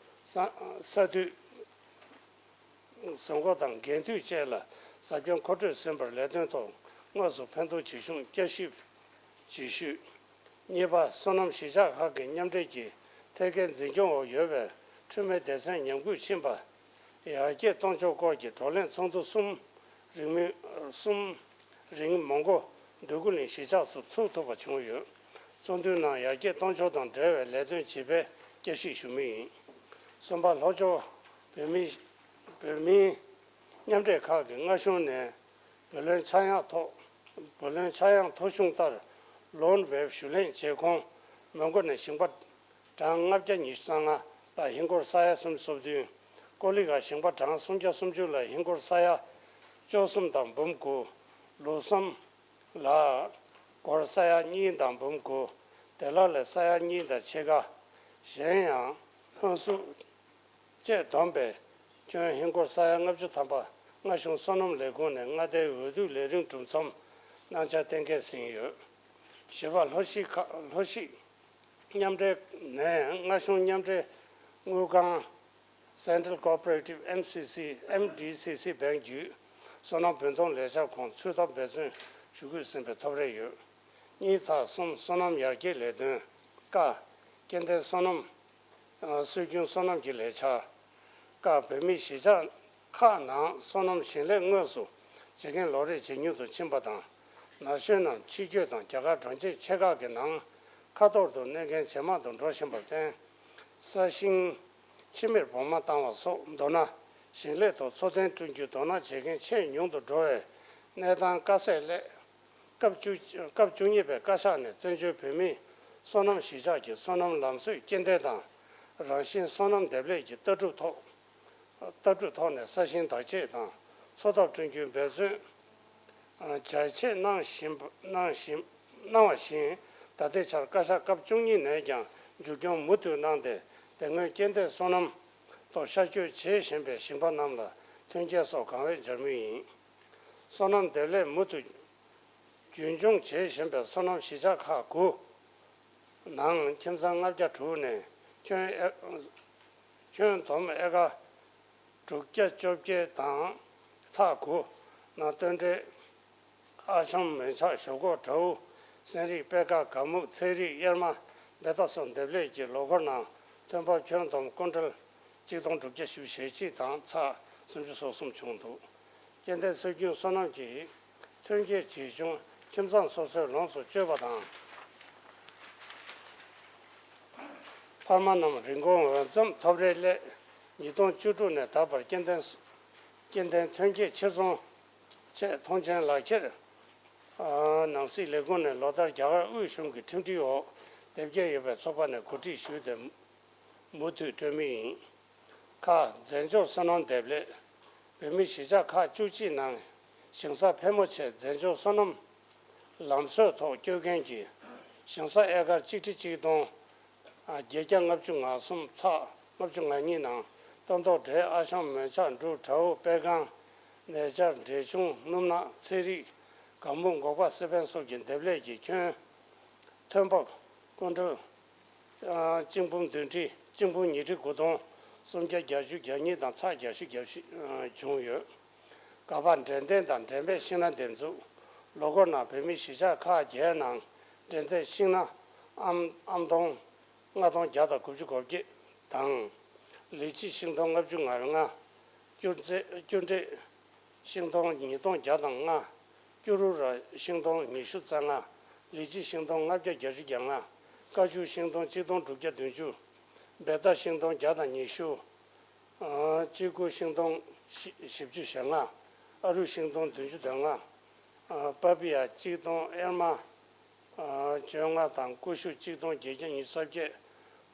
ས་ས་འཐུས། བཟོ་འགོ་དང་འགན་འཐུས་བཅས་ལ་གཟབ་སྦྱོང་མཁོ་སྤྲོད་ཟིན་པར་ལས་དོན་ཐོག་དངོས་སུ་ཕན་ཐོགས་ཇི་བྱུང་བསྐྱར་ཞིབ་ཇི་ཞུས། གཉིས་པ། སོ་ནམ་གཞིས་ཆགས་ཁག་གི་མཉམ་འབྲེལ་གྱི་ཐད་ཀའི་འཛིན་སྐྱོང་འོག་ཡོད་པའི་འཕྲུལ་མའི་སྡེ་ཚན་ཉམས་རྒུད་ཕྱིན་པ་ཡར་རྒྱས་གཏོང་ཕྱོགས་སྐོར་གྱི་བགྲོ་གླེང་ཚོགས་འདུ་གསུམ་ རིང་མོ་གསུམ་རིང་མོན་གྷོ་འདོད་རྒུ་གླིང་གཞིས་ཆགས་སུ་ཚུགས་ཐུབ་པ་བྱུང་ཡོད། ཚོགས་འདུའི་ནང་ཡར་རྒྱས་གཏོང་ཕྱོགས་དང་འབྲེལ་བའི་ལས་དོན་ཇི་སྤེལ་བསྐྱར་ཞིབ་ཞུ་མུས་ཡིན། གསུམ་པ། ལྷོ་ཕྱོགས་བོད་མི་བོད་མིའི་མཉམ་འབྲེལ་ཁག་གི་མངའ་གཞུང་ནས་བུ་ལོན་ཆག་ཡང་ཐོག་བུ་ལོན་ཆག་ཡང་ཐོ་གཞུང་ལྟར་ལོན་ཝེབ་ཞུ་ལེན་བྱས་གོང་མོན་གྷོ་ནས་ཞིང་པ་གྲངས་ལྔ་བརྒྱ་ཉི་ཤུ་རྩ་ལྔ་ལ་ཧིན་སྒོར་ས་ཡ་སུམ་ཅུ་སོ་བདུན། ཀོ་ལི་གྷལ་ཞིང་པ་གྲངས་སུམ་བརྒྱ་སུམ་ཅུ་ལ་ཧིན་སྒོར་ས་ཡ་བཅུ་གསུམ་དང་འབུམ་དགུ། ལུགས་བསམ་ལ་སྒོར་ས་ཡ་གཉིས་དང་འབུམ་དགུ། བདེ་ལ་ལ་ས་ཡ་གཉིས་དང་ཕྱེད་ཀ། གཞན་ཡང་ཕོན་སུམ་བཅས་བསྡོམས་པས་ཁྱོན་ཧིན་སྒོར་ས་ཡ་ལྔ་བཅུ་ཐམ་པ་མངའ་གཞུང་སོ་ནམ་ལས་ཁུངས་ནས་མངའ་སྡེའི་འོས་བསྡུ་ལས་རིམ་གྲུབ་མཚམས་གནང་འཆར་གཏན་འཁེལ་ཟིན་ཡོད། བཞི་པ། ལྷོ་གཞིས་ཁག་ལྷོ་གཞིས་མཉམ་འབྲེལ་ནས་མངའ་གཞུང་མཉམ་འབྲེལ་དངུལ་ཁང་Central Cooperative M C C M D C C Bank བརྒྱུད་སོ་ནམ་བུན་གཏོང་ལས་འཆར་ཁོངས་ཚུད་ཐབས་འབད་བརྩོན་ཞུ་དགོས་ཟིན་པའི་ཐོབ་རེ་ཡོད། གཉིས་ཚེག་གསུམ། སོ་ནམ་ཡར་རྒྱས་ལས་དོན། ཀ་སྐྱེ་ལྡན་སོ་ནམ། སྲོལ་རྒྱུན་སོ་ནམ་གྱི་ལས་འཆར། ཀ་བོད་མིའི་གཞིས་ཆགས་ཁག་ནང་སོ་ནམ་ཞིང་ལས་དངོས་སུ་བྱེད་མཁན་ལོ་རེ་ཇེ་ཉུང་དུ་ཕྱིན་པ་དང་། ན་གཞོན་རྣམས་ཕྱི་སྐྱོད་དང་རྒྱ་གར་གྲོང་ཁྱེར་ཆེ་ཁག་གི་ནང་ཁ་ཐོར་དུ་གནས་མཁན་ཇེ་མང་དུ་འགྲོ་བཞིན་པར་བརྟེན། ས་ཞིང་ཕྱི་མིར་བོགས་མ་བཏང་བ་སོགས། མདོར་ན། ཞིང་ལས་ཐོག་འཚོ་རྟེན་བསྐྲུན་རྒྱུའི་དོ་སྣང་བྱེད་མཁན་ཆེས་ཉུང་དུ་འགྲོ་བའི་གནས་སྟངས་དཀའ་ཚེགས་སླད། སྐབས་བཅུ་སྐབས་བཅུ་གཉིས་པའི་བཀའ་ཤག་ནས་བཙན་བྱོལ་བོད་མིའི་སོ་ནམ་གཞིས་ཆགས་ཀྱི་སོ་ནམ་ལམ་སྲོལ་སྐྱེལ་འདྲེན་དང་། རང་བཞིན་སོ་ནམ་འདེབས་ལས་ཀྱི་ལྟ་གྲུབ་ཐོག་ལྟ་གྲུབ་ཐོག་ནས་ས་ཞིང་བདག་གཅེས་དང་འཚོ་ཐབས་བསྐྲུན་རྒྱུའི་འབད་བརྩོན་རྒྱ་ཆེ་གནང་བཞིན་པ་གནང་བཞིན་གནང་བ་བཞིན། ད་ལྟའི་ཆར་བཀའ་ཤག་སྐབས་བཅུ་གཉིས་ནས་ཀྱང་མཇུག་སྐྱོང་མུ་མཐུད་གནང་སྟེ། དེ་སྔོན་སྐྱེལ་འདྲེན་སོ་ནམ་ཐོག་ཤར་བསྐྱོད་བྱེད་བཞིན་པའི་ཞིང་པ་རྣམས་ལ་ཐོན་སྐྱེད་སོགས་གང་ལེགས་སྦྱར་མུས་ཡིན། སོ་ནམ་འདེབས་ལས་མུ་མཐུད་རྒྱུན་སྐྱོང་བྱེད་བཞིན་པའི་སོ་ནམ་གཞིས་ཆགས་ཁག་དགུ་ནང་ཁྱིམ་ཚང་ལྔ་བརྒྱ་དྲུག་ནས་ཁྱོན་ཨེ་ཁྱོན་བསྡོམས་ཨེ་ཀར་དྲུག་བརྒྱ་བཅོ་བརྒྱད་དང་ཚེག་དགུ་ནང་སྟོན་འབྲེལ། ཨ་ཤམ་མོན་ཆག་ཞོག་ཁོག་བྲའུ། སེང་རིགས་པད་དཀར་སྒ་སྨུག་ཚལ་རིགས་གཡེར་མ་སྦལ་ཏ་སོགས་འདེབས་ལས་ཀྱི་ལོ་འཁོར་ནང་ཐོན་འབབ་ཁྱོན་བསྡོམས་ཀུན་ཊལ་གཅིག་སྟོང་དྲུག་བརྒྱ་བཞི་བཅུ་ཞེ་གཅིག་དང་ཚེག་སུམ་ཅུ་སོ་གསུམ་བྱུང་འདུག་སྐྱེ་ལྡན་སྲོལ་རྒྱུན་སོ་ནམ་གྱི་ཐོན་སྐྱེད་ཇི་བྱུང་ཁྱིམ་ཚང་སོ་སོས་ལོངས་སུ་སྤྱོད་པ་དང་། ཕ་མ་རྣམས་རིན་གོང་འོས་འཚམ་ཐོབ་རེས་སླད་ཉིས་སྟོང་བཅུ་དྲུག་ནས་ད་བར་སྐྱེ་ལྡན་སྐྱེ་ལྡན་ཐོན་སྐྱེད་ཕྱིར་ཚོང་ཆེད་མཐོང་མཆན་ལག་ཁྱེར། ནང་སྲིད་ལས་ཁུངས་ནས་ལོ་ལྟར་རྒྱ་གར་དབུས་གཞུང་གི་ཁྲིམས་སྒྲིག་འོག་དེབ་སྐྱེལ་ཡོད་པའི་ཚོགས་པ་ནས་གོ་སྒྲིག་ཞུས་ཏེ་མུ་མཐུད་སྤྲོད་མུས་ཡིན། ཁ། རྫས་སྦྱོར་སོ་ནམ་འདེབས་ལས། བོད་མི་གཞིས་ཆགས་ཁག་བཅུ་གཅིག་ནང་ཞིང་ས་ཕལ་མོ་ཆེ་རྫས་སྦྱོར་སོ་ནམ་ལམ་སྲོལ་ཐོག་སྐྱོད་མཁན་གྱི་ཞིང་ས་ཨེ་ཀར་གཅིག་ཁྲི་གཅིག་སྟོང་བརྒྱད་བརྒྱ་ལྔ་བཅུ་ང་གསུམ་ཚེག་ལྔ་བཅུ་ང་གཉིས་ནང་སྟོན་ཐོག་འབྲས། ཨ་ཤམ་མོན་ཆག་འབྲུ། བྲའུ། པད་སྒང་། ནས་སྦྱར། འབྲས་ཆུང་། སྣུམ་ནག་ཚལ་རིགས། སྒ་སྨུག་འགོག་པ་སི་པན་སོགས་ཀྱི་འདེབས་ལས་ཀྱི་ཁྱོན་ཐོན་འབབ་ཀུན་ཊལ་གཅིག་འབུམ་བདུན་ཁྲི་གཅིག་འབུམ་ཉི་ཁྲི་དགུ་སྟོང་སུམ་བརྒྱ་གྱ་བརྒྱད་ཅུ་གྱ་གཉིས་དང་ཚེག་གྱ་བཞི་གྱ་བཞི་བྱུང་ཡོད། ག་པ། འབྲས་ལྡན་དང་འབྲས་མེད་ཤིང་སྣ་འདེབས་འཛུགས། ལོ་འཁོར་ནང་བོད་མིའི་གཞིས་ཆགས་ཁག་བརྒྱད་ནང་འབྲས་ལྡན་ཤིང་སྣ་ཨམ་ཨམ་སྟོང་ལྔ་སྟོང་བརྒྱ་དང་དགུ་བཅུ་གོ་བརྒྱད་དང་། ལི་ཅི་ཤིང་སྡོང་ལྔ་བཅུ་ང་ལྔ། སྐྱུར་རྫས་སྐྱུར་འབྲས་ཤིང་སྡོང་ཉིས་སྟོང་བརྒྱ་དང་ལྔ། སྐྱུ་རུ་ར་ཤིང་སྡོང་ཉི་ཤུ་རྩ་ལྔ། ལི་ཅི་ཤིང་སྡོང་ལྔ་བརྒྱ་གྱ་བཞི་གྱ་ལྔ། ཀ་ཅུ་ཤིང་སྡོང་གཅིག་སྟོང་དྲུག་བརྒྱ་བདུན་ཅུ། སྦལ་ཏ་ཤིང་སྡོང་བརྒྱ་དང་ཉི་ཤུ། ཨ་ཅི་ཀུ་ཤིང་སྡོང་བཞི་བཞི་བཅུ་ཞེ་ལྔ། ཨ་རུ་ཤིང་སྡོང་བདུན་ཅུ་དོན་ལྔ། ཨ་པ་པི་ཡ་གཅིག་སྟོང་། གཡེར་མ་ཨ་བཅོ་ལྔ་དང་ཀུ་ཤུ་གཅིག་སྟོང་བརྒྱད་བརྒྱ་ཉི་ཤུ་རྩ་བརྒྱད།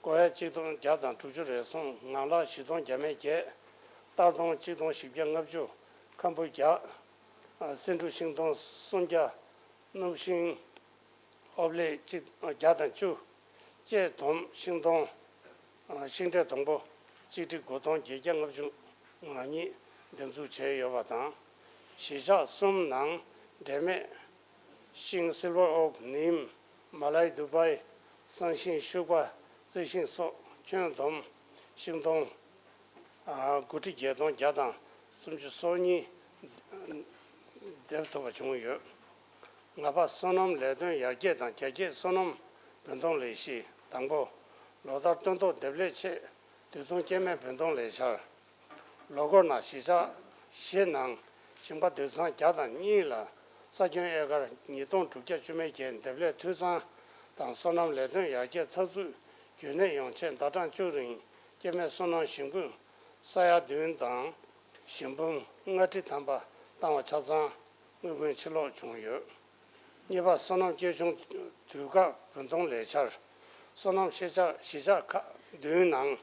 ཀོ་ཡ་གཅིག་སྟོང་བརྒྱ་དང་དྲུག་ཅུ་རེ་ཟུང་། ངང་ལག་བཞི་སྟོང་བརྒྱ་མེད་བརྒྱད། སྟར་སྡོང་གཅིག་སྟོང་བཞི་བརྒྱ་ལྔ་བཅུ། ཁམ་བུ་བརྒྱ། ཨ་སེ་འབྲུ་ཤིང་སྡོང་སུམ་བརྒྱ། སྣུམ་ཤིང་། ཨོབ་ལེ་གཅིག་བརྒྱ་དང་བཅུ། བཅས་བསྡོམས་ཤིང་སྡོང་། ཤིང་འབྲས་སྡོང་པོ་གཅིག་ཁྲི་དགུ་སྟོང་བརྒྱད་བརྒྱ་ལྔ་བཅུ་ང་གཉིས་འདེབས་འཛུགས་བྱས་ཡོད་པ་དང་། གཞིས་ཆགས་གསུམ་ནང་འབྲས་མེད་ཤིང་སིལ་ཝར་ཨོག་ནིམ། མ་ལའི་དུ་བའི་བསང་ཤིང་ཤུག་པ་རྩི་ཤིང་སོགས་ཁྱོན་བསྡོམས་ཤིང་སྡོང་། དགུ་ཁྲི་བརྒྱད་སྟོང་བརྒྱ་དང་སུམ་ཅུ་སོ་གཉིས་འདེབས་ཐུབ་པ་བྱུང་ཡོད། ལྔ་པ། སོ་ནམ་ལས་དོན་ཡར་རྒྱས་དང་རྒྱ་སྐྱེད་སོ་ནམ་བུན་གཏོང་ལས་གཞི། དང་པོ། ལོ་ལྟར་སྟོན་ཐོག་འདེབས་ལས་ཆེད་དུས་ཐུང་སྐྱེད་མེད་བུན་གཏོང་ལས་འཆར། ལོ་འཁོར་ནང་གཞིས་ཆགས་བཞི་ནང་ ཞིང་པ་དུད་ཚང་བརྒྱ་དང་གཉིས་ལ་ས་ཁྱོན་ཨེ་ཀར་ཉིས་སྟོང་དྲུག་བརྒྱ་བཅུ་མེད་བརྒྱད་འདེབས་ལས་འཐུས་ཚང་དང་སོ་ནམ་ལས་དོན་ཡར་རྒྱས་ཚགས་ཚུད་རྒྱུན་གནས་ཡོང་ཆེད་ཟླ་གྲངས་བཅུ་རིང་སྐྱེད་མེད་སོ་ནམ་ཞིང་བུ་ས་ཡ་བདུན་དང་ཞིང་འབུམ་ལྔ་ཁྲི་ཐམ་པ་བཏང་བ་ཆ་ཚང་དངུལ་བུན་ཕྱིར་སློག་བྱུང་ཡོད། གཉིས་པ། སོ་ནམ་སྐྱེད་ཆུང་དུས་བཀག་བུན་གཏོང་ལས་འཆར། སོ་ནམ་གཞིས་ཆགས་གཞིས་ཆགས་ཁག་བདུན་ནང་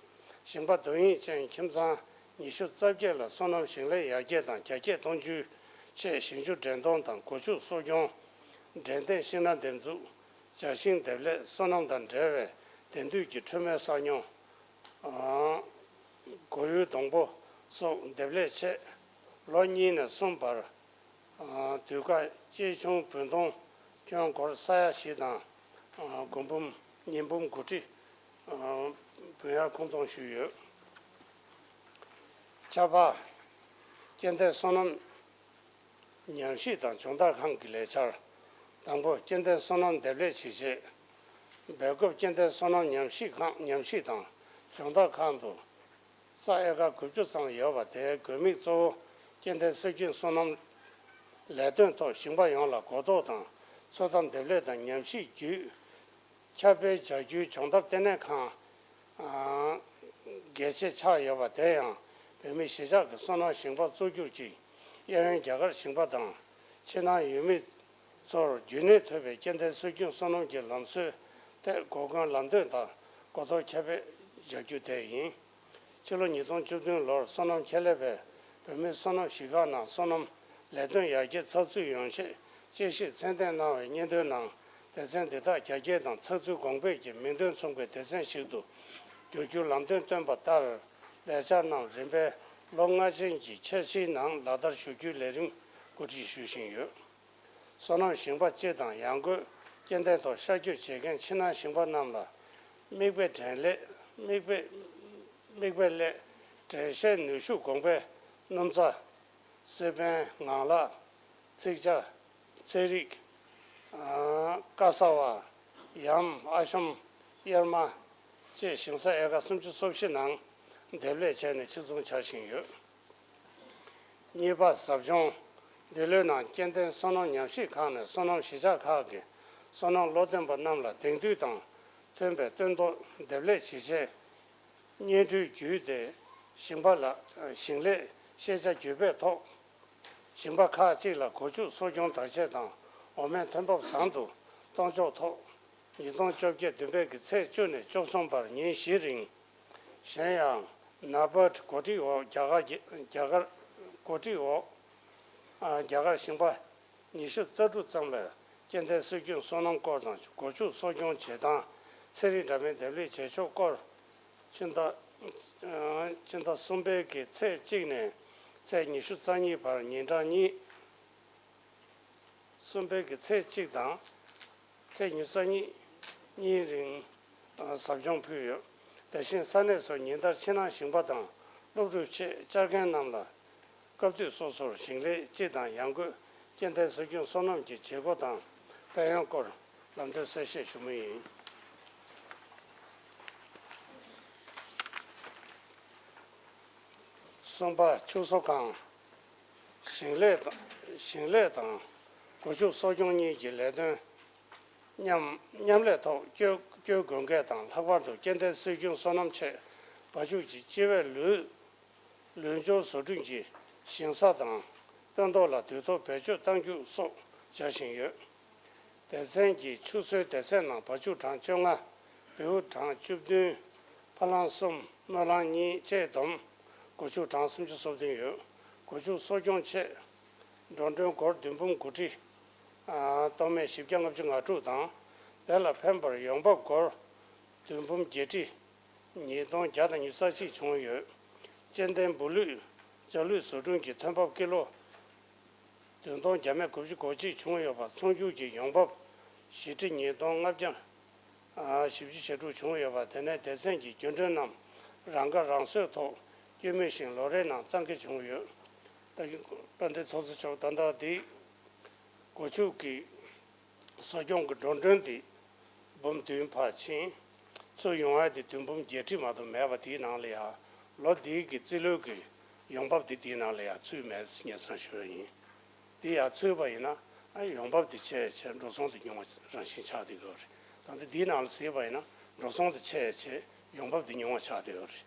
ཞིང་པ་དོ་དབྱིངས་ཅན་ཁྱིམ་ཚང་ཉི་ཤུ་རྩ་བརྒྱད་ལ་སོ་ནམ་ཞིང་ལས་ཡར་རྒྱས་དང་རྒྱ་སྐྱེད་གཏོང་རྒྱུའི་ཆེད་ཞིང་ཆུ་འདྲེན་གཏོང་དང་སྒོ་ཕྱུགས་གསོ་སྐྱོང་། འདྲེན་སྟེགས་ཤིང་སྣ་འདེབས་འཛུགས། ཇ་ཤིང་འདེབས་ལས་སོ་ནམ་དང་འབྲེལ་བའི་དེང་དུས་ཀྱི་ཁྲོད་སྨན་གསར་སྙོམས། སྒོ་ཡུལ་སྡོང་པོ་སོགས་འདེབས་ལས་ཆེད་ལོ་གཉིས་ནས་གསུམ་བར་དུས་བཀག་སྐྱེད་ཆུང་བུན་གཏོང་ཁྱོན་སྒོར་ས་ཡ་བཞི་དང་སྒོར་འབུམ་ཉིས་འབུམ་དགུ་ཁྲི་བུན་གཡར་ཁུངས་གཏོང་ཞུས་ཡོད། ཆ་པ། སྐྱེ་ལྡན་སོ་ནམ་ཉམས་ཞིབ་དང་སྦྱོང་བརྡར་ཁང་གི་ལས་འཆར། དང་པོ། སྐྱེ་ལྡན་སོ་ནམ་འདེབས་ལས་བྱེད་ཆེད། སྦེལ་ཀོབ་སྐྱེ་ལྡན་སོ་ནམ་ཉམས་ཞིབ་ཁང་ཉམས་ཞིབ་དང་སྦྱོང་བརྡར་ཁང་དུ་ས་ཨེ་ཀར་དགུ་བཅུ་ཙམ་ཡོད་པ་དེའི་དགོས་དམིགས་གཙོ་བོ་སྐྱེ་ལྡན་སྲོལ་རྒྱུན་སོ་ནམ་ལས་དོན་ཐོག་ཞིང་པ་ཡོངས་ལ་གོ་རྟོགས་དང་ཚོད་ལྟ། འདེབས་ལས་དང་ཉམས་ཞིབ་བརྒྱུད། ཁྱབ་སྤེལ་བྱ་རྒྱུའི་སྦྱོང་བརྡར་ལྟེ་གནས་ཁང་གལ་ཆེ་ཆགས་ཡོད་པ་དེ་ཡང་བོད་མི་གཞིས་ཆགས་ཀྱི་སོ་ནམ་ཞིང་པ་གཙོ་གྱུར་གྱི་གཡས་གཡོན་རྒྱ་གར་ཞིང་པ་དང་ཕྱི་ནང་ཡུལ་མི་ཚོར་རྒྱུན་གནས་ཐུབ་པའི་སྐྱེ་ལྡན་སྲོལ་རྒྱུན་སོ་ནམ་གྱི་ལམ་སྲོལ་ཐད་གོ་སྐོན་ལམ་སྟོན་དང་གོ་རྟོགས་ཁྱབ་སྤེལ་བྱ་རྒྱུ་དེ་ཡིན། ཕྱི་ལོ་ཉིས་སྟོང་བཅུ་བདུན་ལོར་སོ་ནམ་ཁྱད་ལས་པས་བོད་མིའི་སོ་ནམ་གཞིས་ཁག་ནང་སོ་ནམ་ལས་དོན་ཡར་རྒྱས་ཚགས་ཚུད་ཡོང་ཆེད་དཔྱད་ཞིབ་ཚད་ལྡན་གནང་བའི་སྙན་ཐོའི་ནང་སྡེ་ཚན་འདི་དག་རྒྱ་སྐྱེད་དང་ཚགས་ཚུད་གོང་འཕེལ་གྱི་མིང་དོན་མཚུངས་པའི་སྡེ་ཚན་ཞིག་ཏུ་འགྱུར་རྒྱུའི་ལམ་སྟོན་བཏོན་པ་ལྟར། ལས་འཆར་རྣམས་རིམ་པས་ལོ་ལྔ་ཅན་གྱི་འཆར་གཞིའི་ནང་ལག་བསྟར་ཞུ་རྒྱུའི་ལས་རིམ་གོ་སྒྲིག་ཞུ་བཞིན་ཡོད། སོ་ནམ་ཞིང་པ་སྤྱི་དང་ཡང་སྒོས་སྐྱེ་ལྡན་ཐོག་ཤར་བསྐྱོད་བྱེད་མཁན་ཕྱི་ནང་ཞིང་པ་རྣམས་ལ་མིག་དཔེ་འདྲེན་ལས་མིག་དཔེ་མིག་དཔེ་སླད་འགྲེལ་བཤད་ནུས་ཤུགས་གོང་འཕེལ་སྣུམ་རྩྭ། སི་པན། ངང་ལག་ཚིག་ཇ། ཚལ་རིགས། ཀ་ས་བ། ཡམ། ཨ་ཤོམ། གཡེར་མ་བཅས་ཞིང་ས་ཨེ་ཀར་སུམ་ཅུ་སོ་བཞི་ནང་འདེབས་ལས་བྱས་ནས་ཕྱིར་ཚོང་བྱ་བཞིན་ཡོད། གཉིས་པ། ཟབ་སྦྱོང་། འདི་ལོའི་ནང་སྐྱེ་ལྡན་སོ་ནམ་ཉམས་ཞིབ་ཁང་ནས་སོ་ནམ་གཞིས་ཆགས་ཁག་གི་སོ་ནམ་བློ་འདོན་པ་རྣམས་ལ་དེང་དུས་དང་མཐུན་པའི་སྟོན་ཐོག་འདེབས་ལས་བྱེད་ཆེད་སྙན་སྒྲོན་བརྒྱུད་དེ་ཞིང་པ་ལ་ཞིང་ལས་ཤེས་བྱ་བརྒྱུད་སྤེལ་ཐོག་ཞིང་པ་ཁག་ཅིག་ལ་སྒོ་ཕྱུགས་གསོ་སྐྱོང་བདག་གཅེས་དང་འོ་མའི་ཐོན་འབབ་བཟང་དུ་གཏོང་ཕྱོགས་ཐོག་ཉིས་སྟོང་བཅོ་བརྒྱད་བདུན་པའི་གི་ཚེས་བཅུ་ནས་བཅུ་གསུམ་བར་ཉིན་བཞི་རིང་། གཞན་ཡང་། ནཱ་བཱཌ་གོ་སྒྲིག་འོག་རྒྱ་གར་རྒྱ་གར་གོ་སྒྲིག་འོག་རྒྱ་གར་ཞིང་པ་ཉི་ཤུ་རྩ་དྲུག་ཙམ་ལ་སྐྱེ་ལྡན་སྲོལ་རྒྱུན་སོ་ནམ་སྐོར་དང་སྒོ་ཕྱུགས་གསོ་སྐྱོང་བྱེད་སྟངས། ཚན་རིག་འདྲ་མིན་འདེབས་ལས་བྱེད་ཕྱོགས་སྐོར། ཕྱི་ཟླ་ཕྱི་ཟླ་གསུམ་པའི་གི་ཚེས་གཅིག་ནས་ཚེས་ཉི་ཤུ་རྩ་གཉིས་བར་ཉིན་གྲངས་གཉིས། གསུམ་པའི་གི་ཚེས་གཅིག་དང་ཚེས་ཉི་ཤུ་རྩ་གཉིས་གཉིས་རིང་ཟབ་སྦྱོང་ཕུལ་ཡོད། དེ་བཞིན་ས་གནས་སུ་ཉིན་ལྟར་ཕྱི་ནང་ཞིང་པ་དང་སློབ་ཕྲུག་བཅས་བཅར་མཁན་རྣམས་ལ་སྐབས་དུས་སོ་སོར་ཞིང་ལས་སྤྱི་དང་ཡང་སྒོས་སྐྱེ་ལྡན་སྲོལ་རྒྱུན་སོ་ནམ་གྱི་བྱེད་སྒོ་དང་དཔལ་ཡོན་སྐོར་ལམ་སྟོན་གསལ་བཤད་ཞུ་མུས་ཡིན། གསུམ་པ། ཕྱུགས་གསོ་ཁང་། ཞིང་ལས་དང་ཞིང་ལས་དང་སྒོ་ཕྱུགས་གསོ་སྐྱོང་གཉིས་ཀྱི་ལས་དོན་མཉམ་མཉམ་ལས་ཐོག་བསྐྱོད་བསྐྱོད་དགོས་མཁན་དང་། ལྷག་པར་དུ་སྐྱེ་ལྡན་སྲོལ་རྒྱུན་སོ་ནམ་ཆེད་བ་ཕྱུགས་ཀྱི་སྤྱི་བས་ལུད་ལུད་སྦྱོར་བཟོ་སྐྲུན་གྱི་ཞིང་ས་དང་སྟོན་ཐོག་ལ་དུས་ཐོག་བེད་སྤྱོད་གཏང་རྒྱུ་སོགས་བྱ་བཞིན་ཡོད། སྡེ་ཚན་གྱི་ཕྱུགས་གསོའི་སྡེ་ཚན་ནང་བ་ཕྱུགས་གྲངས་བཅོ་ལྔ། བེའུ་གྲངས་བཅུ་བདུན། ཕ་ལང་གསུམ། སྨོན་ལང་གཉིས་བཅས་བསྡོམས་སྒོ་ཕྱུགས་གྲངས་སུམ་ཅུ་སོ་བདུན་ཡོད། སྒོ་ཕྱུགས་གསོ་སྐྱོང་ཆེད་འགྲོ་གྲོན་སྒོར་བདུན་འབུམ་དགུ་ཁྲི། ཨ། སྟོང་སྨད་བཞི་བརྒྱ་ལྔ་བཅུ་ང་དྲུག་དང་། དེ་ལ་ཕན་པར་ཡོང་འབབ་སྒོར་བདུན་འབུམ་བརྒྱད་ཁྲི་ཉིས་སྟོང་བརྒྱ་དང་ཉི་ཤུ་རྩ་གཅིག་བྱུང་ཡོད། སྐྱེ་ལྡན་འབུ་ལུད་བྱ་ལུད་བཟོ་སྐྲུན་གྱི་ཐོན་འབབ་ཀི་ལོ་བདུན་སྟོང་བརྒྱ་མེད་དགུ་བཅུ་གོ་གཅིག་བྱུང་ཡོད་པ། ཚོང་སྒྱུར་གྱི་ཡོང་འབབ་བཞི་ཁྲི་ཉིས་སྟོང་ལྔ་བརྒྱ་བཞི་བཅུ་ཞེ་དྲུག་བྱུང་ཡོད་པ། དེ་ནས་སྡེ་ཚན་གྱི་རྒྱུན་གྲོན་རྣམས་རང་ཁ་རང་གསོའི་ཐོག་བསྐྱོད་མུས་ཤིང་ལོ་རེའི་ནང་བཙན་འགེལ་བྱུང་ཡོད། ད་གིན་དཔལ་ལྡན་ཚོགས་གཙོ་མཆོག་ད་ལྟ་འདི་སྒོ་ཕྱུགས་ཀྱི་གསོ་སྐྱོང་གི་འགྲོ་གྲོན་འདི་འབུམ་བདུན་ཕར་ཕྱིན། ཚུར་ཡོང་ཡ་དེ་བདུན་འབུམ་བརྒྱད་ཁྲི་མ་གཏོགས་མེད་པ་དེའི་ནང་ལ་ཡང་ལོ་འདིའི་གི་རྩིས་ལོའི་གི་ ཡོང་འབབ་དེ་དེའི་ནང་ལ་ཡང་ཚུད་མེད་ངས་སང་ཞུ་བ་ཡིན། དེ་ཡང་ཚུད་པ་ཡིན་ན་ཨ་ཡོང་འབབ་དེ་ཆེ་ཆེ་འགྲོ་སོང་དེ་ཉུང་བ་རང་བཞིན་ཆགས་བསྡད་ཀྱི་ཡོད་རེད། ད་ལྟ་དེའི་ནང་ལ་གཟིགས་པ་ཡིན་ན་འགྲོ་སོང་དེ་ཆེ་ཆེ་ཡོང་འབབ་དེ་ཉུང་བ་ཆགས་བསྡད་ཡོད་རེད།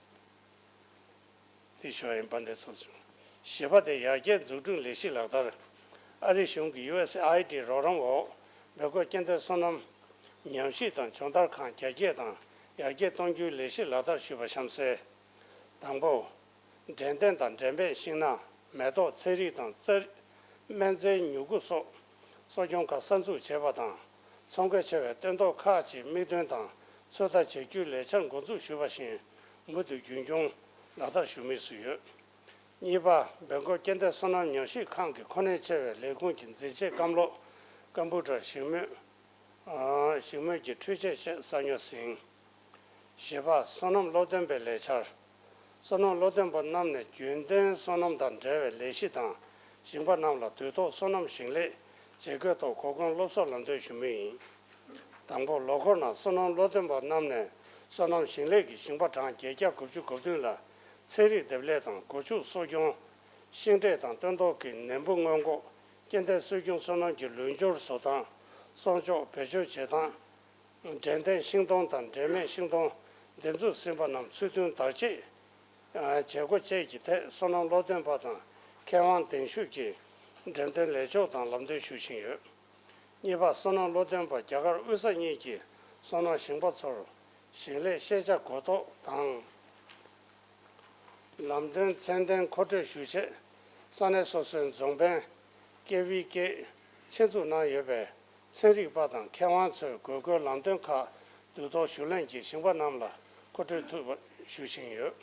དེ་ཞུ་བ་ཡིན། དཔལ་ལྡན་ཚོགས་གཙོ། བཞི་པ་དེ་ཡར་རྒྱས་འཛུགས་སྐྲུན་ལས་གཞི་ལག་བསྟར། ཨ་རིའི་གཞུང་གིས་ཡུ་ཨེ་སི་ཨའི་ཌི་རོགས་རམ་འོག་སྦེལ་ཀོབ་སྐྱེ་ལྡན་སོ་ནམ་ཉམས་ཞིབ་དང་སྦྱོང་བརྡར་ཁང་རྒྱ་སྐྱེད་དང་ཡར་རྒྱས་གཏོང་རྒྱུའི་ལས་གཞི་ལག་བསྟར་ཞུས་པ་གཤམ་གསལ། དང་པོ། འབྲས་ལྡན་དང་འབྲས་སྨན་ཤིང་ནགས། མེ་ཏོག་ཚལ་རིགས་དང་རྩྭ། སྨན་རྫས་ཉུ་གུ་སོགས་གསོ་སྐྱོང་ཁང་གསར་འཛུགས་བྱེད་པ་དང་། ཚོང་ཁེ་ཆེ་བའི་སྟོན་ཐོག་ཁག་ཅིག་དམིགས་འདོན་དང་ཚོད་ལྟ་བྱེད་རྒྱུའི་ལས་འཆར་འགོ་འཛུགས་ཞུས་པ་བཞིན་མུ་མཐུད་རྒྱུན་འཁྱོངས་ལག་བསྟར་ཞུ་དམིགས་སུ་ཡོད། གཉིས་པ། སྦེལ་ཀོབ་སྐྱེ་ལྡན་སོ་ནམ་ཉམས་ཞིབ་ཁང་གི་ཁོ་ནའི་ཆེ་བའི་ལས་ཁུངས་ཀྱི་འཛིན་ཆས་སྐམ་གློག་ཀམ་པུ་ཊར་ཞིང་རྨོད། ཨ། ཞིང་རྨོད་ཀྱི་འཕྲུལ་ཆས་བཅས་གསར་ཉོ་ཟིན། བཞི་པ། སོ་ནམ་བློ་འདོན་པའི་ལས་འཆར། སོ་ནམ་བློ་འདོན་པ་རྣམས་ནས་རྒྱུན་ལྡན་སོ་ནམ་དང་འབྲེལ་བའི་ལས་གཞི་དང་ཞིང་པ་རྣམས་ལ་དུས་ཐོག་སོ་ནམ་ཞིང་ལས་བྱེད་དགོས་ཐོག་གོ་སྐོན་སློབ་གསོ་ལམ་སྟོན་ཞུ་མུས་ཡིན། དང་པོ། ལོ་འཁོར་ནང་སོ་ནམ་བློ་འདོན་པ་རྣམས་ནས་སོ་ནམ་ཞིང་ལས་ཀྱི་ཞིང་པ་གྲངས་བརྒྱད་བརྒྱ་དགུ་བཅུ་གོ་བདུན་ལ་ཚན་རིག་འདེབས་ལས་དང་སྒོ་ཕྱུགས་གསོ་སྐྱོང་། ཤིང་འབྲས་དང་སྟོན་ཐོག་གི་ནད་འབུ་སྔོན་འགོག་སྐྱེ་ལྡན་སྲོལ་རྒྱུན་སོ་ནམ་གྱི་ལུད་སྦྱོར་བཟོ་སྟངས། གསོག་འཇོག་བེད་སྤྱོད་བྱེད་སྟངས། འབྲས་ལྡན་ཤིང་སྡོང་དང་འབྲས་སྨན་ཤིང་སྡོང་འདེབས་འཛུགས་ཟིན་པ་རྣམས་ཚུལ་མཐུན་བདག་གཅེས་བྱེད་སྒོ་བཅས་ཀྱི་ཐད་སོ་ནམ་བློ་འདོན་པ་དང་མཁས་དབང་གདན་ཞུས་ཀྱིས་འགྲེམས་སྟོན་ལས་ཕྱོགས་དང་ལམ་སྟོན་ཞུ་བཞིན་ཡོད། གཉིས་པ། སོ་ནམ་བློ་འདོན་པ་རྒྱ་གར་དབུས་ས་གཉིས་ཀྱི་སོ་ནམ་ཞིང་པ་ཚོར་ཞིང་ལས་ཤེས་བྱ་གོ་རྟོགས་དང་། ལམ་སྟོན་ཚད་ལྡན་མཁོ་སྤྲོད་ཞུ་ཆེད་ས་གནས་སོ་སོའི་རྫོང་དཔོན། ཀེ་ཝི་ཀེ། ཆེད་འཛུགས་གནང་ཡོད་པའི་ཚན་རིག་པ་དང་མཁས་དབང་ཚོས་དགོས་མཁོའི་ལམ་སྟོན་ཁག་དུས་ཐོག་ཞུ་ལེན་གྱིས་ཞིང་པ་རྣམས་ལ་མཁོ་སྤྲོད་ཐུབ་པ་ཞུ་བཞིན་ཡོད།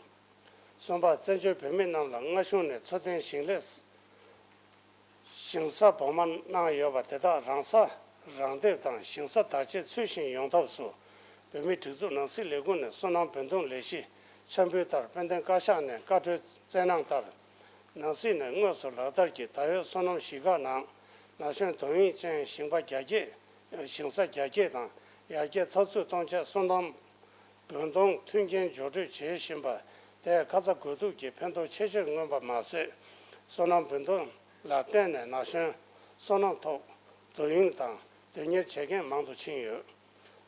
གསུམ་པ། བཙན་བྱོལ་བོད་མི་རྣམས་ལ་སྔ་གཞུག་ནས་འཚོ་རྟེན་ཞིང་ལས། ཞིང་ས་བོགས་མ་གནང་ཡོད་པ་དེ་དག་རང་ས་རང་འདེབས་དང་ཞིང་ས་བདག་གཅེས་ཚུལ་བཞིན་ཡོང་ཐབས་སུ་བོད་མིའི་སྒྲིག་འཛུགས་ནང་སྲིད་ལས་ཁུངས་ནས་སོ་ནམ་བོད་འདོམས་ལས་གཞི་འཆར་འབུལ་ལྟར་དཔལ་ལྡན་བཀའ་ཤག་ནས་བཀའ་འཁྲོལ་སྩལ་གནང་ལྟར། ནང་སྲིད་ནས་དངོས་སུ་ལག་བསྟར་གྱིས་ད་ཡོད་སོ་ནམ་གཞིས་ཁག་ནང་ན་གཞོན་དོན་གཉེར་ཅན་ཞིང་པ་རྒྱ་སྐྱེད། ཞིང་ས་རྒྱ་སྐྱེད་དང་ཡར་རྒྱས་ཚགས་ཚུད་གཏོང་ཆེད་སོ་ནམ་བོད་འདོམས་མཐུན་རྐྱེན་སྦྱོར་སྤྲོད་བྱེད་བཞིན་པ་དེས་ཁ་ཚ་དགོས་གཏུགས་ཀྱི་ཕན་ཐོགས་ཆེས་ཆེར་མངོན་པ་མ་ཟད། སོ་ནམ་བོད་འདོམས་ལ་བརྟེན་ནས་ན་གཞོན་སོ་ནམ་ཐོག་དོ་དབྱིངས་དང་དོན་གཉེར་བྱེད་མཁན་མང་དུ་ཕྱིན་ཡོད།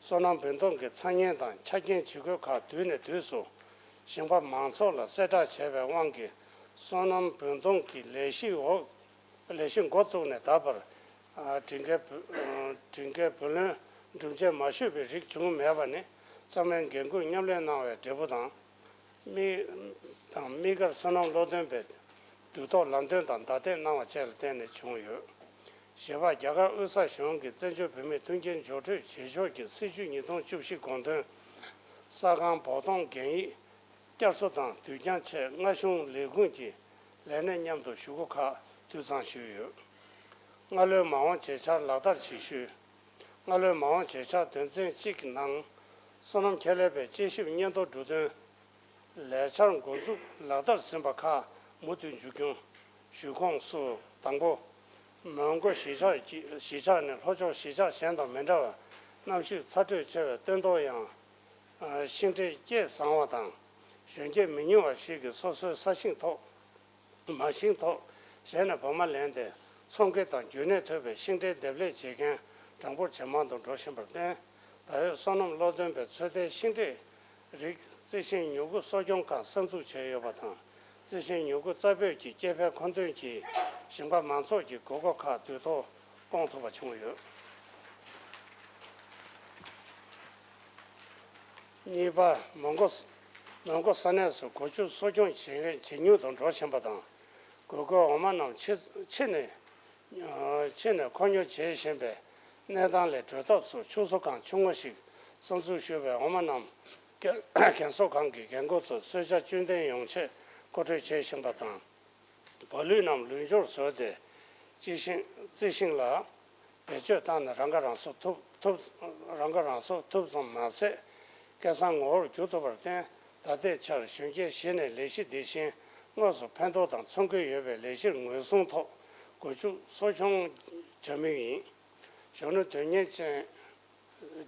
སོ་ནམ་བོད་འདོམས་ཀྱི་ཚ་ཉེན་དང་ཆ་རྐྱེན་བྱེད་སྒོའི་ཁག་དུས་ནས་དུས་སུ་ཞིང་པ་མང་ཚོགས་ལ་གསལ་བསྒྲགས་བྱས་པའི་དབང་གིས་སོ་ནམ་བོད་འདོམས་ཀྱི་ལས་གཞི་འོག་ལས་གཞི་འགོ་བཙུགས་ནས་ད་བར། ཨ། སྒྲིག་འགལ་བུ། ཨ། སྒྲིག་འགལ་བུ་ལོན་སྒྲུབ་འཆར་མ་ཞུས་པའི་རིགས་བྱུང་མེད་པ་ནི་ཚང་མས་འགན་ཁུར་མཉམ་ལེན་གནང་བའི་འབྲས་བུ་དང་། དམིགས། དང་དམིགས་བཀར་སོ་ནམ་བློ་འདོན་པས་དུས་ཐོག་ལམ་སྟོན་དང་བརྡ་དེབ་གནང་བ་བཅས་ལ་བརྟེན་ནས་བྱུང་ཡོད། བཞི་པ། རྒྱ་གར་དབུས་ས་གཞུང་གིས་བཙན་བྱོལ་བོད་མིའི་མཐུན་རྐྱེན་སྦྱོར་སྤྲོད་བྱེད་ཕྱོགས་ཀྱི་སྲིད་བྱུས་ཉིས་སྟོང་བཅུ་བཞི་དགོངས་དོན། ས་ཁང་བོགས་གཏོང་གན་ཡིག་བསྐྱར་གསོ་དང་དུས་འགྱངས་ཆེད་སྔ་གཞུང་ལས་ཁུངས་ཀྱི་ལས་སྣེ་མཉམ་དུ་ཞུ་སྒོ་ཁག་དུད་ཚང་ཞུས་ཡོད། སྔ་ལོའི་མ་འོངས་བྱེད་འཆར་ལག་བསྟར་བྱེད་ཤུལ། སྔ་ལོའི་མ་འོངས་བྱེད་འཆར་དོན་ཚན་གཅིག་གི་ནང་། སོ་ནམ་ཁྱད་ལས་པའི་དཔྱད་ཞིབ་སྙན་ཐོ་འབྲུ་དོན། ལས་འཆར་འགོ་འཛུགས་ལག་བསྟར་ཟིན་པ་ཁག་མུ་མཐུད་མཇུག་སྐྱོང་ཞུ་ཁོངས་སུ། དང་པོ། མོན་གྷོ་གཞིས་ཆགས་ཀྱི་གཞིས་ཆགས་ནི་ལྷོ་ཕྱོགས་གཞིས་ཆགས་གཞན་དང་མི་འདྲ་བར་གནམ་གཤིས་ཚ་དྲོད་ཆེ་བའི་སྟོན་ཐོག་ཡང་། ཨ། ཤིང་འབྲས་སྐྱེས་བཟང་བ་དང་གཞོན་སྐྱེས་མི་ཉུང་བ་ཞིག་གིས་སོ་སོའི་ས་ཞིང་ཐོག་མ་ཤིང་ཐོག་གཞན་ནས་བོགས་མ་ལེན་ཏེ་ཚོང་ཁེ་དང་རྒྱུན་གནས་ཐོབ་པའི་ཤིང་འབྲས་འདེབས་ལས་བྱེད་མཁན་གྲངས་འབོར་ཇེ་མང་དུ་འགྲོ་བཞིན་པར་བརྟེན། ད་ཡོད་སོ་ནམ་བློ་འདོན་པའི་ཚོད་ལྟའི་ཤིང་འབྲས་རིགས་རྩི་ཤིང་ཉུ་གུ་གསོ་སྐྱོང་ཁང་གསར་འཛུགས་བྱས་ཡོད་པ་དང་། རྩི་ཤིང་ཉུ་གུ་རྩ་སྤོས་ཀྱི་སྐྱེ་འཕེལ་མཁོ་འདོན་གྱིས་ཞིང་པ་མང་ཚོགས་ཀྱི་དགོས་མཁོ་ཁག་དུས་ཐོག་སྐོང་ཐུབ་པ་བྱུང་ཡོད། གཉིས་པ། མོན་གྷོ། མོན་གྷོ་ས་གནས་སུ་སྒོ་ཕྱུགས་གསོ་སྐྱོང་བྱེད་མཁན་ཇེ་ཉུང་དུ་འགྲོ་བཞིན་པ་དང་། དགོས་མཁོའི་འོ་མ་རྣམས་ཕྱི་ཕྱི་ནས། ཕྱི་ནས་མཁོ་སྙོག་བྱེད་བཞིན་པའི་གནས་སྟངས་ལས་གྲོལ་ཐབས་སུ་ཕྱུགས་གསོ་ཁང་ཆུང་ངུ་ཞིག་གསར་འཛུགས་ཞུས་པའི་འོ་མ་རྣམས་རྒན་གསོ་ཁང་གི་རྒན་རྒོན་ཚོར་གསོལ་ཇ་བཅུད་ལྡན་ཡོང་ཆེད་མཁོ་སྤྲོད་བྱེད་བཞིན་པ་དང་། བ་ལུད་རྣམས་ལུད་སྦྱོར་བཟོས་ཏེ། རྩི་ཤིང་རྩི་ཤིང་ལ་བེད་སྤྱོད་བཏང་ནས་རང་ཁ་རང་གསོ་ཐུབ་ཐུབ། རང་ཁ་རང་གསོ་ཐུབ་ཙམ་མ་ཟད། སྐལ་བཟང་ངོ་བོར་འགྱུར་ཐུབ་པར་བརྟེན། ད་ལྟའི་ཆར་གཞོན་སྐྱེས་བཞི་ནས་ལས་གཞི་འདི་བཞིན་དངོས་སུ་ཕན་ཐོགས་དང་ཚོང་ཁེ་ཡོད་པའི་ལས་གཞིར་ངོས་བཟུང་ཐོག་སྒོ་ཕྱུགས་གསོ་སྐྱོང་བྱ་མུས་ཡིན། གཞོན་ནུ་དོན་གཉེར་ཅན་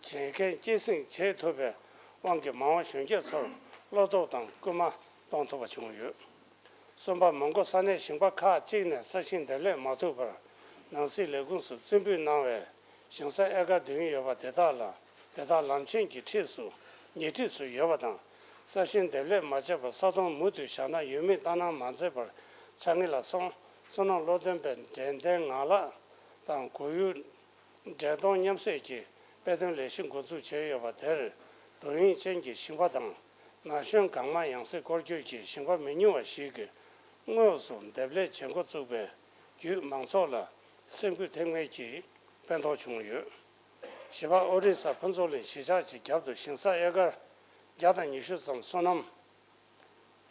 བྱེད་མཁན་སྐྱེད་སྲིང་བྱེད་ཐུབ་པའི་དབང་གིས་མ་འོངས་གཞོན་སྐྱེས་ཚོར་བློ་སྟོབས་དང་སྐུལ་མ་གཏོང་ཐུབ་པ་བྱུང་ཡོད། གསུམ་པ། མོན་གྷོ་ས་གནས་ཞིང་པ་ཁག་ཅིག་ནས་ས་ཞིང་འདེབས་ལས་མ་ཐུབ་པར་ནང་སྲིད་ལས་ཁུངས་སུ་རྩིས་འབུལ་གནང་བའི་ཞིང་ས་ཨེ་ཀར་བདུན་ཡོད་པ་དེ་དག་ལ་དེ་དག་ལམ་ཆེན་གྱི་འཁྲིས་སུ་ཉེ་འཁྲིས་སུ་ཡོད་པ་དང་། ས་ཞིང་འདེབས་ལས་མ་བྱས་པར་ས་དོང་མུ་མཐུད་བཞག་ན་ཡུལ་མིས་ལྟ་སྣང་མ་མཛད་པར་ཆགས་ངེས་ལ་སོགས། སོ་ནམ་བློ་འདོན་པའི་འགྲན་ལྡན་ངང་ལག་དང་གོར་ཡུག་འགྲན་གཏོང་མཉམ་བསྲེས་ཀྱི་དཔེ་སྟོན་ལས་གཞི་འགོ་འཛུགས་བྱས་ཡོད་པ་དེར། དོ་དབྱིངས་ཅན་གྱི་ཞིང་པ་དང་། ན་གཞོན་གང་མང་ཡང་སྲིད་སྐོར་སྐྱོད་ཀྱི་ཞིང་པ་མི་ཉུང་བ་ཞིག་གིས་དངོས་སུ་འདེབས་ལས་བྱེད་འགོ་བཙུགས་པའི་བརྒྱུད་མང་ཚོགས་ལ་སེམས་འགུལ་ཐེབས་མཁན་གྱི་ཕན་ཐོགས་བྱུང་ཡོད། བཞི་པ། ཨོ་རི་ས་ཕུན་ཚོགས་གླིང་གཞིས་ཆགས་ཀྱི་རྒྱབ་ཏུ་ཞིང་ས་ཨེ་ཀར་བརྒྱ་དང་ཉི་ཤུ་ཙམ་སོ་ནམ་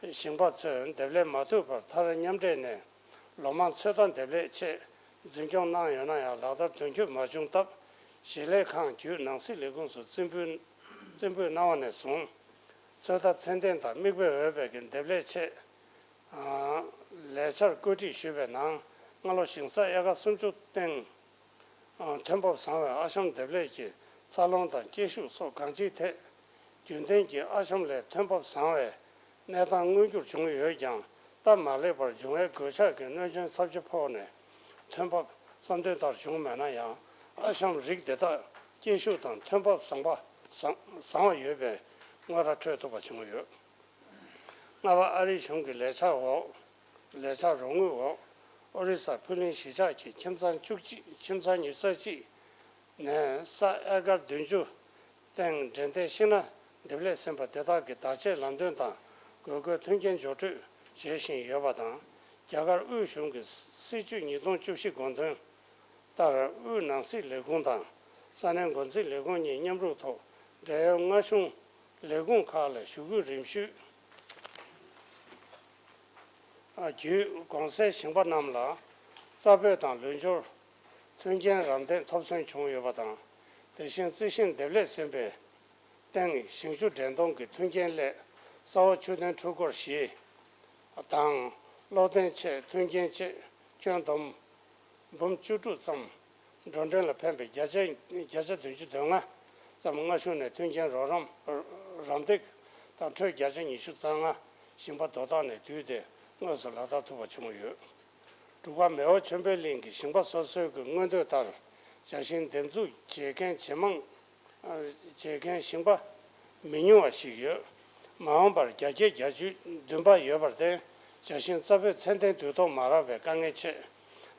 ཞིང་པ་ཚོས་འདེབས་ལས་མ་ཐུབ་པར་མཐར་མཉམ་འབྲེལ་ནས་ལོ་མང་ཚོད་ལྟ་འདེབས་ལས་ཆེད་འཛིན་སྐྱོང་གནང་ཡོད་ན་ཡང་ལག་བསྟར་དོན་འཁྱོལ་མ་བྱུང་སྟབས། གཞིས་ལས་ཁང་བརྒྱུད་ནང་སྲིད་ལས་ཁུངས་སུ་རྩིས་འབུལ་རྩིས་འབུལ་གནང་བ་ནས་བཟུང་། ཚོད་ལྟ་ཚད་ལྡན་དང་མིག་དཔེ་འོས་པའི་གི་འདེབས་ལས་ཆེད་ལས་འཆར་བཀོད་སྒྲིག་ཞུས་པའི་ནང་། སྔ་ལོ་ཞིང་ས་ཨེ་ཀར་སུམ་ཅུ་སྟེང་ཐོན་འབབ་བཟང་བའི་ཨ་ཤམ་འདེབས་ལས་ཀྱི་འཚར་ལོངས་དང་སྐྱེད་ཤུགས་སོགས་གང་ཅིའི་ཐད། རྒྱུན་ལྡན་གྱི་ཨ་ཤམ་ལས་ཐོན་འབབ་བཟང་བའི་གནས་སྟངས་མངོན་འགྱུར་བྱུང་ཡོད་ཀྱང་། སྟབས་མ་ལེགས་པར་འབྱུང་བའི་གོད་ཆག་གི་གནོད་སྐྱོན་ཚབས་ཆེ་ཕོག་ནས། ཐོན་འབབ་བསམ་དོན་ལྟར་བྱུང་མེད་ན་ཡང་། ཨ་ཤམ་རིགས་དེ་དག་སྐྱེད་ཤུགས་དང་ཐོན་འབབ་བཟང་པ་བཟང་བཟང་བ་ཡོད་པའི་དངོས་ར་འཕྲོད་ཐུབ་པ་བྱུང་ཡོད། ལྔ་པ། ཨ་རིའི་གཞུང་གི་ལས་འཆར་འོག་ལས་འཆར་རོགས་དངུལ་འོག་ཨོ་རི་ས་ཕུ་ལིང་གཞིས་ཆགས་ཀྱི་ཁྱིམ་ཚང་བཅུ་གཅིག་ཁྱིམ་ཚང་ཉི་ཤུ་རྩ་གཅིག་ནས་ས་ཨེ་ཀར་བདུན་ཅུ་སྟེང་འབྲས་ལྡན་ཤིང་སྣ་འདེབས་ལས་ཟིན་པ་དེ་དག་གི་བདག་གཅེས་ལམ་སྟོན་དང་དགོས་མཁོའི་མཐུན་རྐྱེན་སྦྱོར་སྤྲོད་བྱེད་བཞིན་ཡོད་པ་དང་། རྒྱ་གར་དབུས་གཞུང་གི་སྲིད་ཇུས་ཉིས་སྟོང་བཅུ་བཞི་དགོངས་དོན་ལྟར། དབུས་ནང་སྲིད་ལས་ཁུངས་དང་ས་གནས་འགོ་འཛིན་ལས་ཁུངས་གཉིས་མཉམ་རུབ་ཐོག་འབྲེལ་ཡོད་མངའ་གཞུང་ལས་ཁུངས་ཁག་ལ་ཞུ་སྐུལ་རིམ་ཞུས། བརྒྱུད་གོང་གསལ་ཞིང་པ་རྣམས་ལ་རྩ་སྤོས་དང་ལུད་སྦྱོར་མཐུན་རྐྱེན་རམ་འདེགས་ཐོབ་ཚུལ་བྱུང་ཡོད་པ་དང་། དེ་བཞིན་རྩི་ཤིང་འདེབས་ལས་ཟིན་པའི་སྟེང་ཞིང་ཆུ་འདྲེན་གཏོང་གི་མཐུན་རྐྱེན་སླད་ས་འོག་ཆུ་ཐོན་འཕྲུལ་འཁོར་བཞི་དང་གློག་འཐེན་ཆེད་མཐུན་རྐྱེན་ཆེད་ཁྱོན་བསྡོམས་འབུམ་བཅུ་དྲུག་ཙམ་འགྲོ་གྲོན་ལ་ཕན་པའི་བརྒྱ་ཆ་བརྒྱ་ཆ་བདུན་ཅུ་དོན་ལྔ་ཙམ་མངའ་གཞུང་ནས་མཐུན་རྐྱེན་རོགས་རམ་རམ་འདེགས་དང་འཕྲོས་བརྒྱ་ཆ་ཉི་ཤུ་རྩ་ལྔ་ཞིང་པ་དོ་བདག་ནས་བསྡུས་ཏེ་དངོས་སུ་ལག་བསྟར་ཐུབ་པ་བྱུང་ཡོད། དྲུག་པ། མེའོ་ཆོས་འཕེལ་གླིང་གི་ཞིང་པ་སོ་སོའི་གི་མངོན་འདོད་ལྟར་ཇ་ཤིང་འདེབས་འཛུགས་བྱེད་མཁན་ཇེ་མང་བྱེད་མཁན་ཞིང་པ་མི་ཉུང་བ་ཞིག་ཡོད། མ་འོངས་པར་རྒྱ་སྐྱེད་རྒྱ་ཇུས་འདུན་པ་ཡོད་པར་བརྟེན། ཇ་ཤིང་རྩ་སྤོས་ཚད་ལྡན་དུས་ཐོག་མ་རག་པའི་དཀའ་ངལ་ཆེད།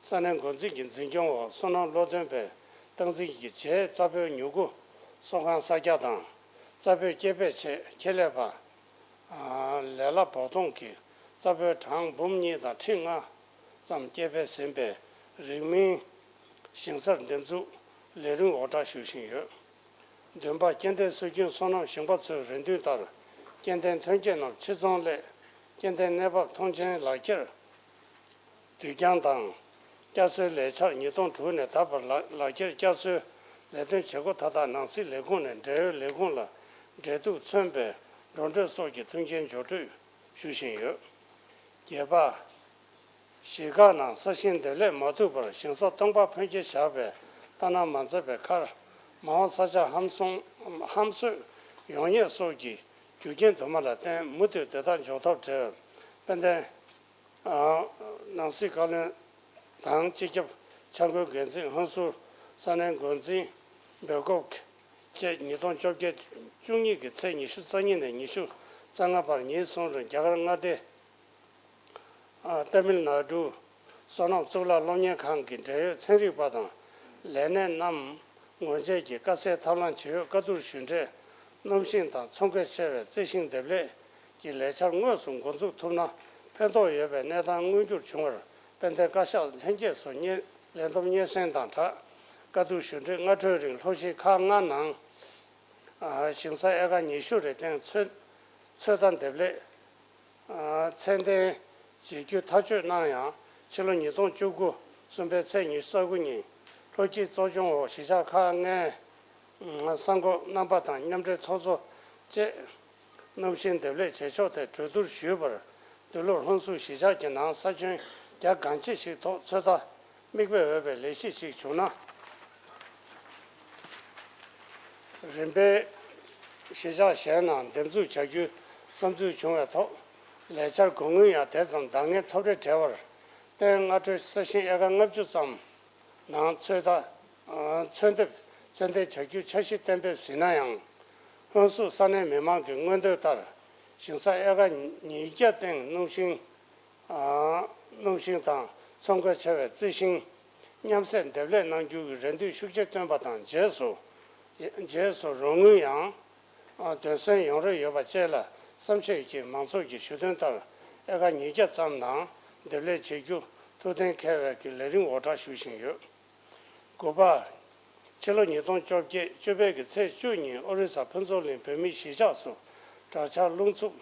ས་གནས་འགོ་འཛིན་གྱི་འཛིན་སྐྱོང་འོག་སོ་ནམ་བློ་འདོན་པས་སྟངས་འཛིན་གྱིས་བྱེས་རྩ་སྤོས་ཉོ་སྒོ་གསོ་ཁང་གསར་རྒྱག་དང་། རྩ་སྤོས་སྐྱེད་སྤེལ་ཆེད་ཁེ་ལས་པ་ལས་སླ་བོགས་གཏོང་གིས་རྩ་སྤོས་གྲངས་འབུམ་གཉིས་དང་ཁྲི་ལྔ་ཙམ་སྐྱེད་སྤེལ་ཟིན་པའི་རིང་མིན་ཞིང་སར་འདེབས་འཛུགས་ལས་རིམ་འོག་བསྒྲགས་ཞུ་བཞིན་ཡོད། བདུན་པ། སྐྱེ་ལྡན་སྲོལ་རྒྱུན་སོ་ནམ་ཞིང་པ་ཚོའི་རེ་འདུན་ལྟར། སྐྱེ་ལྡན་ཐོན་སྐྱེད་རྣམས་ཕྱིར་ཚོང་སླད་སྐྱེ་ལྡན་གནས་བབ་མཐོང་ཆེན་ལག་ཁྱེར་དུས་འགྱངས་དང་བསྐྱར་གསོའི་ལས་འཆར་ཉིས་སྟོང་དྲུག་ནས་ད་བར་ལག་ལག་ཁྱེར་བསྐྱར་གསོའི་ལས་དོན་བྱེད་སྒོ་མཐའ་དག་ནང་སྲིད་ལས་ཁུངས་ནས་འབྲེལ་ཡོད་ལས་ཁུངས་ལ་འབྲེལ་གཏུག་མཚོན་པའི་འགྲོ་གྲོན་སོགས་ཀྱི་མཐུན་རྐྱེན་སྦྱོར་སྤྲོད་ཞུ་བཞིན་ཡོད། བརྒྱད་པ། གཞིས་ཁག་ནང་ས་ཞིང་འདེབས་ལས་མ་ཐུབ་པར་ཞིང་ས་སྟོང་པ་ཕོན་སྐྱེད་བཞག་པའི་ལྟ་སྣང་མ་མཛད་པའི་ཁར། མ་འོངས་ས་ཆ་ཧམ་སོང་ཧམ་བཟོས་ཡོང་ཉེན་སོགས་ཀྱི་རྒྱུ་རྐྱེན་དུ་མ་ལ་བརྟེན་མུ་མཐུད་དེ་དག་འཇོག་ཐབས་བྲལ་བའི་དཔལ་ལྡན་ནང་སྲིད་བཀའ་བློན་དང་སྤྱི་ཁྱབ་འཆར་འགོད་འགན་འཛིན་ཧོན་སུར། ས་གནས་འགོ་འཛིན་སྦེལ་ཀོབ་བཅས་ཉིས་སྟོང་བཅོ་བརྒྱད་བཅུ་གཉིས་ཀྱི་ཚེས་ཉི་ཤུ་རྩ་གཉིས་ནས་ཉི་ཤུ་རྩ་ལྔ་བར་ཉིན་གསུམ་རིང་རྒྱ་གར་མངའ་སྡེ་ཨ་ཏ་མིལ་ནཱ་ཌུ་སོ་ནམ་གཙུག་ལག་སློབ་གཉེར་ཁང་གི་འབྲེལ་ཡོད་ཚན་རིག་པ་དང་ལས་སྣེ་རྣམས་ངོ་འབྱེད་ཀྱིས་དཀའ་སེལ་ཐབས་ལམ་ཇི་ཡོད་བཀའ་བསྡུར་ཞུས་འབྲས། སྣུམ་ཞིང་དང་ཚོང་ཁེ་ཆེ་བའི་རྩི་ཤིང་འདེབས་ལས་ཀྱི་ལས་འཆར་དངོས་སུ་འགོ་འཛུགས་ཐུབ་ན་ཕན་ཐོགས་ཡོད་པའི་གནས་སྟངས་མངོན་འགྱུར་བྱུང་བར། དཔལ་ལྡན་བཀའ་ཤག་ལྷན་རྒྱས་སུ་སྙན་ལས་བསྡོམས་སྙན་སེང་དང་སྦྲགས། བཀའ་བསྡུར་ཞུ་འབྲས་སྔ་འཕྲོའི་རིང་ལྷོ་གཞིས་ཁག་ལྔ་ནང་ཨ་ཞིང་ས་ཨེ་ཀར་ཉི་ཤུ་རེ་སྟེང་ཚོད་ཚོད་ལྟ་འདེབས་ལས་ཨ་ཚད་ལྡན་བྱེད་རྒྱུ་ཐག་གཅོད་གནང་ཡང་། ཕྱི་ལོ་ཉིས་སྟོང་བཅུ་དགུ་གསུམ་པའི་ཚེས་ཉི་ཤུ་རྩ་དགུ་ཉིན་ལྷོ་སྤྱི་གཙོ་སྐྱོང་འོག་གཞིས་ཆགས་ཁག་ལྔའི་ས་འགོ་རྣམ་པ་དང་མཉམ་འབྲེལ་ཚོགས་གཙོ་བཅས་སྣུམ་ཞིང་འདེབས་ལས་བྱེད་ཕྱོགས་ཐད་གྲོས་བསྡུར་ཞུས་པར། འདི་ལོར་ལྷུན་སུར་གཞིས་ཆགས་ཀྱི་ནང་ས་ཁྱོན་བརྒྱ་གང་ཆེ་ཞིག་ཐོག་ཚོད་ལྟ་མིག་དཔེ་འོས་པའི་ལས་གཞི་ཞིག་བྱུང་ན། རིམ་པས་གཞིས་ཆགས་གཞན་ནང་འདེབས་འཛུགས་བྱ་རྒྱུའི་བསམ་ཚུལ་བྱུང་བའི་ཐོག་ ལས་འཆར་དགོས་དངུལ་ཡང་དེ་ཙམ་འདང་ངེས་ཐོབ་རེ་བྲལ་བར་བརྟེན། སྔ་འགྲོའི་ས་ཞིང་ཨེ་ཀར་ལྔ་བཅུ་ཙམ་ནང་ཚོད་ལྟ་ཚོད་འདེབས་ཙན་དན་བྱ་རྒྱུ་འཆར་གཞི་གཏན་འབེབས་ཟིན་ན་ཡང་། སྔོན་སུ་ས་གནས་མི་མང་གི་མངོན་འདོད་ལྟར་ཞིང་ས་ཨེ་ཀར་ཉིས་བརྒྱ་སྟེང་སྣུམ་ཞིང་སྣུམ་ཞིང་དང་ཚོང་ཁང་ཆེ་བའི་རྩི་ཤིང་མཉམ་བསྲེས་འདེབས་ལས་གནང་རྒྱུ་གི་རེ་འདུན་ཤུགས་ཆེ་བཏོན་པ་དང་རྗེས་སུ། རྗེས་སུ་རོགས་དངུལ་ཡང་འདོན་སྲོལ་ཡོང་རེ་ཡོད་པ་བཅས་ལ་བསམ་ཤེས་ཀྱིས་མང་ཚོགས་ཀྱི་ཞུ་དོན་ལྟར་ཨེ་ཀར་ཉིས་བརྒྱ་ཙམ་ནང་འདེབས་ལས་བྱེད་རྒྱུ་ཐུགས་གཏན་འཁེལ་བའི་གི་ལས་རིམ་འོག་བསྒྲགས་ཞུ་བཞིན་ཡོད། དགུ་པ། ཕྱི་ལོ་ཉིས་སྟོང་བཅོ་བརྒྱད་བཅུ་པའི་གི་ཚེས་བཅུ་ཉིན་ཨོ་རི་ས་ཕུན་ཚོགས་གླིང་བོད་མིའི་གཞིས་ཆགས་སུ་དྲག་ཆར་རླུང་འཚུབ་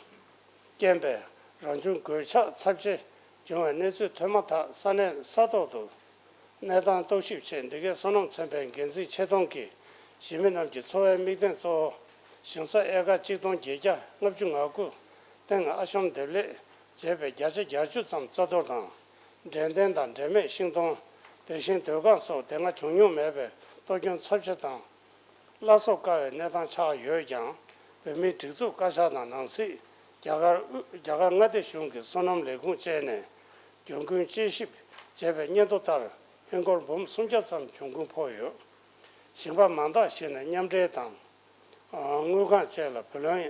རྐྱེན་པས་རང་བྱུང་གོད་ཆག་ཚབས་ཆེ་བྱུང་བའི་གནས་ཚུལ་ཐོན་མ་ཐག་ས་གནས་ས་ཐོག་ཏུ་གནས་སྟངས་རྟོག་ཞིབ་ཆེད་འདི་གའི་སོ་ནམ་ཚན་པའི་འགན་འཛིན་ཆེད་གཏོང་གིས་གཞིས་མི་རྣམས་ཀྱི་འཚོ་བའི་དམིགས་དོན་གཙོ་བོ་ཞིང་ས་ཨེ་ཀར་གཅིག་སྟོང་བརྒྱད་བརྒྱ་ལྔ་བཅུ་ང་དགུ་སྟེང་ཨ་ཤོམ་འདེབས་ལས་བྱས་པའི་བརྒྱ་ཆ་གྱ་བཅུ་ཙམ་རྩ་གཏོར་དང་། འབྲས་ལྡན་དང་འབྲས་མེད་ཤིང་སྡོང་། དེ་བཞིན་སྡོད་ཁང་སོགས་དེ་སྔ་བྱུང་མྱོང་མེད་པའི་གཏོར་སྐྱོན་ཚབས་ཆེ་དང་། བླ་སྲོག་དཀའ་བའི་གནས་སྟངས་ཆགས་ཡོད་ཀྱང་། བོད་མིའི་སྒྲིག་འཛུགས་བཀའ་ཤག་དང་ནང་སྲིད། རྒྱ་གར་དབུས་རྒྱ་གར་མངའ་སྡེ་གཞུང་གི་སོ་ནམ་ལས་ཁུངས་བཅས་ནས་གྱོང་གུན་དཔྱད་ཞིབ་བྱས་པའི་སྙན་ཐོ་ལྟར། ཧིན་སྒོར་འབུམ་སུམ་བརྒྱ་ཙམ་གྱོང་གུན་ཕོག་ཡོད། ཞིང་པ་མང་དག་ཞིག་ནས་མཉམ་འབྲེལ་དང་། དངུལ་ཁང་བཅས་ལ་བུ་ལོན་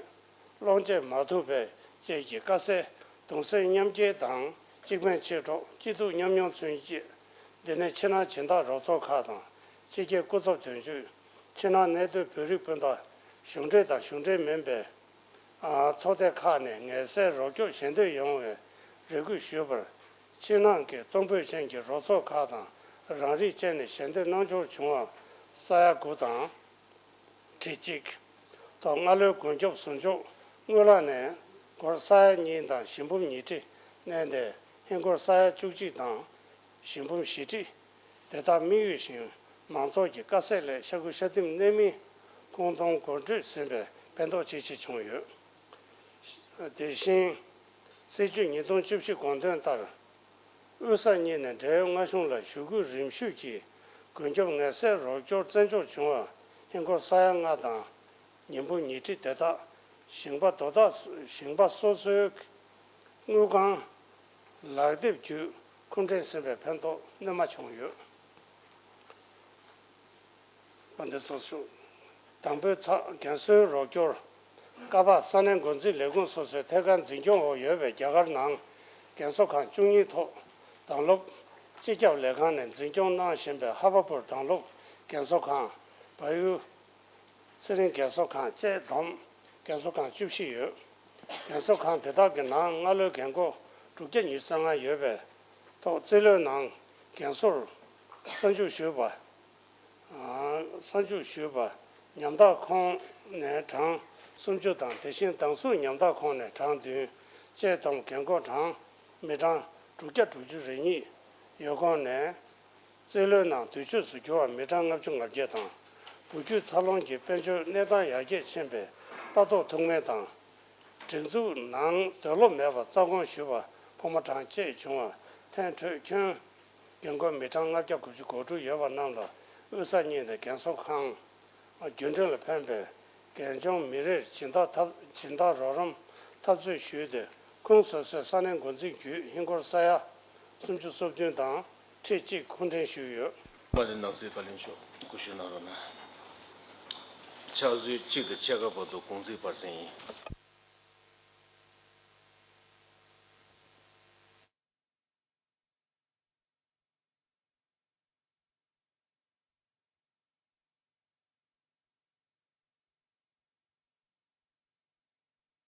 སློང་བྱེད་མ་ཐུབ་པའི་བཅས་ཀྱི་དཀའ་སེལ་གདུང་སེམས་མཉམ་སྐྱེད་དང་གཅིག་ཕན་གཅིག་གྲོགས་སྐྱིད་སྡུག་མཉམ་མྱོང་མཚོན་ཆེད། འདི་ནས་ཕྱི་ནང་སྦྱིན་བདག་རོགས་ཚོགས་ཁག་དང་ཕྱི་རྒྱལ་སྐུ་ཚབ་དོན་གཅོད། ཕྱི་ནང་གནས་སྡོད་བོད་རིགས་སྤུན་ཟླ། གཞུང་འབྲེལ་དང་གཞུང་འབྲེལ་མིན་པའི་ཚོགས་སྡེ་ཁག་ནས་ངལ་སེལ་རོགས་སྐྱོར་ཞལ་འདེབས་ཡོང་བའི་རེ་སྐུལ་ཞུས་པར། ཕྱི་ནང་གི་གཏོང་ཕོད་ཅན་གྱི་རོགས་ཚོགས་ཁག་དང་རང་རིགས་བཅས་ནས་ཞལ་འདེབས་གནང་འབྱོར་བྱུང་བ་ས་ཡ་དགུ་དང་། ཁྲི་གཅིག་ཐོག་སྔ་ལོའི་མགོན་སྐྱབས་ཟུར་འཇོག་དངུལ་ལག་ནས་སྒོར་ས་ཡ་གཉིས་དང་ཞིང་འབུམ་ཉིས་ཁྲི་བསྣན་ཏེ། ཧིན་སྒོར་ས་ཡ་བཅུ་གཅིག་དང་ཞིང་འབུམ་བཞི་ཁྲི། དེ་དག་དམིགས་ཡུལ་བཞིན་མང་ཚོགས་ཀྱི་དཀའ་སེལ་སླད་ཤ་ཁུ་ཤ་ལྡིང་གནད་སྨིན་ཁོང་དོན་གོ་སྒྲིག་ཟིན་པས་ཕན་ཐོགས་ཆེ་ཆེ་བྱུང་ཡོད། དེ་བཞིན། སྲིད་བྱུས་ཉིས་སྟོང་བཅུ་བཞི་དགོངས་དོན་ལྟར། དབུས་ས་གཉིས་ནས་འབྲེལ་ཡོད་མངའ་གཞུང་ལ་ཞུ་སྐུལ་རིམ་ཞུས་ཀྱིས་མགོན་སྐྱབས་ངལ་སེལ་རོགས་སྐྱོར་བཙན་འཇོག་བྱུང་བ་ཧིན་སྒོར་ས་ཡ་ལྔ་དང་ཉིས་འབུམ་ཉིས་ཁྲི་དེ་དག་ཞིང་པ་དོ་བདག་ཞིང་པ་སོ་སོའི་དངུལ་ཁང་ལག་དེབ་བརྒྱུད་ཁུངས་འཕྲིན་ཟིན་པའི་ཕན་ཐོགས་སྣོན་མ་བྱུང་ཡོད། པ་འདི་སོགས་ཞུ། དང་པོའི་ཚགས་རྒན་གསོའི་རོགས་སྐྱོར། ཀ་པ་ས་གནས་འགོ་འཛིན་ལས་ཁུངས་སོ་སོའི་ཐད་ཀར་འཛིན་སྐྱོང་འོག་ཡོད་པའི་རྒྱ་གར་ནང་རྒན་གསོ་ཁང་བཅུ་གཉིས་ཐོག་དྭང་སློབ་སྤྱི་ཁྱབ་ལས་ཁང་ནས་འཛིན་སྐྱོང་གནང་བཞིན་པའི་ཧ་བ་པུར་དྭང་སློབ་རྒན་གསོ་ཁང་། བ་ཡུ། ཚེ་རིང་རྒན་གསོ་ཁང་བཅས་བསྡོམས་རྒན་གསོ་ཁང་བཅུ་བཞི་ཡོད། རྒན་གསོ་ཁང་དེ་དག་གི་ནང་སྔ་ལོའི་རྒན་འཁོགས་དྲུག་བརྒྱ་ཉི་ཤུ་རྩ་ལྔ་ཡོད་པའི་ཐོག་རྩིས་ལོའི་ནང་རྒན་གསོར་གསར་འཇུག་ཞུས་པ། གསར་འཇུག་ཞུས་པ། ཉམ་ཐག་ཁོངས་ནས་གྲངས་སུམ་ཅུ་དང་། དེ་བཞིན་སྡང་ཟུག་ཉམ་ཐག་ཁོངས་ནས་གྲངས་བདུན་བཅས་བསྡོམས་རྒན་འཁོགས་གྲངས་མི་གྲངས་དྲུག་བརྒྱ་དྲུག་ཅུ་རེ་གཉིས་ཡོད་ཁོངས་ནས། རྩིས་ལོའི་ནང་བསྡུས་ཆོས་སུ་གྱུར་བ་མི་གྲངས་ལྔ་བཅུ་ང་བརྒྱད་དང་། བུ་རྒྱུད་འཚར་ལོངས་ཀྱི་དཔལ་འབྱོར་གནས་སྟངས་ཡར་རྒྱས་ཕྱིན་པའི་ལྟ་རྟོག་ཐུག་མིན་དང་། སྒྲིག་འཛུགས་ནང་འདོད་བློ་མེད་པར་རྩ་དགོངས་ཞུས་པ་ཕོ་མོ་གྲངས་བཅས་བྱུང་བ་ཐེངས་འཕྲོས་ཁྱོན་རྒན་འཁོགས་མི་གྲངས་ལྔ་བརྒྱ་དགུ་བཅུ་གོ་དྲུག་ཡོད་པ་རྣམས་ལ་དབུས་ས་གཉིས་ནས་རྒན་གསོ་ཁང་རྒྱུན་འགྲུལ་ལ་ཕན་པའི་རྒན་གཅུང་མི་རེར་སྦྱིན་བདག་ཐབས་སྦྱིན་བདག་རོགས་རམ་འཐབ་རྩོད་ཞུས་ཏེ། ཁོང་སོ་སོའི་ས་གནས་འགོ་འཛིན་བརྒྱུད་ཧིན་སྒོར་ས་ཡ་སུམ་ཅུ་སོ་བདུན་དང་ཁྲི་གཅིག་ཁུངས་འཕྲིན་ཞུས་ཡོད། མ་དེ་ནང་གསེས་བཀའ་བློན་མཆོག་སྐུ་ཞུ་གནང་རོགས་གནང་། ཕྱག་ཚོད་གཅིག་དང་ཕྱེད་ཀ་བར་དུ་དགུང་ཚིགས་སྤར་གསེང་ཡིན།